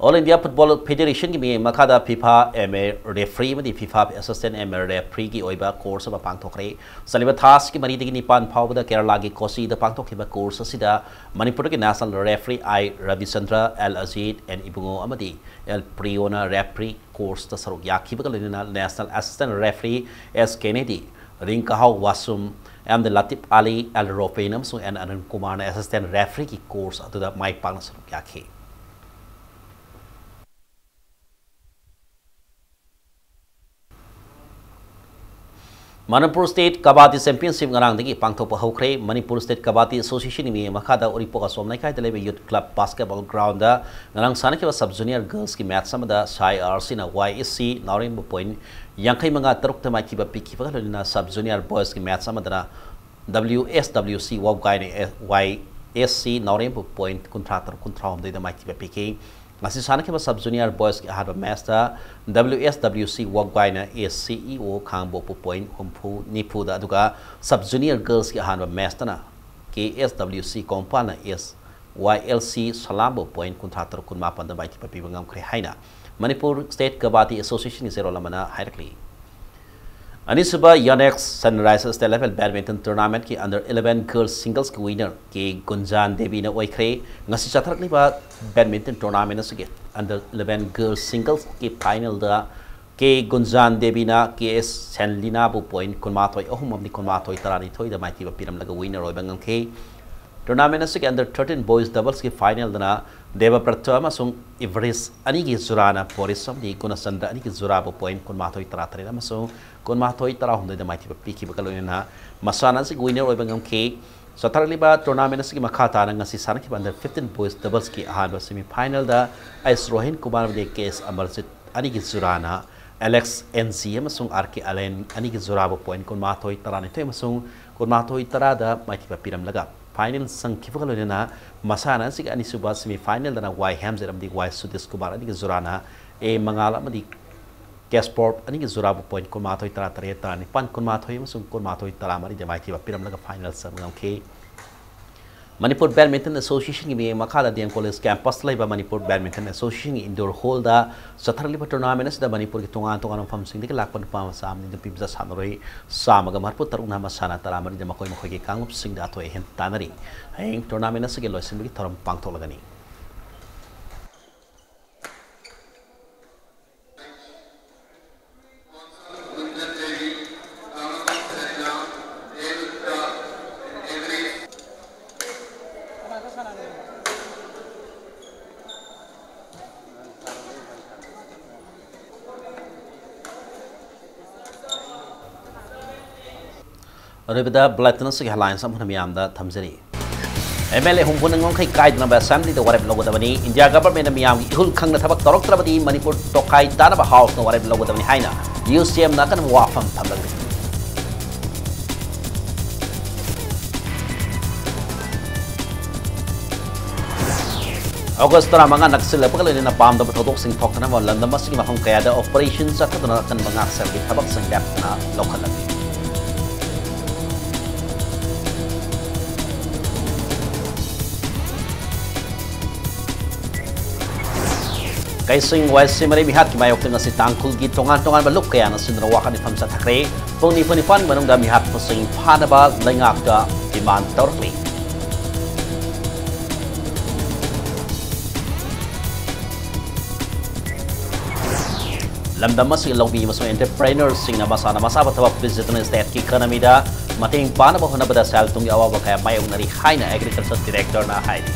All India Football Federation ꯒꯤ ꯃꯤꯠꯌꯦꯡ ꯃꯈꯥꯗ FIFA M A referee ꯑꯃꯗꯤ FIFA assistant M A referee ꯒꯤ ꯑꯣꯏꯕ course ꯑꯃ ꯄꯥꯡꯊꯣꯛꯈ꯭ꯔꯦ꯫ ꯆꯠꯂꯤꯕ ꯊꯥ ꯑꯁꯤꯒꯤ ꯃꯔꯤꯗꯒꯤ ꯅꯤꯄꯥꯟ ꯐꯥꯎꯕꯗ ꯀꯦꯔꯂꯥꯒꯤ ꯀꯣꯆꯤꯗ ꯄꯥꯡꯊꯣꯛꯈꯤꯕ course ꯑꯁꯤꯗ ꯃꯅꯤꯄꯨꯔꯗꯒꯤ national referee I ꯔꯕꯤꯆꯟꯗ꯭ꯔ, L Ajit, N ꯏꯕꯨꯡꯉꯣ ꯑꯃꯗꯤ L ꯄ꯭ꯔꯤꯌꯣꯅ referee course ꯇ ꯁꯔꯨꯛ ꯌꯥꯈꯤꯕꯒ ꯂꯣꯏꯅꯅ national assistant referee S ꯀꯦꯅꯦꯗꯤ, ꯔꯤꯡꯀꯍꯥꯎ ꯋꯥꯁꯨꯝ, M ꯗ ꯂꯥꯇꯤꯞ ꯑꯂꯤ, L ꯔꯣꯄꯦꯟ ꯑꯃꯁꯨꯡ N ꯑꯔꯨꯟ ꯀꯨꯃꯥꯔꯅ assistant referee ꯒꯤ course ꯑꯗꯨꯗ ꯃꯥꯏ ꯄꯥꯛꯅ ꯁꯔꯨꯛ ꯌꯥꯈꯤ꯫ Manipur State Kabaddi Championship ꯉꯔꯥꯡꯗꯒꯤ ꯄꯥꯡꯊꯣꯛꯄ ꯍꯧꯈ꯭ꯔꯦ꯫ Manipur State Kabaddi Association ꯒꯤ ꯃꯤꯠꯌꯦꯡ ꯃꯈꯥꯗ ꯎꯔꯤꯄꯣꯛ ꯑꯁꯣꯝ ꯂꯩꯀꯥꯏꯗ ꯂꯩꯕ Youth Club Basketball Ground ꯗ ꯉꯔꯥꯡ ꯁꯥꯟꯅꯈꯤꯕ sub junior girls ꯀꯤ match ꯑꯃꯗ ꯁꯥꯏ ꯑꯥꯔ ꯁꯤꯅ Y S C ꯅꯥꯎꯔꯦꯝꯕꯨ point ꯌꯥꯡꯈꯩ ꯃꯉꯥ ꯇꯔꯨꯛꯇ ꯃꯥꯏꯊꯤꯕ ꯄꯤꯈꯤꯕꯒ ꯂꯣꯏꯅꯅ sub junior boys ꯀꯤ match ꯑꯃꯗꯅ W S W C ꯋꯥꯎꯒꯥꯏꯅ Y S C ꯅꯥꯎꯔꯦꯝꯕꯨ point ꯀꯨꯟꯊ꯭ꯔꯥ ꯇꯔꯨꯛ, ꯀꯨꯟꯊ꯭ꯔꯥ ꯍꯨꯝꯗꯣꯏꯗ ꯃꯥꯏꯊꯤꯕ ꯄꯤꯈꯤ꯫ ꯉꯁꯤ ꯁꯥꯟꯅꯈꯤꯕ sub junior boys ꯀꯤ ꯑꯍꯥꯟꯕ match ꯇ W S W C ꯋꯥꯎꯒꯥꯏꯅ S C E O ꯈꯥꯡꯕꯣꯛꯄꯨ point ꯍꯨꯝꯐꯨ, ꯅꯤꯐꯨꯗ, ꯑꯗꯨꯒ sub junior girls ꯀꯤ ꯑꯍꯥꯟꯕ match ꯇꯅ K S W C ꯀꯣꯡꯄꯥꯜꯅ S Y L C ꯁꯂꯥꯝꯕꯨ point ꯀꯨꯟꯊ꯭ꯔꯥ ꯇꯔꯨꯛ, ꯀꯨꯟꯃꯥꯄꯟꯗ ꯃꯥꯏꯊꯤꯕ ꯄꯤꯕ ꯉꯝꯈ꯭ꯔꯦ ꯍꯥꯏꯅ Manipur State Kabaddi Association ꯒꯤ ꯆꯦꯔꯣꯜ ꯑꯃꯅ ꯍꯥꯏꯔꯛꯂꯤ꯫ ꯑꯅꯤꯁꯨꯕ Yonex Sunrise State Level Badminton Tournament ꯀꯤ under eleven girls singles ꯀꯤ winner K ꯒꯨꯟꯖꯥꯟ ꯗꯦꯕꯤꯅ ꯑꯣꯏꯈ꯭ꯔꯦ꯫ ꯉꯁꯤ ꯆꯠꯊꯔꯛꯂꯤꯕ badminton tournament ꯑꯁꯤꯒꯤ under eleven girls singles ꯀꯤ final ꯗ K ꯒꯨꯟꯖꯥꯟ ꯗꯦꯕꯤꯅ K S ꯁꯦꯟꯂꯤꯅꯥꯕꯨ point ꯀꯨꯟꯃꯥꯊꯣꯏ ꯑꯍꯨꯝ ꯑꯃꯗꯤ ꯀꯨꯟꯃꯥꯊꯣꯏ ꯇꯔꯥꯅꯤꯊꯣꯏꯗ ꯃꯥꯏꯊꯤꯕ ꯄꯤꯔꯝꯂꯒ winner ꯑꯣꯏꯕ ꯉꯝꯈꯤ꯫ Tournament ꯑꯁꯤꯒꯤ under thirteen boys doubles ꯀꯤ final ꯗꯅ ꯗꯦꯕꯕ꯭ꯔꯇ ꯑꯃꯁꯨꯡ ꯏꯚꯔꯤꯁ ꯑꯅꯤꯒꯤ ꯖꯨꯔꯥꯅ ꯕꯣꯔꯤꯁ ꯑꯃꯗꯤ ꯒꯨꯅꯆꯟꯗ꯭ꯔ ꯑꯅꯤꯒꯤ ꯖꯨꯔꯥꯕꯨ point ꯀꯨꯟꯃꯥꯊꯣꯏ ꯇꯔꯥꯇꯔꯦꯠ ꯑꯃꯁꯨꯡ ꯀꯨꯟꯃꯥꯊꯣꯏ ꯇꯔꯥꯍꯨꯝꯗꯣꯏꯗ ꯃꯥꯏꯊꯤꯕ ꯄꯤꯈꯤꯕꯒ ꯂꯣꯏꯅꯅ ꯃꯁꯥꯟꯅ ꯑꯁꯤꯒꯤ winner ꯑꯣꯏꯕ ꯉꯝꯈꯤ꯫ ꯆꯠꯊꯔꯛꯂꯤꯕ tournament ꯑꯁꯤꯒꯤ ꯃꯈꯥ ꯇꯥꯅ ꯉꯁꯤ ꯁꯥꯟꯅꯈꯤꯕ under fifteen boys doubles ꯀꯤ ꯑꯍꯥꯟꯕ semi final ꯗ S ꯔꯣꯍꯤꯟ ꯀꯨꯃꯥꯔ ꯑꯃꯗꯤ K S ꯑꯃꯔꯖꯤꯠ ꯑꯅꯤꯒꯤ ꯖꯨꯔꯥꯅ Alex N G ꯑꯃꯁꯨꯡ R K ꯑꯂꯦꯟ ꯑꯅꯤꯒꯤ ꯖꯨꯔꯥꯕꯨ point ꯀꯨꯟꯃꯥꯊꯣꯏ ꯇꯔꯥꯅꯤꯊꯣꯏ ꯑꯃꯁꯨꯡ ꯀꯨꯟꯃꯥꯊꯣꯏ ꯇꯔꯥꯗ ꯃꯥꯏꯊꯤꯕ ꯄꯤꯔꯝꯂꯒ ꯐꯥꯏꯅꯦꯜ ꯆꯪꯈꯤꯕꯒ ꯂꯣꯏꯅꯅ ꯃꯁꯥꯟꯅ ꯑꯁꯤꯒꯤ ꯑꯅꯤꯁꯨꯕ ꯁꯦꯃꯤ ꯐꯥꯏꯅꯦꯜꯗꯅ ꯋꯥꯏ ꯍꯦꯝꯖꯦꯠ ꯑꯃꯗꯤ ꯋꯥꯏ ꯁꯨꯗꯤꯁ ꯀꯨꯃꯥꯔ ꯑꯅꯤꯒꯤ ꯖꯨꯔꯥꯅ ꯑꯦ ꯃꯉꯥꯜ ꯑꯃꯗꯤ ꯀꯦꯁꯄꯣꯔꯞ ꯑꯅꯤꯒꯤ ꯖꯨꯔꯥꯕꯨ ꯄꯣꯏꯟ ꯀꯨꯟꯃꯥꯊꯣꯏ ꯇꯔꯥ ꯇꯔꯦꯠ, ꯇꯔꯥꯅꯤꯄꯥꯟ ꯀꯨꯟꯃꯥꯊꯣꯏ ꯑꯃꯁꯨꯡ ꯀꯨꯟꯃꯥꯊꯣꯏ ꯇꯔꯥ ꯃꯔꯤꯗ ꯃꯥꯏꯊꯤꯕ ꯄꯤꯔꯝꯂꯒ ꯐꯥꯏꯅꯦꯜ ꯆꯪꯕ ꯉꯝꯈꯤ꯫ ꯃꯅꯤꯄꯨꯔ ꯕꯦꯗꯃꯤꯟꯇꯟ ꯑꯦꯁꯣꯁꯤꯌꯦꯁꯟꯒꯤ ꯃꯤꯠꯌꯦꯡ ꯃꯈꯥꯗ ꯗꯤ ꯑꯦꯝ ꯀꯣꯂꯦꯖ ꯀꯦꯝꯄꯁꯇ ꯂꯩꯕ ꯃꯅꯤꯄꯨꯔ ꯕꯦꯗꯃꯤꯟꯇꯟ ꯑꯦꯁꯣꯁꯤꯌꯦꯁꯟꯒꯤ ꯏꯟꯗꯣꯔ ꯍꯣꯜꯗ ꯆꯠꯊꯔꯛꯂꯤꯕ ꯇꯣꯔꯅꯥꯃꯦꯟ ꯑꯁꯤꯗ ꯃꯅꯤꯄꯨꯔꯒꯤ ꯇꯣꯉꯥꯟ ꯇꯣꯉꯥꯟꯕ ꯃꯐꯝꯁꯤꯡꯗꯒꯤ ꯂꯥꯛꯄ ꯅꯨꯄꯥ ꯃꯆꯥ ꯑꯃꯗꯤ ꯅꯨꯄꯤ ꯃꯆꯥ ꯁꯥꯟꯅꯔꯣꯏ ꯆꯥꯝꯃꯒ ꯃꯔꯤꯐꯨ ꯇꯔꯨꯛꯅ ꯃꯁꯥꯟꯅ ꯇꯔꯥ ꯃꯔꯤꯗ ꯃꯈꯣꯏ ꯃꯈꯣꯏꯒꯤ ꯀꯥꯡꯂꯨꯞꯁꯤꯡꯗ ꯑꯊꯣꯏ ꯑꯍꯦꯟ ꯇꯥꯟꯅꯔꯤ꯫ ꯍꯌꯦꯡ ꯇꯣꯔꯅꯥꯃꯦꯟ ꯑꯁꯤꯒꯤ ꯂꯣꯏꯁꯤꯟꯕꯒꯤ ꯊꯧꯔꯝ ꯄꯥꯡꯊꯣꯛꯂꯒꯅꯤ꯫ ꯑꯔꯣꯏꯕꯗ ꯕꯨꯂꯦꯇꯤꯟ ꯑꯁꯤꯒꯤ ꯍꯦꯗꯂꯥꯏꯟꯁ ꯑꯃꯨꯛ ꯍꯟꯅ ꯃꯤꯌꯥꯝꯗ ꯊꯝꯖꯔꯤ꯫ ꯑꯦꯝ ꯑꯦꯜ ꯑꯦ ꯍꯨꯝꯐꯨꯅ ꯉꯝꯈꯩ ꯀꯥꯏꯗꯅꯕ ꯑꯦꯁꯦꯝꯕ꯭ꯂꯤꯗ ꯋꯥꯔꯦꯞ ꯂꯧꯒꯗꯕꯅꯤ꯫ ꯏꯟꯗꯤꯌꯥ ꯒꯚꯔꯟꯃꯦꯟꯠꯅ ꯃꯤꯌꯥꯝꯒꯤ ꯏꯍꯨꯜ ꯈꯪꯅ ꯊꯕꯛ ꯇꯧꯔꯛꯇ꯭ꯔꯕꯗꯤ ꯃꯅꯤꯄꯨꯔ ꯇꯣꯈꯥꯏ ꯇꯥꯅꯕ ꯍꯥꯎꯁꯅ ꯋꯥꯔꯦꯞ ꯂꯧꯒꯗꯕꯅꯤ ꯍꯥꯏꯅ ꯌꯨ ꯁꯤ ꯑꯦꯝꯅ ꯑꯀꯟꯕ ꯋꯥꯐꯝ ꯊꯝꯂꯛꯂꯤ꯫ ꯑꯣꯒꯁ ꯇꯔꯥꯃꯉꯥ ꯅꯛꯁꯤꯜꯂꯛꯄꯒ ꯂꯣꯏꯅꯅ ꯄꯥꯝꯗꯕ ꯊꯧꯗꯣꯛꯁꯤꯡ ꯊꯣꯛꯇꯅꯕ ꯂꯝꯗꯝ ꯑꯁꯤꯒꯤ ꯃꯐꯝ ꯀꯌꯥꯗ ꯑꯣꯄꯔꯦꯁꯟ ꯆꯠꯊꯗꯨꯅ ꯑꯀꯟꯕ ꯉꯥꯛ ꯁꯦꯜꯒꯤ ꯊꯕꯛꯁꯤꯡ ꯂꯦꯞꯇꯅ ꯂꯧꯈꯠꯂꯝꯃꯤ꯫ ꯀꯩꯁꯤꯡ ꯋꯥꯏ ꯁꯤ ꯃꯔꯤ ꯃꯤꯍꯥꯠꯀꯤ ꯃꯥꯌꯣꯛꯇ ꯉꯁꯤ ꯇꯥꯡꯈꯨꯜꯒꯤ ꯇꯣꯉꯥꯟ ꯇꯣꯉꯥꯟꯕ ꯂꯨꯞ ꯀꯌꯥꯅ ꯁꯤꯟꯗꯨꯅ ꯋꯥꯀꯠ ꯃꯤꯐꯝ ꯆꯠꯊꯈ꯭ꯔꯦ꯫ ꯄꯨꯡ ꯅꯤꯐꯨ ꯅꯤꯄꯥꯟꯒꯤ ꯃꯅꯨꯡꯗ ꯃꯤꯍꯥꯠꯄꯁꯤꯡ ꯐꯥꯅꯕ ꯂꯩꯉꯥꯛꯇ ꯗꯤꯃꯥꯟ ꯇꯧꯔꯛꯂꯤ꯫ ꯂꯝꯗꯝ ꯑꯁꯤꯒꯤ ꯂꯧꯃꯤ ꯑꯃꯁꯨꯡ ꯑꯦꯟꯇꯔꯄ꯭ꯔꯦꯅꯔꯁꯤꯡꯅ ꯃꯁꯥꯅ ꯃꯁꯥꯕꯨ ꯊꯕꯛ ꯄꯤꯖꯗꯨꯅ ꯁ꯭ꯇꯦꯠꯀꯤ ꯏꯀꯣꯅꯣꯃꯤꯗ ꯃꯇꯦꯡ ꯄꯥꯡꯅꯕ ꯍꯣꯠꯅꯕꯗ ꯁꯦꯜ ꯊꯨꯝꯒꯤ ꯑꯋꯥꯕ ꯀꯌꯥ ꯃꯥꯌꯣꯛꯅꯔꯤ ꯍꯥꯏꯅ ꯑꯦꯒ꯭ꯔꯤꯀꯜꯆꯔ ꯗꯤꯔꯦꯛꯇꯔꯅ ꯍꯥꯏꯔꯤ꯫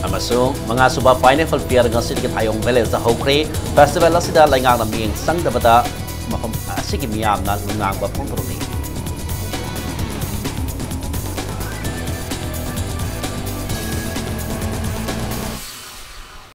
ꯑꯃꯁꯨꯡ ꯃꯉꯥꯁꯨꯕ ꯄꯥꯏꯅꯦꯄꯜ ꯐꯤꯌꯔ ꯉꯁꯤꯗꯒꯤ ꯊꯥꯌꯣꯡ ꯚꯤꯂꯦꯖꯇ ꯍꯧꯈ꯭ꯔꯦ꯫ ꯐꯦꯁꯇꯤꯚꯦꯜ ꯑꯁꯤꯗ ꯂꯩꯉꯥꯛꯅ ꯃꯤꯠꯌꯦꯡ ꯆꯪꯗꯕꯗ ꯃꯐꯝ ꯑꯁꯤꯒꯤ ꯃꯤꯌꯥꯝꯅ ꯅꯨꯡꯅꯥꯡꯕ ꯐꯣꯡꯗꯣꯔꯛꯂꯤ꯫